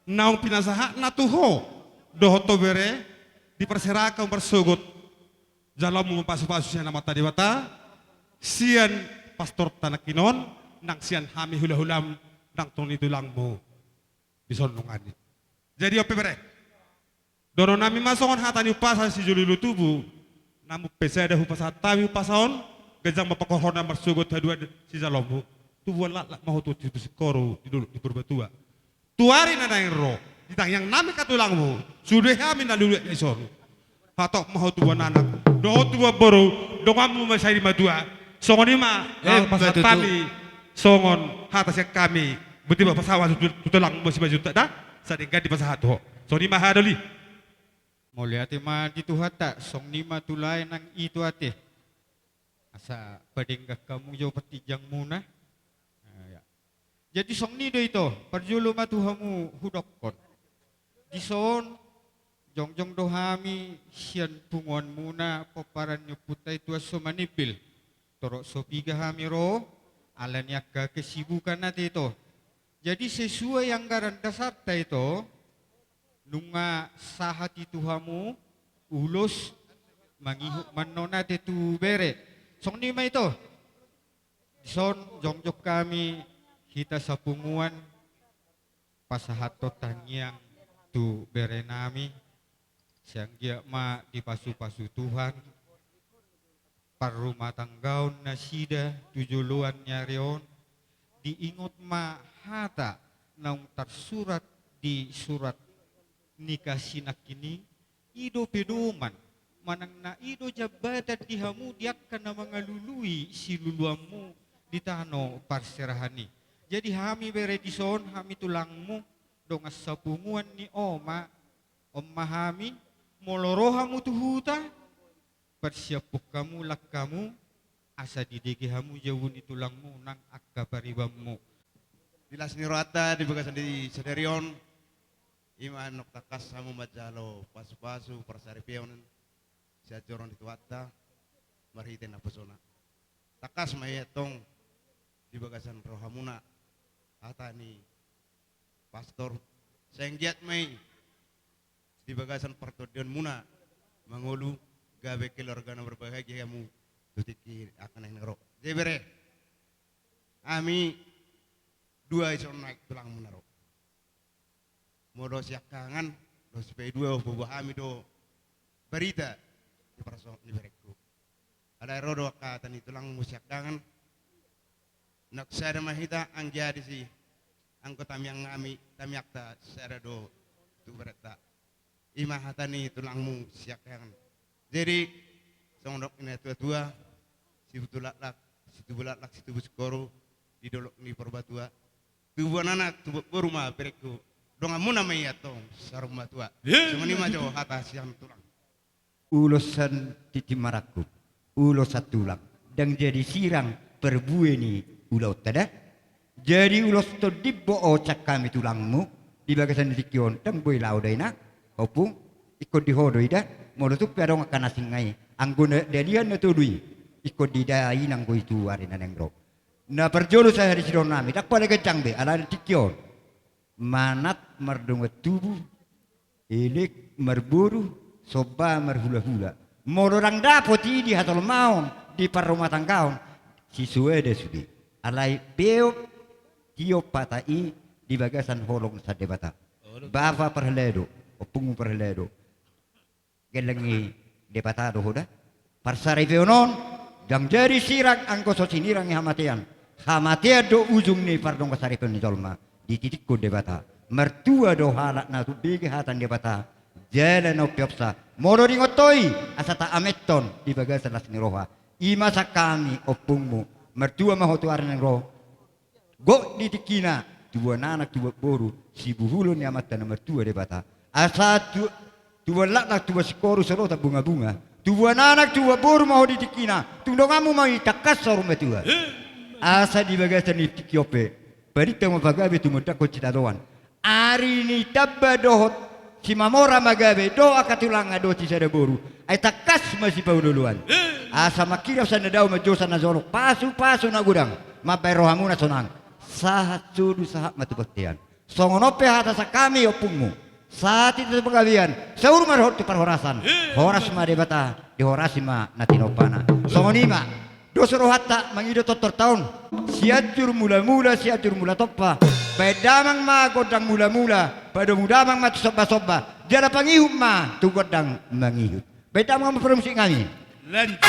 naung pinasahatna tu ho dohot ho bere, diparserahon marsogot jaloonmu mamasu-pasu sian Amanta Debata, sian pastorta nangkin on, nang sian hami hula-hulam, nang tu ni tulangmu dison nunga i. Jadi on pe bere, dohonon nami ma songon hata ni umpasa sijolo-jolo tubu, namun pe sada hupasahat hami umpasa on, ganjang ma pangkorhonna marsogot haduan sijaloonmu. Tubuan laklak ma ho tu tibu singkoru di dolok ni Purbatua. Tu ari na naeng ro, di tangiang nami angka tulangmu, sude hami na luluat dison. Hatop ma ho tubuan anak dohot tubuan boru, donganmu ma sai di matua. Songon i ma, eh, pasahat hami songon hata sian hami. Boti ma pasahat tu, tu tulangmu Simanjuntak da, sai denggan dipasahat tu ho. Songon i ma haha doli. Mauliate ma di Tuhanta, songon i ma tu lae nang ito ate. Asa padenggan hamu jo partinjangmuna. Nah, ya. Jadi songon i do ito, parjolo ma tu hamu hudokkon. Dison, jongjong do hami sian punguanmuna pomparan ni ompunta i Tuan Somanimbil. Torop so piga hami ro, ala ni angka kesibukan ate ito. Jadi sesuai anggaran dasarta ito, nunga sahat i tu hamu ulos mangihut mannon ate tu bere. Songon i ma ito. Dison jongjong hami hita sapunguan pasahathon tangiang tu bere nami, sai anggiat ma dipasu-pasu Tuhan parrumatanggaon nasida tu joloan ni ari on, diingot ma hata naung tarsurat di surat nikah si nangkin i, i do pedoman, manang na i do jambatan di hamu di angka na mangalului siluluanmu di tano parserahan i. Jadi hami bere dison, hami tulangmu, dongan sapunguan ni oma, on ma hami, molo ro hamu tu huta, parsiaphon hamu lan hamu, asa didege hamu jabu ni tulangmu nang angka paribanmu. Di las ni rohanta di bagasan di sadari on, i ma nunga tangkas hamu manjalo pasu-pasu parsaripeon sian joro ni Tuhanta marhite naposona. Tangkas ma i antong di bagasan rohamuna hata ni pastor, sai anggiat ma i di bagasan partondionmuna mangolu gabe keluarga na berbahagia hamu tu tingki angka na naeng ro. Jadi bere, hami dua ison nai tulangmuna ro. Molo siangkangan, dohot sipaidua, huboan hami do barita di parsongon ni berengku. Alai ro do angka hata ni tulangmu siangkangan. Nunga sada ma hita anggia disi, anggo tangiang nami, tangiangta sada do tu berenta. I ma hata ni tulangmu siangkangan. Jadi songon dok ni na tua-tua, situbu laklak, situbu laklak, situbu singkoru di dolok ni Purbatua. Tubuan anak, tubuan boru ma berengku. Donganmuna ma i antong saur matua. Songon i ma jo hata sian tulang. Ulos sian tintin marangkup, ulos sian tulang, ndang jadi sirang parbue ni ulaonta da. Jadi ulos tondi do on sian hami tulangmu di bagasan ni tingki on, ndang boi laho da i na, ompung, ingkon di ho do i da. Molo tung pe adong angka na singa i, anggo na dalihan na tolu i, ingkon diida i nanggo i tu ari na naeng ro. Na parjolo sahat di sidohonon nami, ndang pola ganjang be, ala ni tingki on. Manat mardongan tubu, elek marboru, somba marhula-hula. Molo ndang dapot i di hajolmaon, di parrumatanggaon, si soada sude. Alai beop tiop hata i di bagasan holong sian Debata. Bapa parhalado, ompungmu parhalado. Gellengi Debata do ho da. Parsaripeon on ndang jadi sirang anggo so sinirangi hamatean. Hamatean do ujung ni pardongansaripeon ni jolma. Dititikkon Debata. Martua do halak na tumbege hata ni Debata. Jala na umpeopsa. Molo diingot ho i, asa taamethon di bagasan las ni roha. I ma sian hami ompungmu. Martua ma ho tu ari na naeng ro. Gok di tingkina, tubuan anak, tubuan boru, sibuhulon ni Amanta na martua Debata. Asa tu, tubuan laklak, tubuan singkoru, solotan bunga-bunga, Tubuan anak, tubuan boru ma ho di tingkina, tung donganmu ma i tangkas saur matua. Asa di bagasan ni tingki on pe, paninta ma pagabe tumundalhon sitadoan. Ari ni tamba dohot simamora ma gabe, dohot angka tulang dohot sisada boru, ai tangkas ma sipaolo-oloan. Asa mangkirap sian na dao, manjou sian na jolo, pasu-pasu na godang, mambahen rohamuna sonang, sahat sodu sahat ma tu bontean. Songon on pe hata sian hami ompungmu, sahat hita tu panggabean, saur ma dohot tu parhorasan. Horas ma Debata, dihorasi ma na tinompana. Songon i ma. Dos rohanta mangido tortorta on. Sianjur Mula-mula, Sianjur Mula Tompa. Bahen damang ma gondang mula-mula, padomu damang ma tu somba-somba, jala pangihut ma tu gondang mangihut. Bahen damang ma parmusik nami. Lanjut.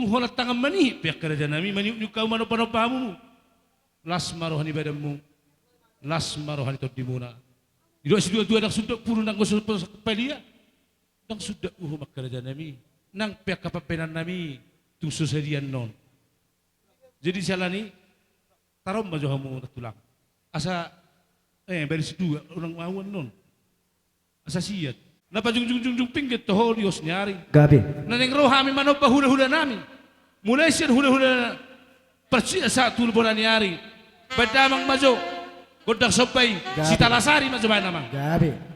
holan tangan manihit pe angka rajanami, manihut ni hamu, manomba-nomba hamu. Las ma roha ni badanmu, las ma roha ni tondimuna. Didok situa-tua, ndang suda puru nang goso-goso palia. Ndang suda uhum angka rajanami, nang pe angka pambahenannami tung so sadia annon. Jadi siala ni i, tarom ma jo hamu na tulang. Asa, eh, baris dua, unang mau annon. Asa siat. Na pajungjung-jungjung pinggan toho di ulos ni ari. Gabe. Na naeng ro hami manomba hula-hulanami. Mulai sian hula-hula parsiat sahat tu bona ni ari. Baen damang ma jo gondang somba i. Gabe. Sitalasari ma jo baen amang. Gabe.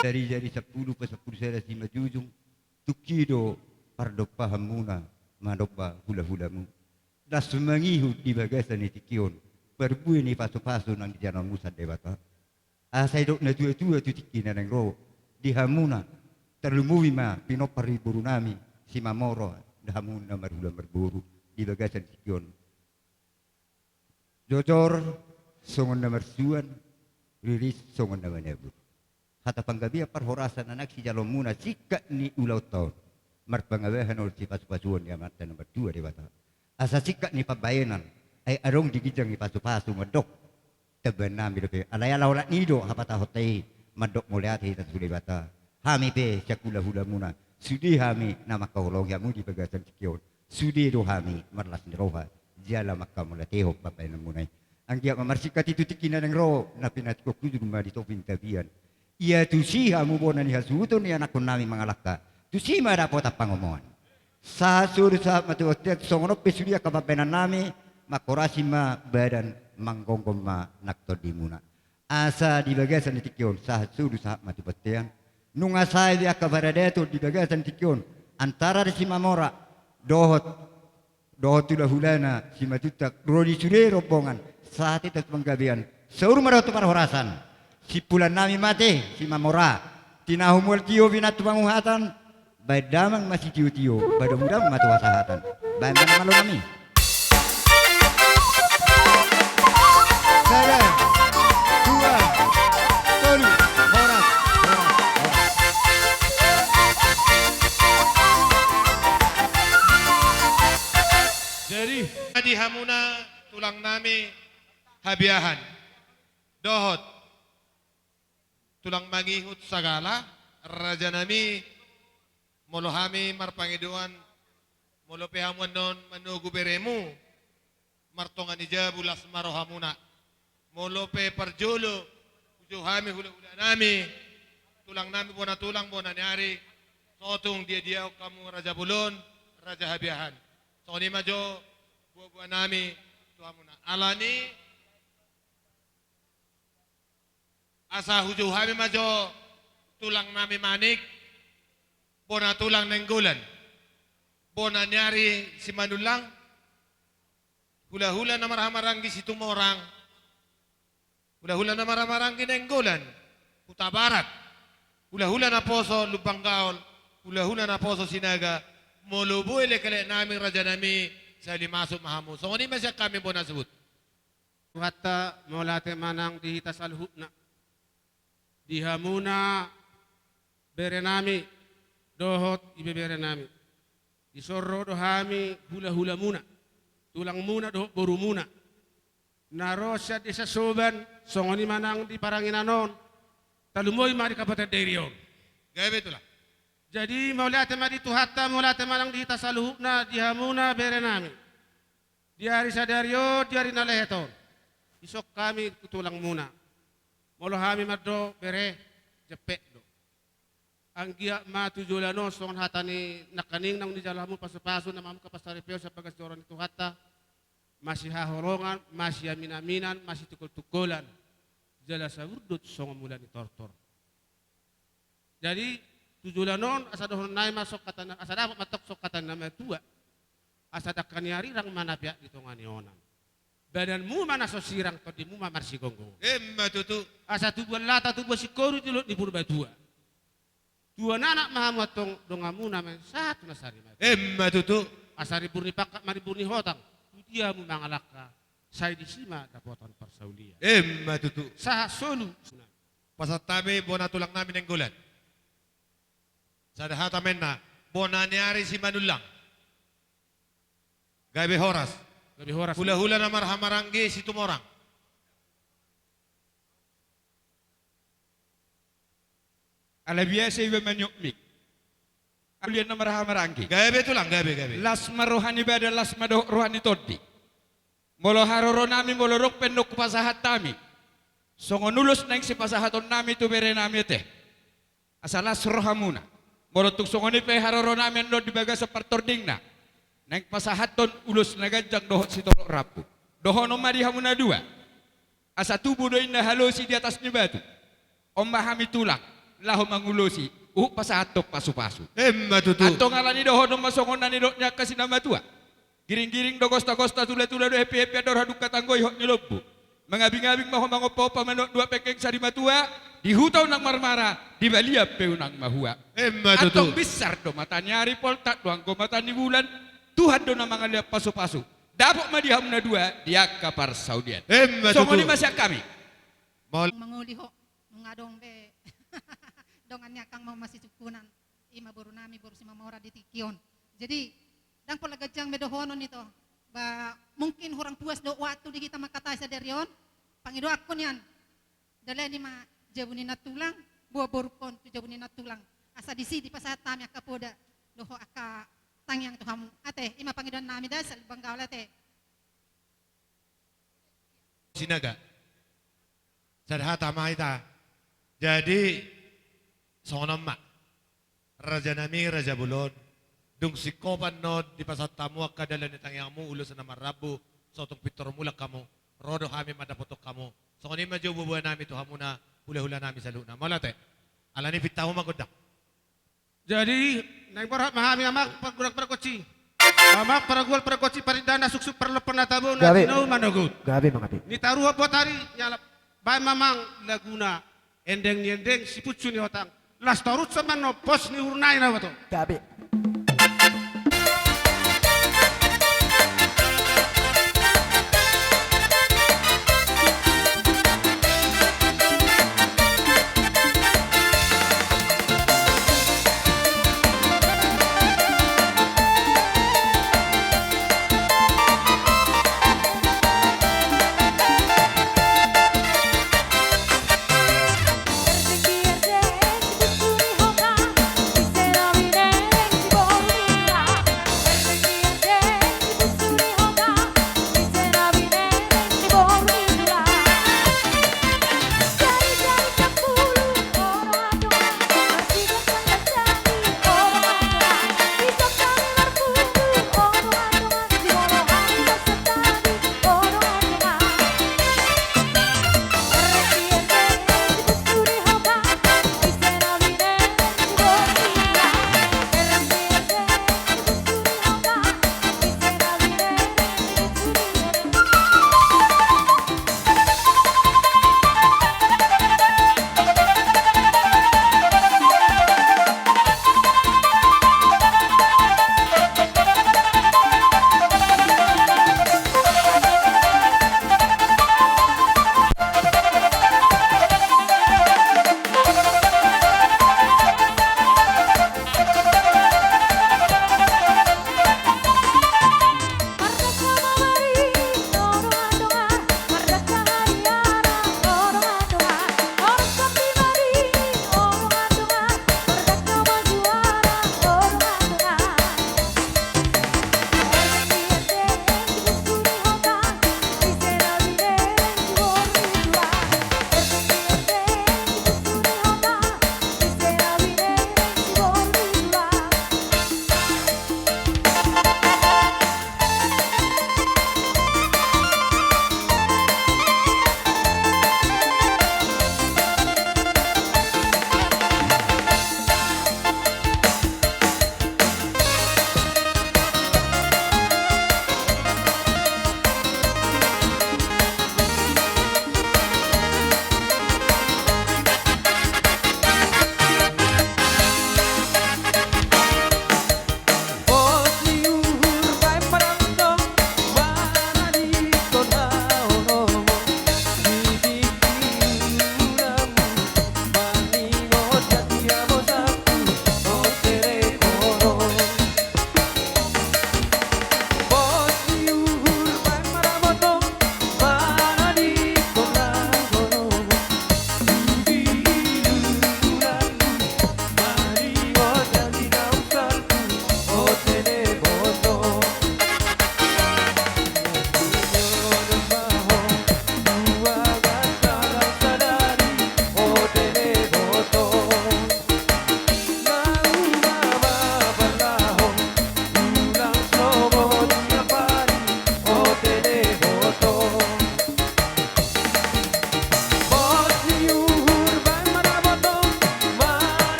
Jari-jari sampulu pasampulu sada simanjujung, tungki do pardompahanmuna manomba hula-hulamu. Laos mangihut di bagasan ni tingki on parbue ni pasu-pasu naung dijalo hamu sian Debata. Asa didok na tua-tua tu tingki na naeng ro, di hamuna tarlumobi ma pinompar ni borunami Simamora, di hamu na marhula marboru di bagasan ni tingki on. Jojor songon na marsuan, riris songon na manabur. Hata panggabean parhorasan na naeng sijaloonmuna singkat ni ulaonta on, marpangabahan on sipasupasuon ni Amanta na martua Debata. Asa singkat ni pambahenan, ai adong di ginjang ni pasupasu mandok tambaannami dope, alai ala holan i do hapatahonta i, mandok mauliate hita tu Debata. Hami pe sian hula-hulamuna, sude hami na mangkaholongi hamu di bagasan tingki on. Sude do hami marlas ni roha jala manghamauliatehon pambahenanmuna i. Anggiat ma marsingkat i tu tingki na naeng ro, na pinantikhonku jolo ma di topi ni tapian. Ia tusi hamu bona ni hasuhuton ni anakkonnami mangalangka, tusi ma dapotan pangomoan. Sahat solu sahat ma tu bontean, songon on pe sude angka pambahenannami, manghorasi ma badan, manggomgom ma nang tondimuna. Asa di bagasan ni tingki on sahat solu sahat ma tu bontean. Nunga sae be angka paradaton di bagasan ni tingki on antara di Simamora dohot, dohot hula-hulana Simanjuntak, ro di sude rombongan, sahat hita tu panggabean, saur maroha tu parhorasan. Simpulannami ma ate, Simamora, tinahu mual tio pinantu panguhatan, baen damang ma sitio-tio, baen dabu-dabu ma tu hasahatan. Baen ma na malonami. Sada, dua, tolu, horas, horas, horas. Jadi, di hamuna tulangnami Habiahan dohot tulang mangihut sagala, rajanami, molo hami marpangidoan, molo pe hamu annon manogu beremu, martonga ni jabu las ma rohamuna. Molo pe parjolo hujou hami hula-hulanami, tulangnami bona tulang bona ni ari, so tung dia-diaon hamu raja bolon, raja Habiahan. Songon i ma jo buabuanami tu hamuna. Alani asa hujou hami ma jo tulangnami Manik, bona tulang Nainggolan, bona ni ari Simanullang, hulahula na marhahamaranggi Situmorang, hulahula na marhahamaranggi Nainggolan, Hutabarat, hulahula naposo Lumbangaol, hulahula naposo Sinaga, molo boi lekeleknami rajanami, sahali masuk ma hamu. Songon i ma sian hami bona suhut. Tuhanta, mauliate ma nang di hita saluhutna. Di hamuna berenami dohot ibeberenami. Dison ro do hami hulahulamuna, tulangmuna dohot borumuna. Na ro sian desa Soban, songon i ma nang di paranginan on, talumobi ma di Kabupaten Dairi on. Gabe tulang. Jadi, mauliate ma di Tuhanta, mauliate ma nang di hita saluhutna, di hamuna berenami. Di ari sadari on, di ari na lehet on, dison hami tu tulangmuna. Molo hami mandok bere, jempek do. Anggiat ma tu joloan on songon hata ni nangkaning naung dijalo hamu pasupasu, na mamungka parsaripeon sian bagas joro ni Tuhanta, masihaholongan, masiaminaminan, masitungkoltungkolan, jala saurdot songon mula ni tortor. Jadi, tu joloan on, asa dohononnami ma songon hata na, asa dapot ma tong songon hata ni na matua. Asa dangka ni arirang ma na peak di tonga ni onan. Badanmu ma na so sirang, tondimu ma marsigomgoman. Emma tutu. Asa tubuan lata, tubuan singkoru di dolok ni Purbatua. Tubuan anak ma hamu antong, donganmuna ma sahat tu na sari mate. Emma tutu. Asa rimbur ni pangkat ma rimbur ni hotang, tu dia hamu mangalangka, sai disi ma dapotan parsaulian. Emma tutu. Sahat solu. Pasahat hami bona tulangnami Nainggolan. Sada hata ma inna, bona ni ari Simanullang. Gabe horas. Gabe horas. Hulahula na marhahamaranggi Situmorang. Ala biasa iba maniop mik. Ulian na marhahamaranggi. Gabe tulang, gabe, gabe. Las ma roha ni badan, las ma dohot roha ni tondi. Molo haroronami, molo adong pe annon hupasahat hami, songon ulos naeng sipasahatonnami tu berenami ate, asa las rohamuna. Molo tung songon i pe haroronami annon di bagasan partordingna, naeng pasahathon ulos na ganjang dohot sitorop rambu. Dohonon ma di hamu na dua. Asa tubu do inna halosi di atas ni batu. On ma hami tulang, laho mangulosi, hupasahat pasu-pasu. Emma tutu. Antong alani dohonon ma songon na nidok ni angka sinamatua. Giring-giring do gosta-gosta, tula-tula do hempe-hempe, andor hadungka tanggo ihot ni lombu. Mangabing-abing ma ho, mangompa-ompa ma nuaeng dua pengkeng sarimatua, di huta unang marmara, di balian pe unang mahua. Emma tutu. Antong binsar do mata ni ari, poltak do anggo mata ni bulan, Tuhan do na mangalehon pasu-pasu. Dapot ma di hamu na dua di angka parsaulian. Emma tutu. Songon i ma sian hami. Mol- Mangoli ho, nunga adong be dongan ni angkang ma masisungkunan. I ma boru nami, boru Simamora di tingki on. Jadi, ndang pola ganjang be dohonon i to. Ba, mungkin hurang puas do waktu di hita mangkatai sadari on. Pangidoanku nian, dalani ma jabu ni nantulang, boa borungkon tu jabu ni nantulang. Asa disi dipasahat hami angka poda dohot angka tangiang tu hamu. Ate, i ma pangidoan nami da, Salubanggaol ate. Sinaga. Sada hata ma hita. Jadi, songon on ma. Raja nami, raja bolon. Dung singkopan on dipasahat hamu angka dalan ni tangiangmu, ulos na marrambu, so tung pintor mulak hamu. Ro do hami mandapothon hamu. Songon i ma jo boa-boa nami tu hamuna, hula-hula nami saluhutna. Mauliate. Alani pinta hamu ma gondang. Jadi, naeng borhat ma hami, Amang, pargulak pargonsi. Amang, pargulak pargonsi, parindana suksuk, parlompan na tabo, na Gabe. Tinohu manogot. Gabe, Amang, gabe. Ni taruhon botari, nyalap. Baen ma, Amang, laguna, Endeng ni Endeng, Siputsu ni Hotang. Las torus sama no, pos ni hurna i na bato. Gabe.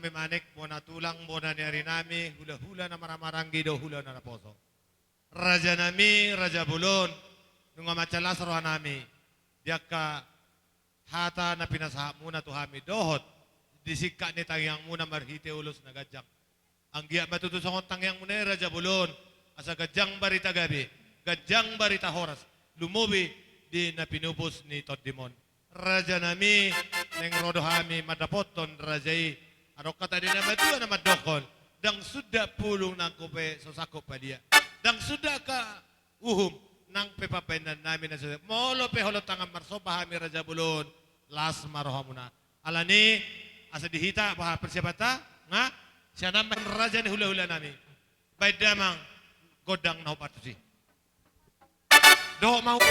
Manik, bona tulang, bona ni ari nami, hula-hula na marhahamaranggi dohot hula na naposo. Raja nami, raja bolon, nunga mansai las roha nami di angka hata na pinasahat muna tu hami dohot di singkat ni tangiang muna marhite ulos na ganjang. Anggiat ma tutu songon tangiang muna i raja bolon, asa ganjang barita gabe, ganjang barita horas, lumobi di na pinupus ni tondimon. Raja nami, naeng ro do hami mandapothon raja i. Adong hata ni na matua na mandokhon, ndang suda pulung nang pe so sangkut padia, ndang suda angka uhum nang pe pambahenan nami na so. Molo pe holong tangan marsomba hami raja bolon, las ma roha muna. Alani, asa di hita boha persiapanta, nga sian amang raja ni hula-hula nami. Baen damang gondang na hombar tusi. Dohot mau.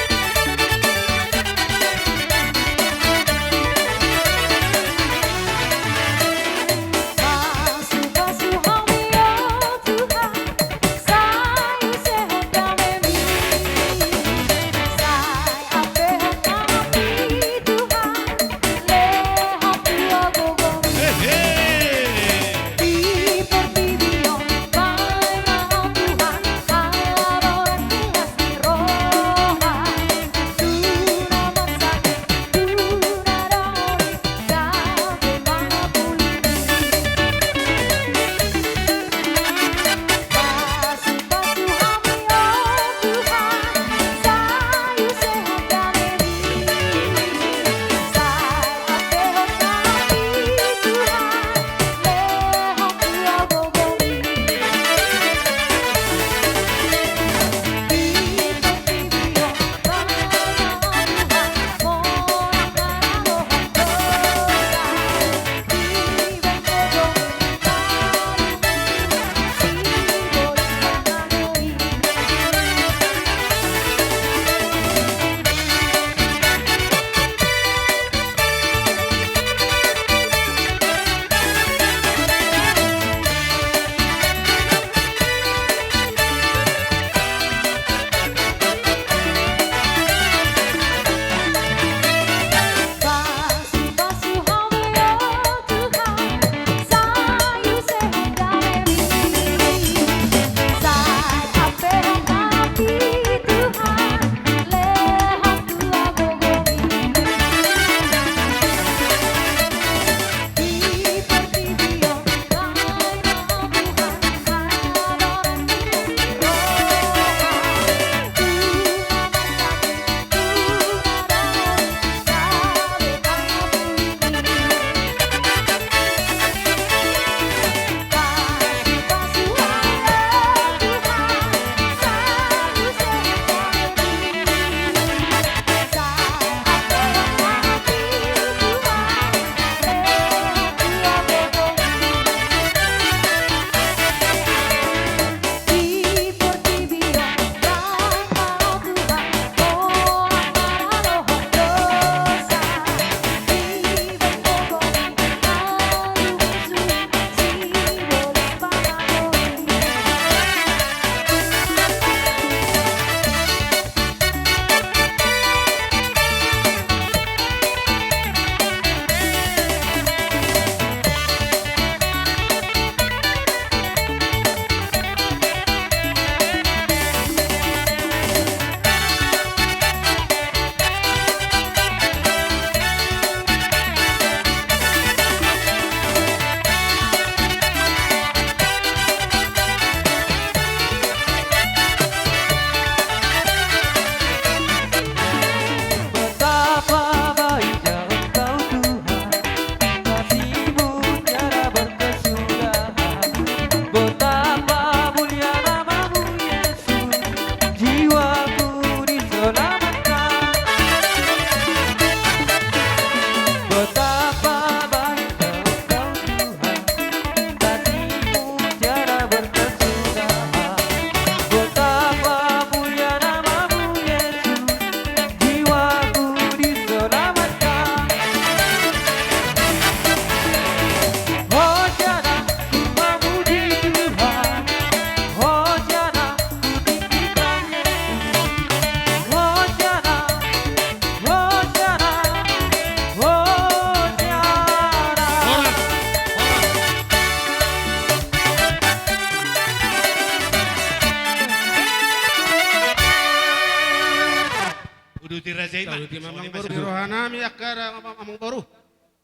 Di raja i ma. Tahu di mamang boru di rohanami angka amang boru.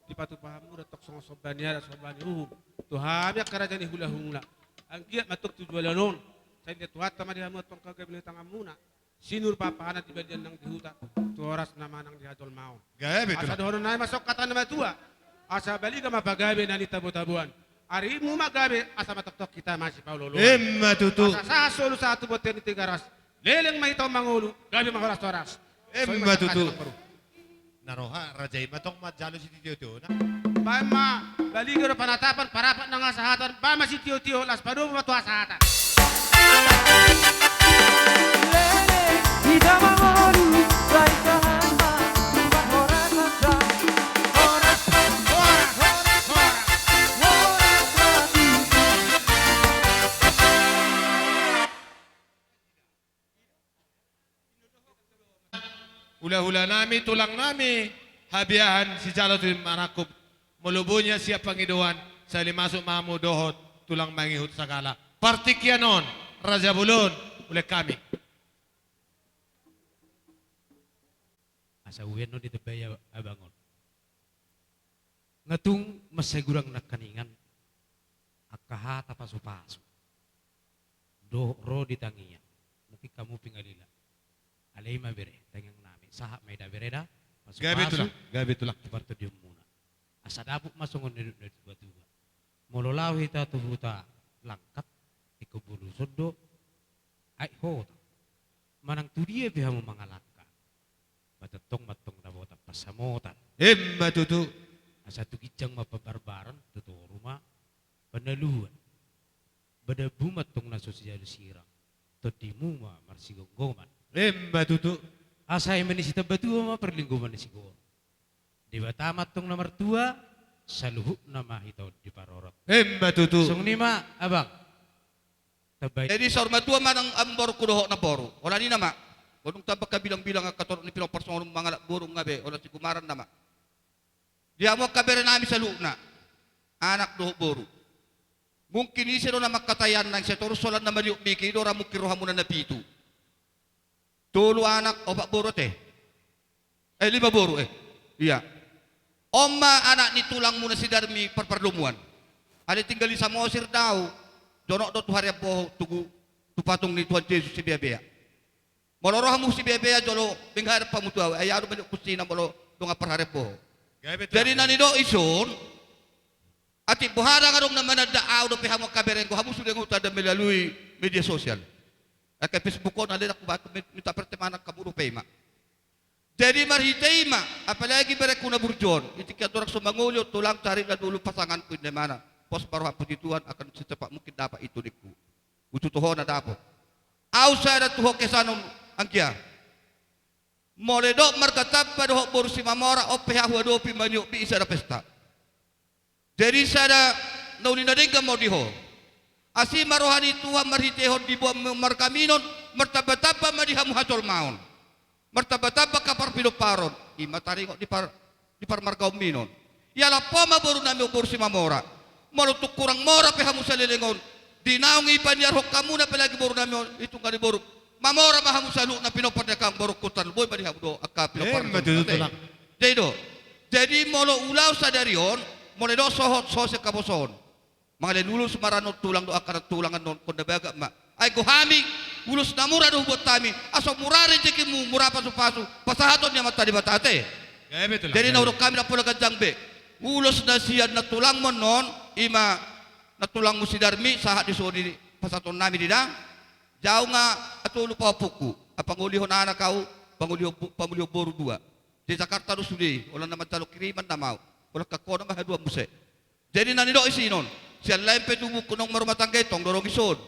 Dipatupa hamu da tong songon somba ni adat somba ni uhum tu hami angka raja ni hulahula. Anggiat ma tong tu joloan on sai diliat Tuhanta ma di hamu antong angka gabe ni tanganmuna. Sinur papahanan di balian nang di huta tu horas na manang di hajolmaon. Gabe tulang. Asa dohonon nami ma songon hata ni na matua. Asa baliga ma pagabe na nitabo-taboan. Arimu ma gabe asa ma tongtong hita masipaolo-oloan. Emma tutu. Asa sahat solu sahat tu bontean ni Tigaras. Leleng ma hita on mangolu gabe ma horas-horas. Emma tutu. Na roha raja i ma tong manjalo sitio-tiona. Baen ma baliga do panatapan parapat nang hasahatan baen ma sitio-tio las padomu ma tu hasahatan. Leleng hita mangolu sai sahat ma tu parhorasan da. Horas, horas, horas, horas. Horas. Hulahula nami tulang nami habiahan sijalo tu marangkup. Molo boi na siap pangidoan sahali masuk ma hamu dohot tulang mangihut sagala. Partingkian on raja bolon uleng hami. Asa uian on ditambai abang on. Nga tung mansai godang nangkaningan angka hata pasu-pasu dohot ro di tangiang. Mungkin hamu pingalila. Alai ma bere tangiang nami sahat ma i da bere da. Gabe tulang. Pasu-pasu. Gabe tulang. Tu partondionmuna. Asa dapot ma songon na nidok ni natua-tua. Molo laho hita tu huta Langkat ingkon boluson do aek hotang. Manang tu dia pe hamu mangalangka. Batantong mantong na botan pansamotan. Emma tutu. Asa tu ginjang ma pabarbaran tu toru ma panaluan. Badanmu mantong na so sijalo sirang. Tondimu ma marsigomgoman. Emma tutu. Asa eme ni sitambatua ma parlinggoman ni sigomgoman. Debata mantong na martua saluhutna ma hita on diparorot. Emma tutu. Songon i ma abang. Jadi saur matua manang amang borungku dohot namboru. Holan i nama. Godung tamba angka bilang-bilang angka torop ni pinompar songon mangalap boru nga be holan sigumaran nama. Di hamu angka bere nami saluhutna anak dohot boru. Mungkin ise do na mangkatai an nang sai torus holan na maliuk miki i do ra mungkin rohamuna na pitu. Tolu anak opat boru ate. Eh lima boru eh. Iya. On ma anak ni tulangmuna si Darmi parpardomuan. Alai tinggal di Samosir do au. Jonok do tu Harian Boho tugu tu patung ni Tuhan Jesus Sibeabea. Molo ro hamu Sibeabea jolo mengharap hamu tu au ai au do maliuk kunsina molo dongan parharian Boho. Jadi na nidok i son. Atik boha ndang adong na mananda au dope hamu angka berengku hamu sude nga hutanda melalui media sosial. Angka Facebook on ale ndang hubaen minta pertemanan hamu dope ima. Jadi marhite ima apalagi berengku na burju on i tingki andorang so mangoli on tulang cari na dulu pasanganku inna imana. Pos ma roham puji Tuhan akan secepat mungkin dapat itu ningku. Uju tu ho na dapot. Au sada tu ho kesanon anggia. Molo didok marga Tamba dohot boru Simamora on pe hau adopi maniop di i sada pesta. Jadi sada na uli na denggan ma on di ho. Asi ma roha ni Tuhan marhitehon diboan markaminon martamba-tamba ma di hamu hajolmaon. Martamba-tamba angka parpinomparon. I ma taringot di par di parmargaonminon. Ialap ho ma boru nami on boru Simamora. Molo tung hurang mora pe hamu saleleng on. Di naung ipaniarhon hamuna apalagi boru nami on i tunggal ni boru. Mamora ma hamu saluhutna pinompar ni angka amang borungku tarlumobi ma di hamu do angka pinompar ni tulang. Jadi do. Jadi molo ulaon sadari on molo didok sohot sohot sian haposoon. Mangalehon ulos ma ra on tulang do angka na tulang annon hon na bagak ma. Ai go hami ulos na mura do hubuat hami. Asa mura rejekimu mura pasupasu pasahaton ni Amanta Debata ate. Jadi na hudok hami ndang pola ganjang be. Ulos na sian na tulangmu annon ima na tulangmu si Darmi sahat di soni pasahaton nami di da. Jau nga atu lupa ompungku. Apangolihon anak au pangolihon boru dua. Di Jakarta do sude i holan na manjalo kiriman nama au. Holan hangkona ma haduan muse. Jadi na nidok i sinon sian lain pe tubuku naung marumah tangga i tong dorong i son.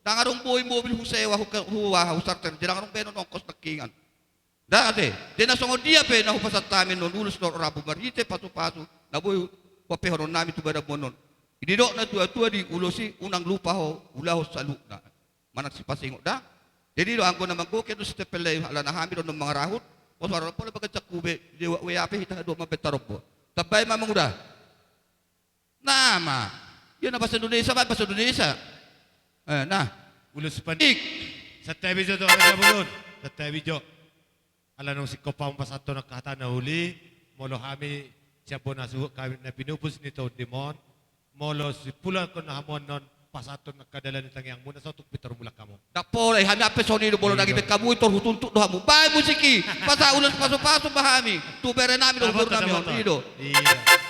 Ndang adong boi mobil husewa huaha husarter jadi ndang adong baenon ongkos nangkiningan. Ndang ate. Jadi na songon dia pe na hupasahat hami annon ulos dohot rambu marhite pasupasu na boi huampehonon nami tu badanmu annon. Didok na tua-tua di ulos i unang lupa ho ulahon saluhutna. Manang sipasingot da. Jadi do anggo na manggoki do sitempel lai alana hami do annon mangarahut. Pos ma ra on pola bagan jangku be di dewak wea pe hita hadua mambaen tarombo. Tambai ma manguda. Nama. Ia na bahasa Indonesia ma bahasa Indonesia. Eh nah. Ulos pandik. Santabi jo tu angka bolon. Santabi jo. Ala naung singkop hamu pasahathon angka hata na uli, molo hami sian bona suhut hami na pinupus ni tondim on, molo simpulhon hamu annon pasahathon angka dalan ni tangiangmuna, so tung pintor mulak hamu. Ndang pola i, hami hape songon i do, molo dang i pe hamu i tor hutuntut do hamu. Baen musik i, pasahat ulos pasupasu ma hami tu bere nami dohot boru nami on, i do. Iya.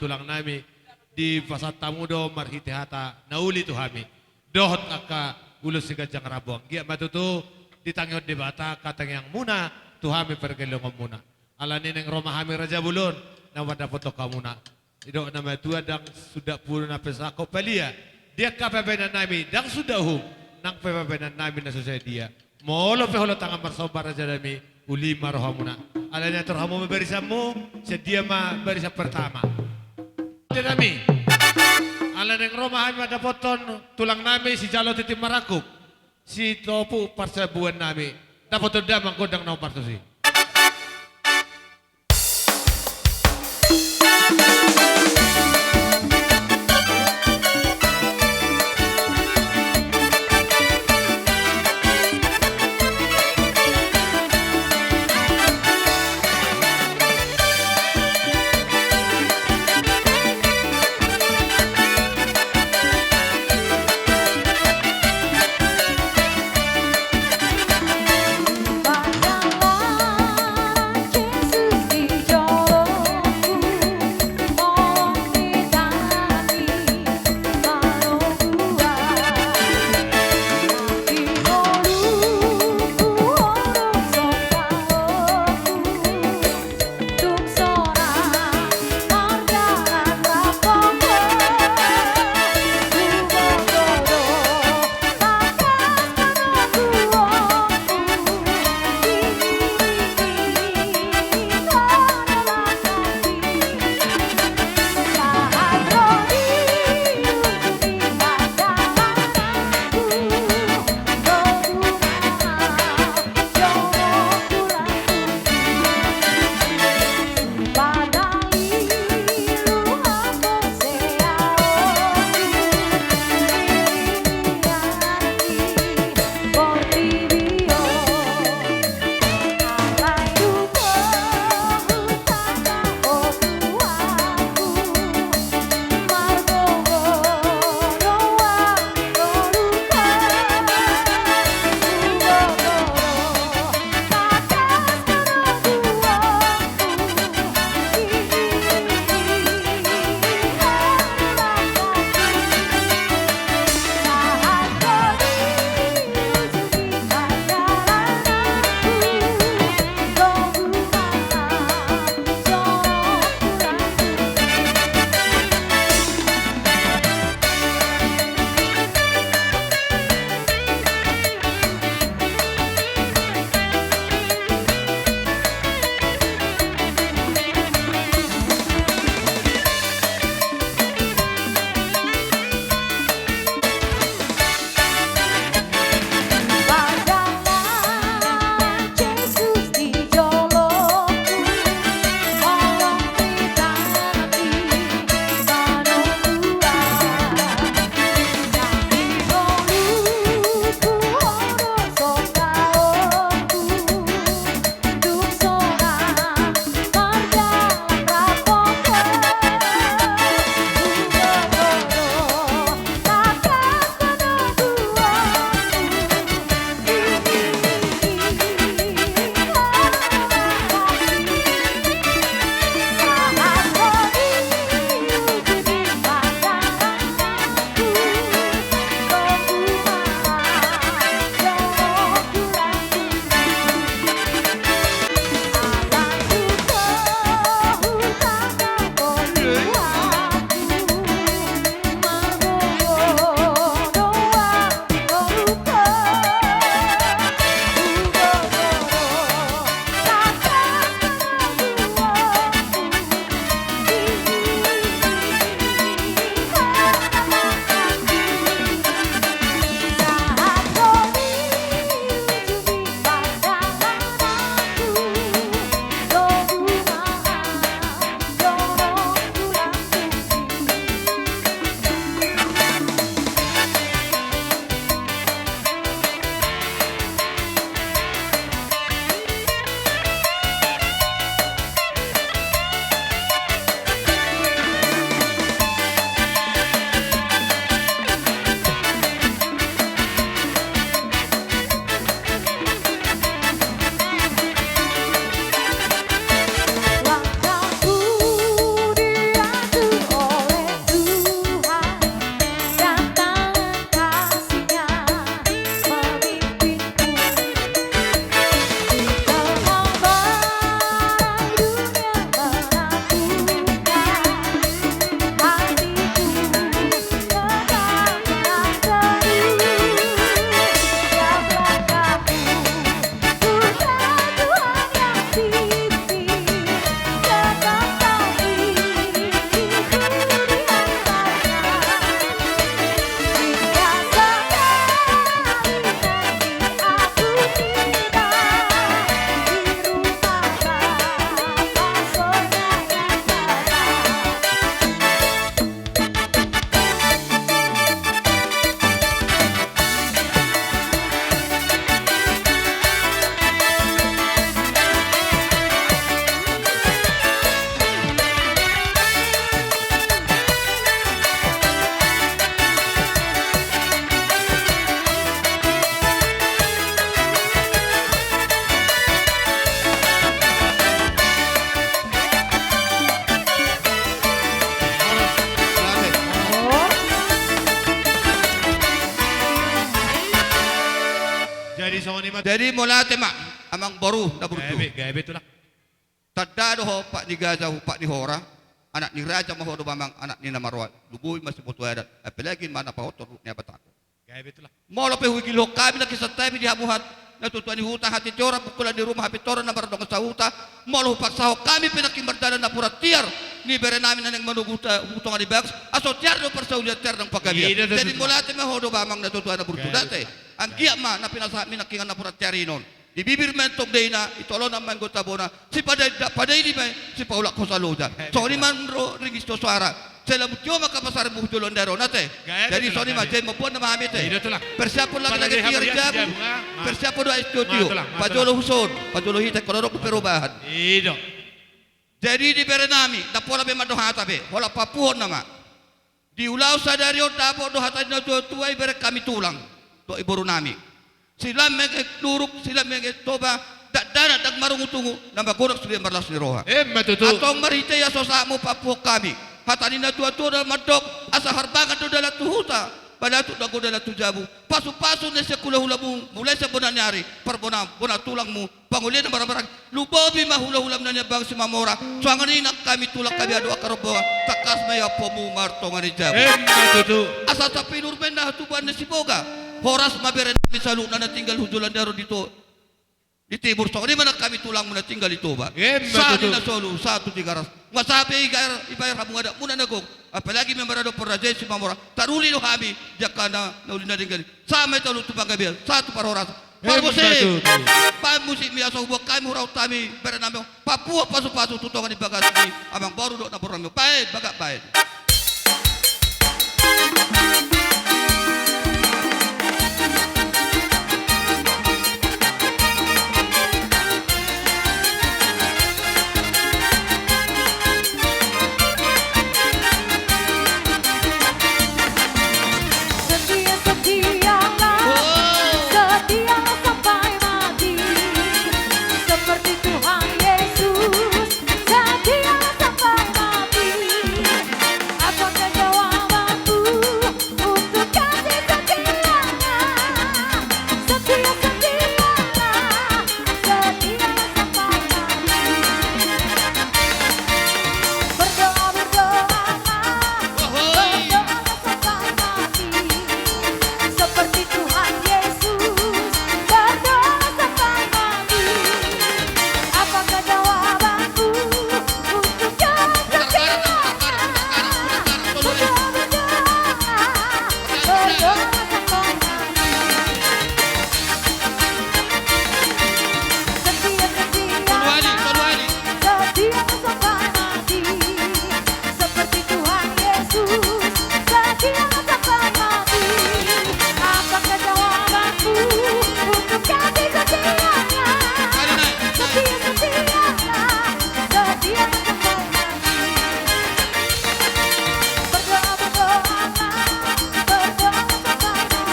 tulang nami, dipasahat hamu do marhite hata na uli tu hami dohot angka ulos siganjang rambu. Anggiat ma tutu ditangihon Debata angka tangiangmuna tu hami pargellengonmuna. Alani naeng ro ma hami raja bolon na mandapothon hamuna. Didok na matua, ndang sundat pulu na pesako palia. Di angka pabahenan nami ndang sundat uhum, nang pe pabahenan nami na so sadia. Molo pe holong tangan marsomba raja nami, uli ma rohamuna. Alani atur hamu ma barisanmu, sian dia ma barisan pertama. Raja nami. Alani naeng ro ma hami mandapothon tulang nami sijalo tintin marangkup, sitopu parsabuan nami. Dapothon damang gondang na hombar tusi. Jadi mauliate ma, amangboru na burju. Gabe, gabe tulang. Tanda do ho pat ni gaja, pat ni hora, anak ni raja ma ho dope amang, anak ni na marroha, lumobi ma siboto adat, apalagi ma na pahothon ruhut ni amanta. Gabe tulang. Molo pe huigilhon hami nangkin santabi di hamu hata natuatua ni huta, hatiha ni roha, pukulan ni ruma, hapintoran na mardongan sahuta, molo hupaksahon hami pe nangkin mardalan napuran tiar ni berenami na naeng manogu huta, tu tonga ni bagas, asa tiar do parsaulian, tiar nang panggabean. Jadi mauliate ma ho dope amang natuatua na burju. Gabe tulang. Anggiat ma na pinasahatmi nangkin napuran tiar i on. Di bibir ma antong daina, di tolonan ma anggo tabona, sipadaindak padaini ma i, sipaulak hosa loja. Songon i ma ro ringgit soara. Sai lam tio ma angka pasaribu tu joloan ni ari on ate. Jadi songon i ma, jadi mamboan nama hami ate. Persiapon lagi-lagi tiar jabu. Persiapon dohot es tiotio. Pajolo huson, pajolo hita ingkon adong perubahan. Jadi di berenami, ndang pola be mandok hata be, holan papuhon nama. Di ulaon sadari on dapot do hata ni natuatua, ibereng hami tulang dohot iborunami. Silang mengek luruk, silang mengek toba, dakdanak ndang marungutungu, na magodang sude marlas ni roha. Emma tutu. Antong marhite i asa sahatmu papuhon hami hata ni natuatua na mandok, asa harbangan do dalan tu huta, balatuk do anggo dalan tu jabu. Pasupasu na sian hulahulamu, mulai sian bona ni ari, parbonaan, bona tulangmu, pangoli na marhahamaranggi, lumobi ma hulahulam na niambangan Simamora. Songon i nang hami tulang, hami adong angka rombongan, tangkas ma i ampumu martonga ni jabu. Emma tutu. Asa tapinur ma inna hatubuan ni Siboga. Horas ma berenami saluhutna na tinggal hu joloan ni ari on di to-, di timur, songon i ma nang hami tulangmu na tinggal di Toba. Emma tutu. Sahat tu na solu, sahat tu Tigaras. Nunga sahat be ibaen, ibaen hamu adatmuna na gok. Apalagi member adong raja i Simamora. Taruli do hami di angka na uli na denggan i. Sahat ma hita tu panggabean, sahat tu parhorasan. Emma tutu. Parmusik, baen musikmi asa huboan hami, huraup hami berenami on, papuhon pasupasu tu tonga ni bagas ni amangboru dohot namborunami on. Baen, bagak baen. Setia, setialah, setialah sampai mati. Seperti Tuhan Yesus, setialah sampai mati. Apakah jawabanmu untuk kasih setianya? Setia, setialah, setialah sampai mati. Berdoa, berdoalah, berdoalah sampai mati. Seperti Tuhan Yesus, berdoalah sampai mati. Apakah jawabanmu untuk kesetiaan? Berdoa, berdoa, berdoa sampai mati. Setia, setia, setia sampai mati. Seperti Tuhan Yesus, setia sampai mati. Apakah jawabanmu untuk kasih setianya? Setia, setialah, setia sampai mati. Berdoa, berdoalah, berdoalah sampai mati.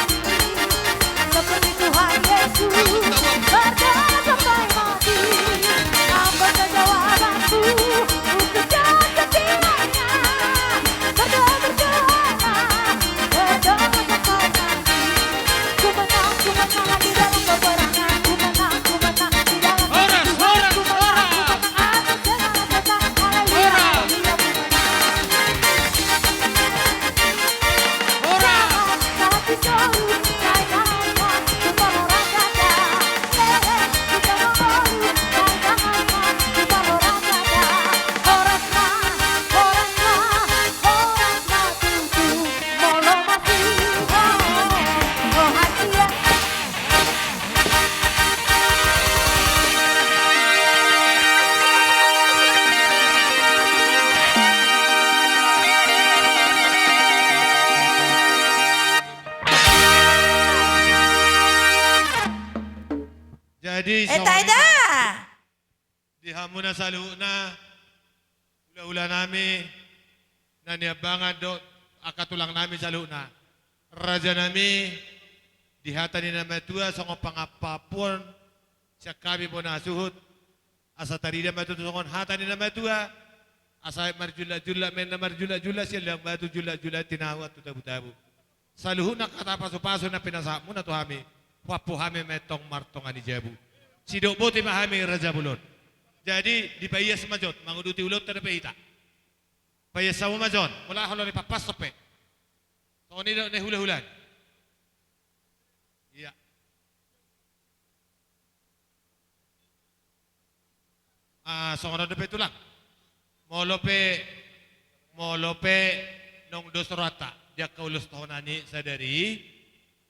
Seperti Tuhan Yesus, berdoa sampai mati. Apakah jawabanmu untuk kesetianya? Berdoa, berdoalah, berdoa sampai mati. Ku menang, ku menang di dalam peperangan. Ku menang, ku menang di dalam kehidupan. Ku menang, ku menang atas segala setan. Haleluya, haleluya, ku menang. Jadi, eh, songon i ma di hamuna saluhutna, hulahulanami na niambangan dohot angka tulangnami saluhutna. Rajanami, di hata ni na matua songon pangampapon sian hami bona suhut, asa tarida ma tutu songon hata ni na matua, asa marjulak-julak ma inna marjulak-julak, sian liang batu julak-julak tinahuan tu tabu-tabu. Saluhutna hata pasupasu na pinasahatmuna tu hami, Pampu hami ma tong martonga ni jabu. Sidok boti ma hami raja bolon. Jadi dipaias ma jon, manguduti ulaonta dope hita. Paias hamu ma jon, molo aha olo ni papas dope. Songon i do ni hulahula. Iya. Ah, songon on dope tulang. Molo pe, molo pe naung dos rohanta di angka ulos tohonan i sadari,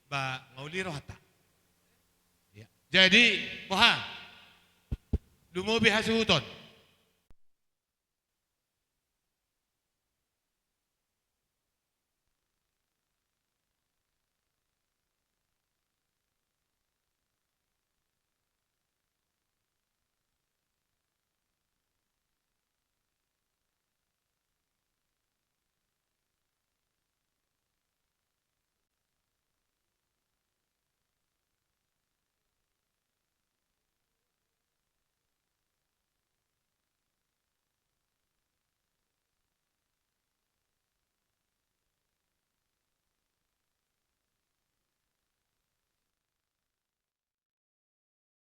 ba nga uli rohanta. Ya. Jadi, boha? Lumobi hasuhuton.